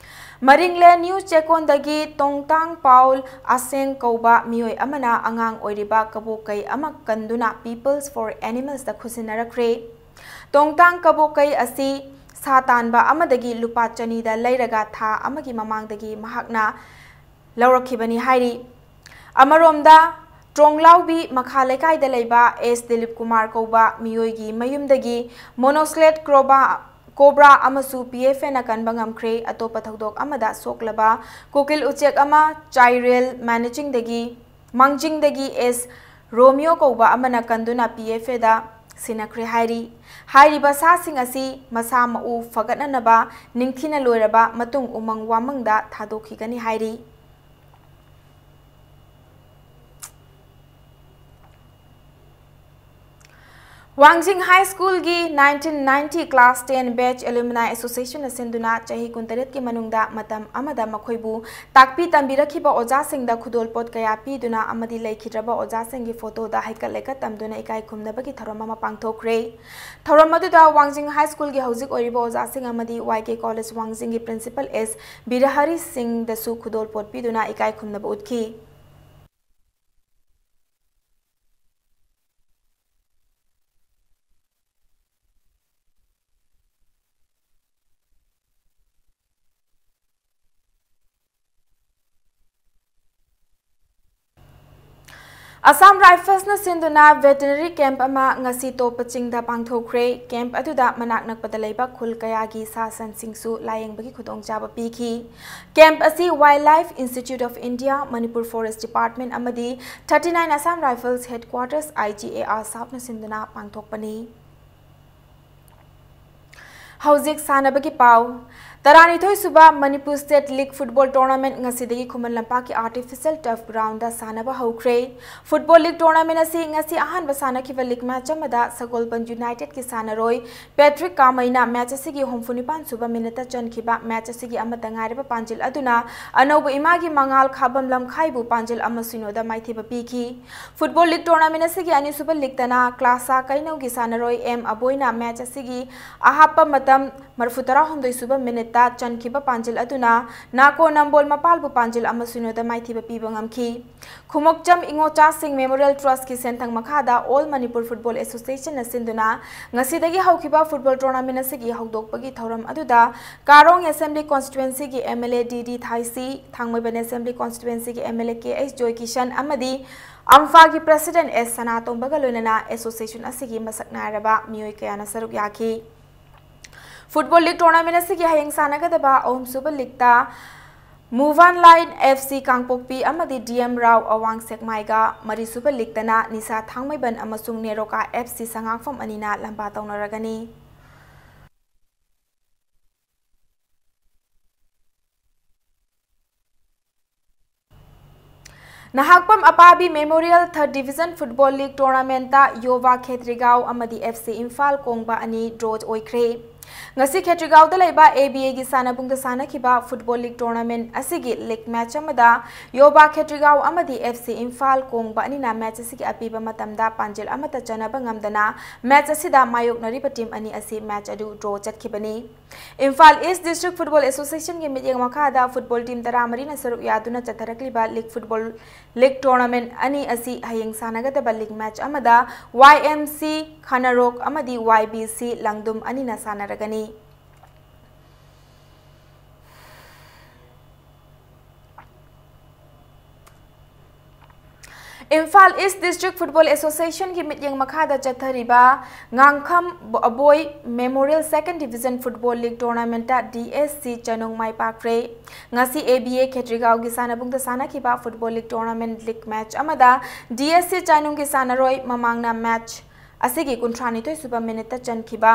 ꯃꯔꯤꯡꯂꯦꯟ ꯅ꯭ꯌꯨ ꯆꯦꯛꯀꯣꯟꯗꯒꯤ ꯇꯣꯡꯇꯥꯡ ꯄꯥꯎꯜ ꯑꯁꯦꯡ ꯀꯧꯕ ꯃꯤꯑꯣꯏ ꯑꯃꯅ ꯑꯉꯥꯡ ꯑꯣꯏꯔꯤꯕ ꯀꯕꯣꯀꯩ ꯑꯃ ꯀꯟꯗꯨꯅ Peoples for Animalsꯇ ꯈꯨꯠꯁꯤꯟꯅꯔꯛꯈ꯭ꯔꯦ꯫ ꯇꯣꯡꯇꯥꯡ ꯀꯕꯣꯀꯩ ꯑꯁꯤ ꯁꯥ ꯇꯥꯟꯕ ꯑꯃꯗꯒꯤ ꯂꯨꯄꯥ ꯆꯅꯤꯗ ꯂꯩꯔꯒ ꯊꯥ ꯑꯃꯒꯤ ꯃꯃꯥꯡꯗꯒꯤ ꯃꯍꯥꯛꯅ ꯂꯧꯔꯛꯈꯤꯕꯅꯤ ꯍꯥꯏꯔꯤ꯫ ꯑꯃꯔꯣꯝꯗ, ꯇ꯭ꯔꯣꯡꯂꯥꯎꯕꯤ ꯃꯈꯥ ꯂꯩꯀꯥꯏꯗ ꯂꯩꯕ ꯑꯦꯁ ꯗꯤꯂꯤꯞ ꯀꯨꯃꯥꯔ ꯀꯧꯕ ꯃꯤꯑꯣꯏꯒꯤ ꯃꯌꯨꯝꯗꯒꯤ ꯃꯣꯅꯣꯁ꯭ꯂꯦꯠ ꯀ꯭ꯔꯣꯕꯥ, ꯀꯣꯕ꯭ꯔꯥ ꯑꯃꯁꯨ P F Aꯅ ꯀꯟꯕ ꯉꯝꯈ꯭ꯔꯦ꯫ ꯑꯇꯣꯞꯄ ꯊꯧꯗꯣꯛ ꯑꯃꯗ ꯁꯣꯛꯂꯕ ꯀꯨꯀꯤꯜ ꯎꯆꯦꯛ ꯑꯃ ꯆꯥꯏꯔꯦꯜ ꯃꯥꯅꯤꯆꯤꯡꯗꯒꯤ, ꯃꯥꯡꯖꯤꯡꯗꯒꯤ ꯑꯦꯁ ꯔꯣꯃꯤꯌꯣ ꯀꯧꯕ ꯑꯃꯅ ꯀꯟꯗꯨꯅ P F Aꯗ ꯁꯤꯟꯅꯈ꯭ꯔꯦ ꯍꯥꯏꯔꯤ꯫ ꯍꯥꯏꯔꯤꯕ ꯁꯥꯁꯤꯡ ꯑꯁꯤ ꯃꯁꯥ ꯃꯎ ꯐꯒꯠꯅꯅꯕ ꯅꯤꯡꯊꯤꯅ ꯂꯣꯏꯔꯕ ꯃꯇꯨꯡ ꯎꯃꯪ ꯋꯥꯃꯪꯗ ꯊꯥꯗꯣꯛꯈꯤꯒꯅꯤ ꯍꯥꯏꯔꯤ꯫ ꯋꯥꯡꯖꯤꯡ High Schoolꯒꯤ nineteen ninety Class ten Batch Alumni Associationꯅ ꯁꯤꯟꯗꯨꯅ ꯆꯍꯤ ꯀꯨꯟꯇꯔꯦꯠꯀꯤ ꯃꯅꯨꯡꯗ ꯃꯇꯝ ꯑꯃꯗ ꯃꯈꯣꯏꯕꯨ ꯇꯥꯛꯄꯤ ꯇꯝꯕꯤꯔꯛꯈꯤꯕ ꯑꯣꯖꯥꯁꯤꯡꯗ ꯈꯨꯗꯣꯜꯄꯣꯠ ꯀꯌꯥ ꯄꯤꯗꯨꯅ ꯑꯃꯗꯤ ꯂꯩꯈꯤꯗ꯭ꯔꯕ ꯑꯣꯖꯥꯁꯤꯡꯒꯤ ꯐꯣꯇꯣꯗ ꯍꯩꯀꯠ ꯂꯩꯀꯠ ꯇꯝꯗꯨꯅ ꯏꯀꯥꯏ ꯈꯨꯝꯅꯕꯒꯤ ꯊꯧꯔꯝ ꯑꯃ ꯄꯥꯡꯊꯣꯛꯈ꯭ꯔꯦ꯫ ꯊꯧꯔꯝ ꯑꯗꯨꯗ ꯋꯥꯡꯖꯤꯡ High Schoolꯒꯤ ꯍꯧꯖꯤꯛ ꯑꯣꯏꯔꯤꯕ ꯑꯣꯖꯥꯁꯤꯡ ꯑꯃꯗꯤ Y K College ꯋꯥꯡꯖꯤꯡꯒꯤ Principal ꯑꯦꯁ ꯕꯤꯔꯍꯔꯤ ꯁꯤꯡꯗꯁꯨ ꯈꯨꯗꯣꯜꯄꯣꯠ ꯄꯤꯗꯨꯅ ꯏꯀꯥꯏ ꯈꯨꯝꯅꯕ ꯎꯠꯈꯤ꯫ Assam Riflesꯅ ꯁꯤꯟꯗꯨꯅ veterinary camp ꯑꯃ ꯉꯁꯤ ꯇꯣꯞꯄ ꯆꯤꯡꯗ ꯄꯥꯡꯊꯣꯛꯈ꯭ꯔꯦ꯫ Camp ꯑꯗꯨꯗ ꯃꯅꯥꯛ ꯅꯛꯄꯗ ꯂꯩꯕ ꯈꯨꯜ ꯀꯌꯥꯒꯤ ꯁꯥ ꯁꯟꯁꯤꯡꯁꯨ ꯂꯥꯌꯦꯡꯕꯒꯤ ꯈꯨꯗꯣꯡꯆꯥꯕ ꯄꯤꯈꯤ꯫ Camp ꯑꯁꯤ Wildlife Institute of India, Manipur Forest Department ꯑꯃꯗꯤ thirty nine Assam Rifles Headquarters, I G A R Southꯅ ꯁꯤꯟꯗꯨꯅ ꯄꯥꯡꯊꯣꯛꯄꯅꯤ꯫ ꯍꯧꯖꯤꯛ ꯁꯥꯟꯅꯕꯒꯤ ꯄꯥꯎ꯫ ꯇꯔꯥꯅꯤꯊꯣꯏ ꯁꯨꯕ Manipur state league football tournament ꯉꯁꯤꯗꯒꯤ ꯈꯨꯃꯟ ꯂꯝꯄꯥꯛꯀꯤ ꯑꯥꯔꯇꯤꯐꯤꯁꯤꯌꯦꯜ ꯇꯔꯐ ꯒ꯭ꯔꯥꯎꯟꯗ ꯁꯥꯟꯅꯕ ꯍꯧꯈ꯭ꯔꯦ꯫ ꯐꯨꯠꯕꯣꯜ ꯂꯤꯒ ꯇꯣꯔꯅꯥꯃꯦꯟꯠ ꯑꯁꯤ ꯉꯁꯤ ꯑꯍꯥꯟꯕ ꯁꯥꯟꯅꯈꯤꯕ ꯂꯤꯒ ꯃꯦꯆ ꯑꯃꯗ ꯁꯒꯣꯜꯕꯟ ꯌꯨꯅꯥꯏꯇꯦꯗꯀꯤ ꯁꯥꯟꯅꯔꯣꯏ ꯄꯦꯇ꯭ꯔꯤꯛ ꯀꯥꯃꯩꯅ ꯃꯦꯆ ꯑꯁꯤꯒꯤ ꯍꯨꯝꯐꯨ ꯅꯤꯄꯥꯟ ꯁꯨꯕ ꯃꯤꯅꯤꯠꯇ ꯆꯟꯈꯤꯕ ꯃꯦꯆ ꯑꯁꯤꯒꯤ ꯑꯃꯠꯇ ꯉꯥꯏꯔꯕ ꯄꯥꯟꯖꯤꯜ ꯑꯗꯨꯅ ꯑꯅꯧꯕ ꯏꯃꯥꯒꯤ ꯃꯉꯥꯜ ꯈꯥꯕꯝ ꯂꯝꯈꯥꯏꯕꯨ ꯄꯥꯟꯖꯤꯜ ꯑꯃ ꯁꯤꯅꯣꯗ ꯃꯥꯏꯊꯤꯕ ꯄꯤꯈꯤ꯫ ꯐꯨꯠꯕꯣꯜ ꯂꯤꯒ ꯇꯣꯔꯅꯥꯃꯦꯟꯠ ꯑꯁꯤꯒꯤ ꯑꯅꯤꯁꯨꯕ ꯂꯤꯒꯇꯅ ꯀ꯭ꯂꯥꯁꯥ ꯀꯩꯅꯧꯒꯤ ꯁꯥꯟꯅꯔꯣꯏ ꯑꯦꯝ ꯑꯕꯣꯏꯅ ꯃꯦꯆ ꯑꯁꯤꯒꯤ ꯑꯍꯥꯞꯄ ꯃꯇꯝ ꯃꯔꯤꯐꯨ ꯇꯔꯥꯍꯨꯝꯗꯣꯏ ꯁꯨꯕ ꯃꯤꯅꯤꯠꯇ ꯆꯟꯈꯤꯕ ꯄꯥꯟꯖꯤꯜ ꯑꯗꯨꯅ ꯅꯥꯀꯣ ꯅꯝꯕꯣꯜ ꯃꯄꯥꯜꯕꯨ ꯄꯥꯟꯖꯤꯜ ꯑꯃ ꯁꯤꯅꯣꯗ ꯃꯥꯏꯊꯤꯕ ꯄꯤꯕ ꯉꯝꯈꯤ꯫ ꯈꯨꯃꯣꯛꯆꯝ ꯏꯉꯣꯆꯥꯁꯤꯡ ꯃꯦꯃꯣꯔꯤꯌꯦꯜ ꯇ꯭ꯔꯁꯀꯤ ꯁꯦꯟꯊꯪ ꯃꯈꯥꯗ ꯑꯣꯜ ꯃꯅꯤꯄꯨꯔ ꯐꯨꯠꯕꯣꯜ ꯑꯦꯁꯣꯁꯤꯌꯦꯁꯟꯅ ꯁꯤꯟꯗꯨꯅ ꯉꯁꯤꯗꯒꯤ ꯍꯧꯈꯤꯕ ꯐꯨꯠꯕꯣꯜ ꯇꯣꯔꯅꯥꯃꯦꯟꯠ ꯑꯁꯤꯒꯤ ꯍꯧꯗꯣꯛꯄꯒꯤ ꯊꯧꯔꯝ ꯑꯗꯨꯗ ꯀꯥꯔꯣꯡ ꯑꯦꯁꯦꯝꯕ꯭ꯂꯤ ꯀꯣꯟꯁꯇꯤꯇ꯭ꯋꯦꯟꯁꯤꯒꯤ M L A D D Thaisii, Thangmeiband assembly ꯀꯣꯟꯁꯇꯤꯇ꯭ꯋꯦꯟꯁꯤꯒꯤ M L A K H Joykishan ꯑꯃꯗꯤ ꯑꯝꯐꯥꯒꯤ ꯄ꯭ꯔꯦꯁꯤꯗꯦꯟꯠ ꯑꯦꯁ ꯁꯅꯥꯇꯣꯝꯕꯒ ꯂꯣꯏꯅꯅ ꯑꯦꯁꯣꯁꯤꯌꯦꯁꯟ ꯑꯁꯤꯒꯤ ꯃꯁꯛ ꯅꯥꯏꯔꯕ ꯃꯤꯑꯣꯏ ꯀꯌꯥꯅ ꯁꯔꯨꯛ ꯌꯥꯈꯤ꯫ ꯐꯨꯠꯕꯣꯜ ꯂꯤꯒ ꯇꯣꯔꯅꯥꯃꯦꯟꯠ ꯑꯁꯤꯒꯤ ꯍꯌꯦꯡ ꯁꯥꯟꯅꯒꯗꯕ ꯑꯍꯨꯝꯁꯨꯕ ꯂꯤꯒꯇ ꯃꯨꯚꯥꯟ ꯂꯥꯏꯟ ꯑꯦꯐ ꯁꯤ ꯀꯥꯡꯄꯣꯛꯄꯤ ꯑꯃꯗꯤ ꯗꯤ ꯑꯦꯝ ꯔꯥꯎ ꯑꯋꯥꯡ ꯁꯦꯛꯃꯥꯏꯒ, ꯃꯔꯤꯁꯨꯕ ꯂꯤꯒꯇꯅ ꯅꯤꯁꯥ ꯊꯥꯡꯃꯩꯕꯟ ꯑꯃꯁꯨꯡ ꯅꯦꯔꯣꯀꯥ ꯑꯦꯐ ꯁꯤ ꯁꯉꯥꯛꯐꯝ ꯑꯅꯤꯅ ꯂꯝꯕꯥ ꯇꯧꯅꯔꯒꯅꯤ꯫ ꯅꯍꯥꯛꯄꯝ ꯑꯄꯥꯕꯤ ꯃꯦꯃꯣꯔꯤꯌꯦꯜ ꯊꯔꯗ ꯗꯤꯚꯤꯖꯟ ꯐꯨꯠꯕꯣꯜ ꯂꯤꯒ ꯇꯣꯔꯅꯥꯃꯦꯟꯠꯇ ꯌꯣꯚꯥ ꯈꯦꯇ꯭ꯔꯤꯒꯥꯎ ꯑꯃꯗꯤ ꯑꯦꯐ ꯁꯤ ꯏꯝꯐꯥꯜ ꯀꯣꯡꯕ ꯑꯅꯤ ꯗ꯭ꯔꯣ ꯑꯣꯏꯈ꯭ꯔꯦ꯫ ꯉꯁꯤ ꯈꯦꯇ꯭ꯔꯤꯒꯥꯎꯗ ꯂꯩꯕ ꯑꯦ ꯕꯤ ꯑꯦꯒꯤ ꯁꯥꯟꯅꯕꯨꯡꯗ ꯁꯥꯟꯅꯈꯤꯕ ꯐꯨꯠꯕꯣꯜ ꯂꯤꯒ ꯇꯣꯔꯅꯥꯃꯦꯟꯠ ꯑꯁꯤꯒꯤ ꯂꯤꯒ ꯃꯦꯆ ꯑꯃꯗ ꯌꯣꯚꯥ ꯈꯦꯇ꯭ꯔꯤꯒꯥꯎ ꯑꯃꯗꯤ ꯑꯦꯐ ꯁꯤ ꯏꯝꯐꯥꯜ ꯀꯣꯡꯕ ꯑꯅꯤꯅ ꯃꯦꯆ ꯑꯁꯤꯒꯤ ꯑꯄꯤꯕ ꯃꯇꯝꯗ ꯄꯥꯟꯖꯤꯜ ꯑꯃꯠꯇ ꯆꯟꯅꯕ ꯉꯝꯗꯅ ꯃꯦꯆ ꯑꯁꯤꯗ ꯃꯥꯌꯣꯛꯅꯔꯤꯕ ꯇꯤꯝ ꯑꯅꯤ ꯑꯁꯤ ꯃꯦꯆ ꯑꯗꯨ ꯗ꯭ꯔꯣ ꯆꯠꯈꯤꯕꯅꯤ꯫ ꯏꯝꯐꯥꯜ ꯏꯁ꯭ꯠ ꯗꯤꯁꯇ꯭ꯔꯤꯛ ꯐꯨꯠꯕꯣꯜ ꯑꯦꯁꯣꯁꯤꯌꯦꯁꯟꯒꯤ ꯃꯤꯠꯌꯦꯡ ꯃꯈꯥꯗ ꯐꯨꯠꯕꯣꯜ ꯇꯤꯝ ꯇꯔꯥꯃꯔꯤꯅ ꯁꯔꯨꯛ ꯌꯥꯗꯨꯅ ꯆꯠꯊꯔꯛꯂꯤꯕ ꯂꯤꯒ ꯐꯨꯠꯕꯣꯜ ꯂꯤꯒ ꯇꯣꯔꯅꯥꯃꯦꯟꯠ ꯑꯅꯤ ꯑꯁꯤ ꯍꯌꯦꯡ ꯁꯥꯟꯅꯒꯗꯕ ꯂꯤꯒ ꯃꯦꯆ ꯑꯃꯗ ꯋꯥꯏ ꯑꯦꯝ ꯁꯤ ꯈꯅꯔꯣꯛ ꯑꯃꯗꯤ ꯋꯥꯏ ꯕꯤ ꯁꯤ ꯂꯪꯗꯨꯝ ꯑꯅꯤꯅ ꯁꯥꯟꯅꯔꯒꯅꯤ꯫ ꯏꯝꯐꯥꯜ ꯏꯁ꯭ꯠ ꯗꯤꯁꯇ꯭ꯔꯤꯛ ꯐꯨꯠꯕꯣꯜ ꯑꯦꯁꯣꯁꯤꯌꯦꯁꯟꯒꯤ ꯃꯤꯠꯌꯦꯡ ꯃꯈꯥꯗ ꯆꯠꯊꯔꯤꯕ Ngangkham Aboi memorial second division football league ꯇꯣꯔꯅꯥꯃꯦꯟꯠꯇ ꯗꯤ ꯑꯦꯁ ꯁꯤ ꯆꯅꯨꯡ ꯃꯥꯏ ꯄꯥꯛꯈ꯭ꯔꯦ꯫ ꯉꯁꯤ ꯑꯦ ꯕꯤ ꯑꯦ ꯈꯦꯇ꯭ꯔꯤꯒꯥꯎꯒꯤ ꯁꯥꯟꯅꯕꯨꯡꯗ ꯁꯥꯟꯅꯈꯤꯕ football league tournament league match ꯑꯃꯗ ꯗꯤ ꯑꯦꯁ ꯁꯤ ꯆꯅꯨꯡꯒꯤ ꯁꯥꯟꯅꯔꯣꯏ ꯃꯃꯥꯡꯅ ꯃꯦꯆ ꯑꯁꯤꯒꯤ ꯀꯨꯟꯊ꯭ꯔꯥꯅꯤꯊꯣꯏ ꯁꯨꯕ ꯃꯤꯅꯤꯠꯇ ꯆꯟꯈꯤꯕ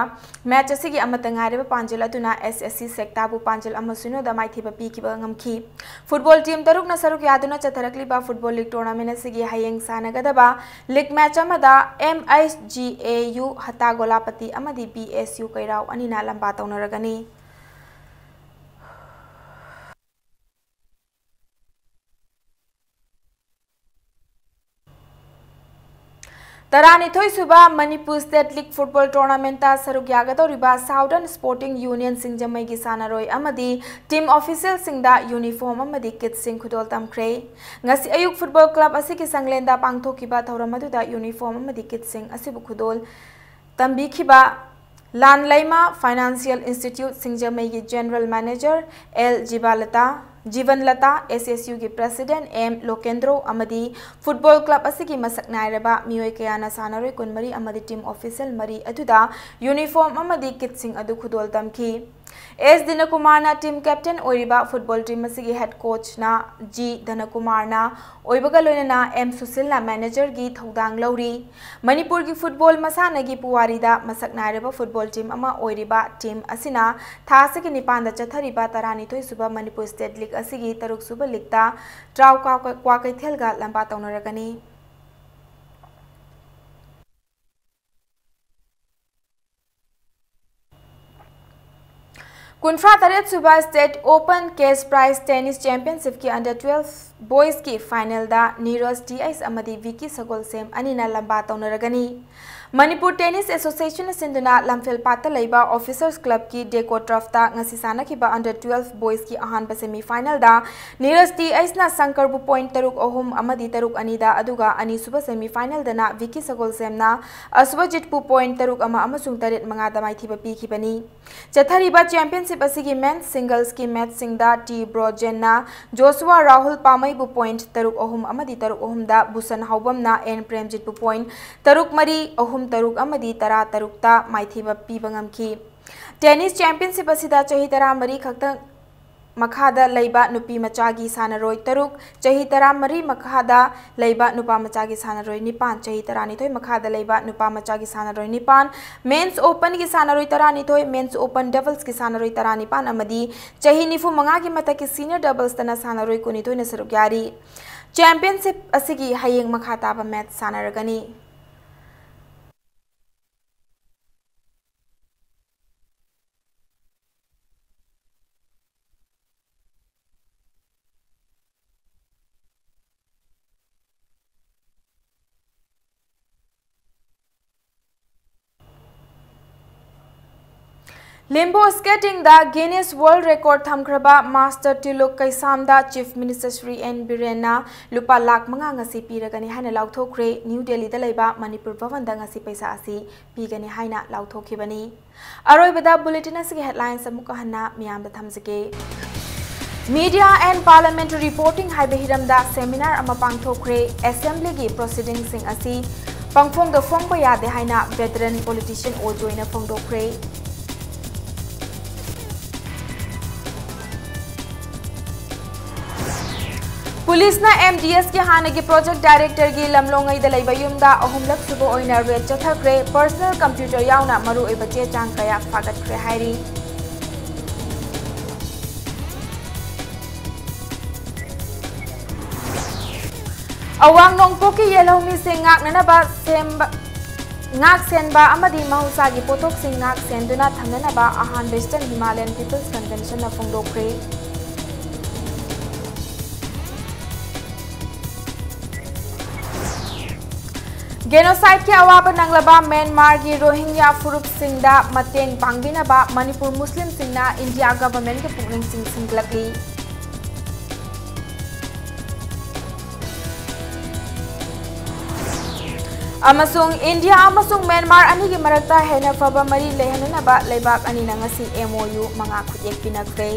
ꯃꯦꯆ ꯑꯁꯤꯒꯤ ꯑꯃꯠꯇ ꯉꯥꯏꯔꯕ ꯄꯥꯟꯖꯤꯜ ꯑꯗꯨꯅ S S C ꯁꯦꯛꯇꯥꯕꯨ ꯄꯥꯟꯖꯤꯜ ꯑꯃ ꯁꯤꯅꯣꯗ ꯃꯥꯏꯊꯤꯕ ꯄꯤꯈꯤꯕ ꯉꯝꯈꯤ꯫ ꯐꯨꯠꯕꯣꯜ ꯇꯤꯝ ꯇꯔꯨꯛꯅ ꯁꯔꯨꯛ ꯌꯥꯗꯨꯅ ꯆꯠꯊꯔꯛꯂꯤꯕ ꯐꯨꯠꯕꯣꯜ ꯂꯤꯒ ꯇꯣꯔꯅꯥꯃꯦꯟ ꯑꯁꯤꯒꯤ ꯍꯌꯦꯡ ꯁꯥꯟꯅꯒꯗꯕ ꯂꯤꯒ ꯃꯦꯆ ꯑꯃꯗ M H G A U ꯍꯇꯥ ꯒꯣꯂꯥꯄꯇꯤ ꯑꯃꯗꯤ B S U ꯀꯩꯔꯥꯎ ꯑꯅꯤꯅ ꯂꯝꯕꯥ ꯇꯧꯅꯔꯒꯅꯤ꯫ ꯇꯔꯥꯅꯤꯊꯣꯏ ꯁꯨꯕ ꯃꯅꯤꯄꯨꯔ ꯁ꯭ꯇꯦꯠ ꯂꯤꯒ ꯐꯨꯠꯕꯣꯜ ꯇꯣꯔꯅꯥꯃꯦꯟꯇ ꯁꯔꯨꯛ ꯌꯥꯒꯗꯧꯔꯤꯕ ꯁꯥꯎꯗꯔꯟ ꯁ꯭ꯄꯣꯔꯇꯤꯡ ꯌꯨꯅꯤꯌꯟ ꯁꯤꯡꯖꯃꯩꯒꯤ ꯁꯥꯟꯅꯔꯣꯏ ꯑꯃꯗꯤ ꯇꯤꯝ ꯑꯣꯐꯤꯁꯤꯌꯦꯜꯁꯤꯡꯗ ꯌꯨꯅꯤꯐꯣꯔꯝ ꯑꯃꯗꯤ ꯀꯤꯠꯁꯤꯡ ꯈꯨꯗꯣꯜ ꯇꯝꯈ꯭ꯔꯦ꯫ ꯉꯁꯤ ꯑꯌꯨꯛ ꯐꯨꯠꯕꯣꯜ ꯀ꯭ꯂꯕ ꯑꯁꯤꯒꯤ ꯁꯪꯂꯦꯟꯗ ꯄꯥꯡꯊꯣꯛꯈꯤꯕ ꯊꯧꯔꯝ ꯑꯗꯨꯗ ꯌꯨꯅꯤꯐꯣꯔꯝ ꯑꯃꯗꯤ ꯀꯤꯠꯁꯤꯡ ꯑꯁꯤꯕꯨ ꯈꯨꯗꯣꯜ ꯇꯝꯕꯤꯈꯤꯕ ꯂꯥꯟꯂꯩꯃ ꯐꯥꯏꯅꯥꯟꯁꯤꯌꯦꯜ ꯏꯟꯁꯇꯤꯇ꯭ꯌꯨꯠ ꯁꯤꯡꯖꯃꯩꯒꯤ general manager L Jibalata, Jibanlata, S S U ꯒꯤ ꯄ꯭ꯔꯦꯁꯤꯗꯦꯟꯠ ꯑꯦꯝ ꯂꯣꯀꯦꯟꯗ꯭ꯔꯣ ꯑꯃꯗꯤ ꯐꯨꯠꯕꯣꯜ ꯀ꯭ꯂꯕ ꯑꯁꯤꯒꯤ ꯃꯁꯛ ꯅꯥꯏꯔꯕ ꯃꯤꯑꯣꯏ ꯀꯌꯥꯅ ꯁꯥꯟꯅꯔꯣꯏ ꯀꯨꯟꯃꯔꯤ ꯑꯃꯗꯤ ꯇꯤꯝ ꯑꯣꯐꯤꯁꯤꯌꯦꯜ ꯃꯔꯤ ꯑꯗꯨꯗ ꯌꯨꯅꯤꯐꯣꯔꯝ ꯑꯃꯗꯤ ꯀꯤꯠꯁꯤꯡ ꯑꯗꯨ ꯈꯨꯗꯣꯜ ꯇꯝꯈꯤ꯫ ꯑꯦꯁ ꯗꯤꯅꯀꯨꯃꯥꯔꯅ ꯇꯤꯝ ꯀꯦꯞꯇꯦꯟ ꯑꯣꯏꯔꯤꯕ ꯐꯨꯠꯕꯣꯜ ꯇꯤꯝ ꯑꯁꯤꯒꯤ ꯍꯦꯗ ꯀꯣꯆꯅ ꯖꯤ ꯙꯅꯀꯨꯃꯥꯔꯅ ꯑꯣꯏꯕꯒ ꯂꯣꯏꯅꯅ ꯑꯦꯝ ꯁꯨꯁꯤꯜꯅ ꯃꯦꯅꯦꯖꯔꯒꯤ ꯊꯧꯗꯥꯡ ꯂꯧꯔꯤ꯫ ꯃꯅꯤꯄꯨꯔꯒꯤ ꯐꯨꯠꯕꯣꯜ ꯃꯁꯥꯟꯅꯒꯤ ꯄꯨꯋꯥꯔꯤꯗ ꯃꯁꯛ ꯅꯥꯏꯔꯕ ꯐꯨꯠꯕꯣꯜ ꯇꯤꯝ ꯑꯃ ꯑꯣꯏꯔꯤꯕ ꯇꯤꯝ ꯑꯁꯤꯅ ꯊꯥ ꯑꯁꯤꯒꯤ ꯅꯤꯄꯥꯟꯗ ꯆꯠꯊꯔꯤꯕ ꯇꯔꯥꯅꯤꯊꯣꯏ ꯁꯨꯕ ꯃꯅꯤꯄꯨꯔ ꯁ꯭ꯇꯦꯠ ꯂꯤꯒ ꯑꯁꯤꯒꯤ ꯇꯔꯨꯛ ꯁꯨꯕ ꯂꯤꯒꯇ ꯇ꯭ꯔꯥꯎ ꯀ꯭ꯋꯥ-, ꯀ꯭ꯋꯥꯀꯩꯊꯦꯜꯒ ꯂꯝꯕꯥ ꯇꯧꯅꯔꯒꯅꯤ꯫ ꯀꯨꯟꯊ꯭ꯔꯥ ꯇꯔꯦꯠ ꯁꯨꯕ state open cash prize tennis ꯆꯦꯝꯄꯤꯌꯟꯁꯤꯞꯀꯤ under twelve ꯕꯣꯏꯁꯀꯤ ꯐꯥꯏꯅꯦꯜꯗ ꯅꯤꯔꯖ ꯇꯤ ꯑꯩꯆ ꯑꯃꯗꯤ ꯚꯤꯀꯤ ꯁꯒꯣꯜꯁꯦꯝ ꯑꯅꯤꯅ ꯂꯝꯕꯥ ꯇꯧꯅꯔꯒꯅꯤ꯫ ꯃꯅꯤꯄꯨꯔ ꯇꯦꯅꯤꯁ ꯑꯦꯁꯣꯁꯤꯌꯦꯁꯟꯅ ꯁꯤꯟꯗꯨꯅ ꯂꯝꯐꯦꯜꯄꯥꯠꯇ ꯂꯩꯕ ꯑꯣꯐꯤꯁꯔꯁ ꯀ꯭ꯂꯕꯀꯤ ꯗꯦꯀꯣ ꯇꯔꯐꯇ ꯉꯁꯤ ꯁꯥꯟꯅꯈꯤꯕ under twelve ꯕꯣꯏꯁꯀꯤ ꯑꯍꯥꯟꯕ ꯁꯦꯃꯤ ꯐꯥꯏꯅꯦꯜꯗ ꯅꯤꯔꯖ ꯇꯤ ꯑꯩꯆꯅ ꯁꯪꯀꯔꯕꯨ ꯄꯣꯏꯟꯠ ꯇꯔꯨꯛ ꯑꯍꯨꯝ ꯑꯃꯗꯤ ꯇꯔꯨꯛ ꯑꯅꯤꯗ, ꯑꯗꯨꯒ ꯑꯅꯤꯁꯨꯕ ꯁꯦꯃꯤ ꯐꯥꯏꯅꯦꯜꯗꯅ ꯚꯤꯀꯤ ꯁꯒꯣꯜꯁꯦꯝꯅ ꯑꯁꯨꯕꯖꯤꯠꯄꯨ ꯄꯣꯏꯟꯠ ꯇꯔꯨꯛ ꯑꯃ ꯑꯃꯁꯨꯡ ꯇꯔꯦꯠ ꯃꯉꯥꯗ ꯃꯥꯏꯊꯤꯕ ꯄꯤꯈꯤꯕꯅꯤ꯫ ꯆꯠꯊꯔꯤꯕ ꯆꯦꯝꯄꯤꯌꯟꯁꯤꯞ ꯑꯁꯤꯒꯤ ꯃꯦꯟꯁ ꯁꯤꯡꯒꯜꯁꯀꯤ ꯃꯦꯆꯁꯤꯡꯗ ꯇꯤ ꯕ꯭ꯔꯣꯖꯦꯟꯅ ꯖꯣꯁꯨꯋꯥ ꯔꯥꯍꯨꯜ ꯄꯥꯃꯩꯕꯨ ꯄꯣꯏꯟꯠ ꯇꯔꯨꯛ ꯑꯍꯨꯝ ꯑꯃꯗꯤ ꯇꯔꯨꯛ ꯑꯍꯨꯝꯗ, ꯕꯨꯁꯟ ꯍꯥꯎꯕꯝꯅ ꯑꯦꯟ ꯄ꯭ꯔꯦꯝꯖꯤꯠꯄꯨ ꯄꯣꯏꯟꯠ ꯇꯔꯨꯛ ꯃꯔꯤ, ꯑꯍꯨꯝ ꯇꯔꯨꯛ ꯑꯃꯗꯤ ꯇꯔꯥ ꯇꯔꯨꯛꯇ ꯃꯥꯏꯊꯤꯕ ꯄꯤꯕ ꯉꯝꯈꯤ꯫ ꯇꯦꯅꯤꯁ ꯆꯦꯝꯄꯤꯌꯟꯁꯤꯞ ꯑꯁꯤꯗ ꯆꯍꯤ ꯇꯔꯥꯃꯔꯤ ꯈꯛꯇꯪ ꯃꯈꯥꯗ ꯂꯩꯕ ꯅꯨꯄꯤ ꯃꯆꯥꯒꯤ ꯁꯥꯟꯅꯔꯣꯏ ꯇꯔꯨꯛ, ꯆꯍꯤ ꯇꯔꯥꯃꯔꯤ ꯃꯈꯥꯗ ꯂꯩꯕ ꯅꯨꯄꯥ ꯃꯆꯥꯒꯤ ꯁꯥꯟꯅꯔꯣꯏ ꯅꯤꯄꯥꯟ, ꯆꯍꯤ ꯇꯔꯥꯅꯤꯊꯣꯏ ꯃꯈꯥꯗ ꯂꯩꯕ ꯅꯨꯄꯥ ꯃꯆꯥꯒꯤ ꯁꯥꯟꯅꯔꯣꯏ ꯅꯤꯄꯥꯟ, Men's Openꯒꯤ ꯁꯥꯟꯅꯔꯣꯏ ꯇꯔꯥꯅꯤꯊꯣꯏ, Men's Open Doublesꯀꯤ ꯁꯥꯟꯅꯔꯣꯏ ꯇꯔꯥꯅꯤꯄꯥꯟ ꯑꯃꯗꯤ ꯆꯍꯤ ꯅꯤꯐꯨ ꯃꯉꯥꯒꯤ ꯃꯊꯛꯀꯤ Senior Doublesꯇꯅ ꯁꯥꯟꯅꯔꯣꯏ ꯀꯨꯟꯅꯤꯊꯣꯏꯅ ꯁꯔꯨꯛ ꯌꯥꯔꯤ꯫ Championship ꯑꯁꯤꯒꯤ ꯍꯌꯦꯡ ꯃꯈꯥ ꯇꯥꯕ match ꯁꯥꯟꯅꯔꯒꯅꯤ꯫ Limbo skatingꯗ Guinness World Record ꯊꯝꯈ꯭ꯔꯕ Master ꯇꯤꯂꯣꯛ ꯀꯩꯁꯥꯝꯗ Chief Minister ꯁ꯭ꯔꯤ ꯑꯦꯟ ꯕꯤꯔꯦꯟꯅ ꯂꯨꯄꯥ ꯂꯥꯈ ꯃꯉꯥ ꯉꯁꯤ ꯄꯤꯔꯒꯅꯤ ꯍꯥꯏꯅ ꯂꯥꯎꯊꯣꯛꯈ꯭ꯔꯦ꯫ ꯅ꯭ꯌꯨ ꯗꯦꯜꯂꯤꯗ ꯂꯩꯕ ꯃꯅꯤꯄꯨꯔ ꯚꯕꯟꯗ ꯉꯁꯤ ꯄꯩꯁꯥ ꯑꯁꯤ ꯄꯤꯒꯅꯤ ꯍꯥꯏꯅ ꯂꯥꯎꯊꯣꯛꯈꯤꯕꯅꯤ꯫ ꯑꯔꯣꯏꯕꯗ bulletin ꯑꯁꯤꯒꯤ headlines ꯑꯃꯨꯛꯀ ꯍꯟꯅ ꯃꯤꯌꯥꯝꯗ ꯊꯝꯖꯒꯦ꯫ Media and Parliamentary Reporting ꯍꯥꯏꯕ ꯍꯤꯔꯝꯗ seminar ꯑꯃ ꯄꯥꯡꯊꯣꯛꯈ꯭ꯔꯦ꯫ Assemblyꯒꯤ proceedingꯁꯤꯡ ꯑꯁꯤ ꯄꯪꯐꯣꯡꯗ ꯐꯣꯡꯕ ꯌꯥꯗꯦ ꯍꯥꯏꯅ veteran politician ꯑꯣ ꯖꯣꯏꯅ ꯐꯣꯡꯗꯣꯛꯈ꯭ꯔꯦ꯫ ꯄꯨꯂꯤꯁꯅ MDSꯀꯤ ꯍꯥꯟꯅꯒꯤ project directorꯒꯤ ꯂꯝꯂꯣꯡꯉꯩꯗ ꯂꯩꯕ ꯌꯨꯝꯗ ꯑꯍꯨꯝꯂꯛ ꯁꯨꯕ ꯑꯣꯏꯅ raid ꯆꯠꯊꯈ꯭ꯔꯦ꯫ Personal computer ꯌꯥꯎꯅ ꯃꯔꯨꯑꯣꯏꯕ ꯆꯦ ꯆꯥꯡ ꯀꯌꯥ ꯐꯥꯒꯠꯈ꯭ꯔꯦ ꯍꯥꯏꯔꯤ꯫ ꯑꯋꯥꯡ ꯅꯣꯡꯄꯣꯛꯀꯤ ꯌꯦꯜꯍꯧꯃꯤꯁꯤꯡ ꯉꯥꯛꯅꯅꯕ ꯁꯦꯝꯕ, ꯉꯥꯛ ꯁꯦꯟꯕ ꯑꯃꯗꯤ ꯃꯍꯧꯁꯥꯒꯤ ꯄꯣꯠꯊꯣꯛꯁꯤꯡ ꯉꯥꯛ ꯁꯦꯟꯗꯨꯅ ꯊꯝꯅꯅꯕ ꯑꯍꯥꯟꯕ Eastern Himalayan People's Conventionꯅ ꯐꯣꯡꯗꯣꯛꯈ꯭ꯔꯦ꯫ Genocideꯀꯤ ꯑꯋꯥꯕ ꯅꯪꯂꯕ ꯃ꯭ꯌꯥꯟꯃꯥꯔꯒꯤ ꯔꯣꯍꯤꯡꯌꯥ ꯐꯨꯔꯨꯞꯁꯤꯡꯗ ꯃꯇꯦꯡ ꯄꯥꯡꯕꯤꯅꯕ ꯃꯅꯤꯄꯨꯔ ꯃꯨꯁꯂꯤꯝꯁꯤꯡꯅ ꯏꯟꯗꯤꯌꯥ governmentꯀꯤ ꯄꯨꯛꯅꯤꯡ ꯆꯤꯡꯁꯤꯟꯂꯛꯂꯤ꯫ ꯑꯃꯁꯨꯡ ꯏꯟꯗꯤꯌꯥ ꯑꯃꯁꯨꯡ ꯃ꯭ꯌꯥꯟꯃꯥꯔ ꯑꯅꯤꯒꯤ ꯃꯔꯛꯇ ꯍꯦꯟꯅ ꯐꯕ ꯃꯔꯤ ꯂꯩꯍꯟꯅꯅꯕ ꯂꯩꯕꯥꯛ ꯑꯅꯤꯅ ꯉꯁꯤ MOU ꯃꯉꯥ ꯈꯨꯠꯌꯦꯛ ꯄꯤꯅꯈ꯭ꯔꯦ꯫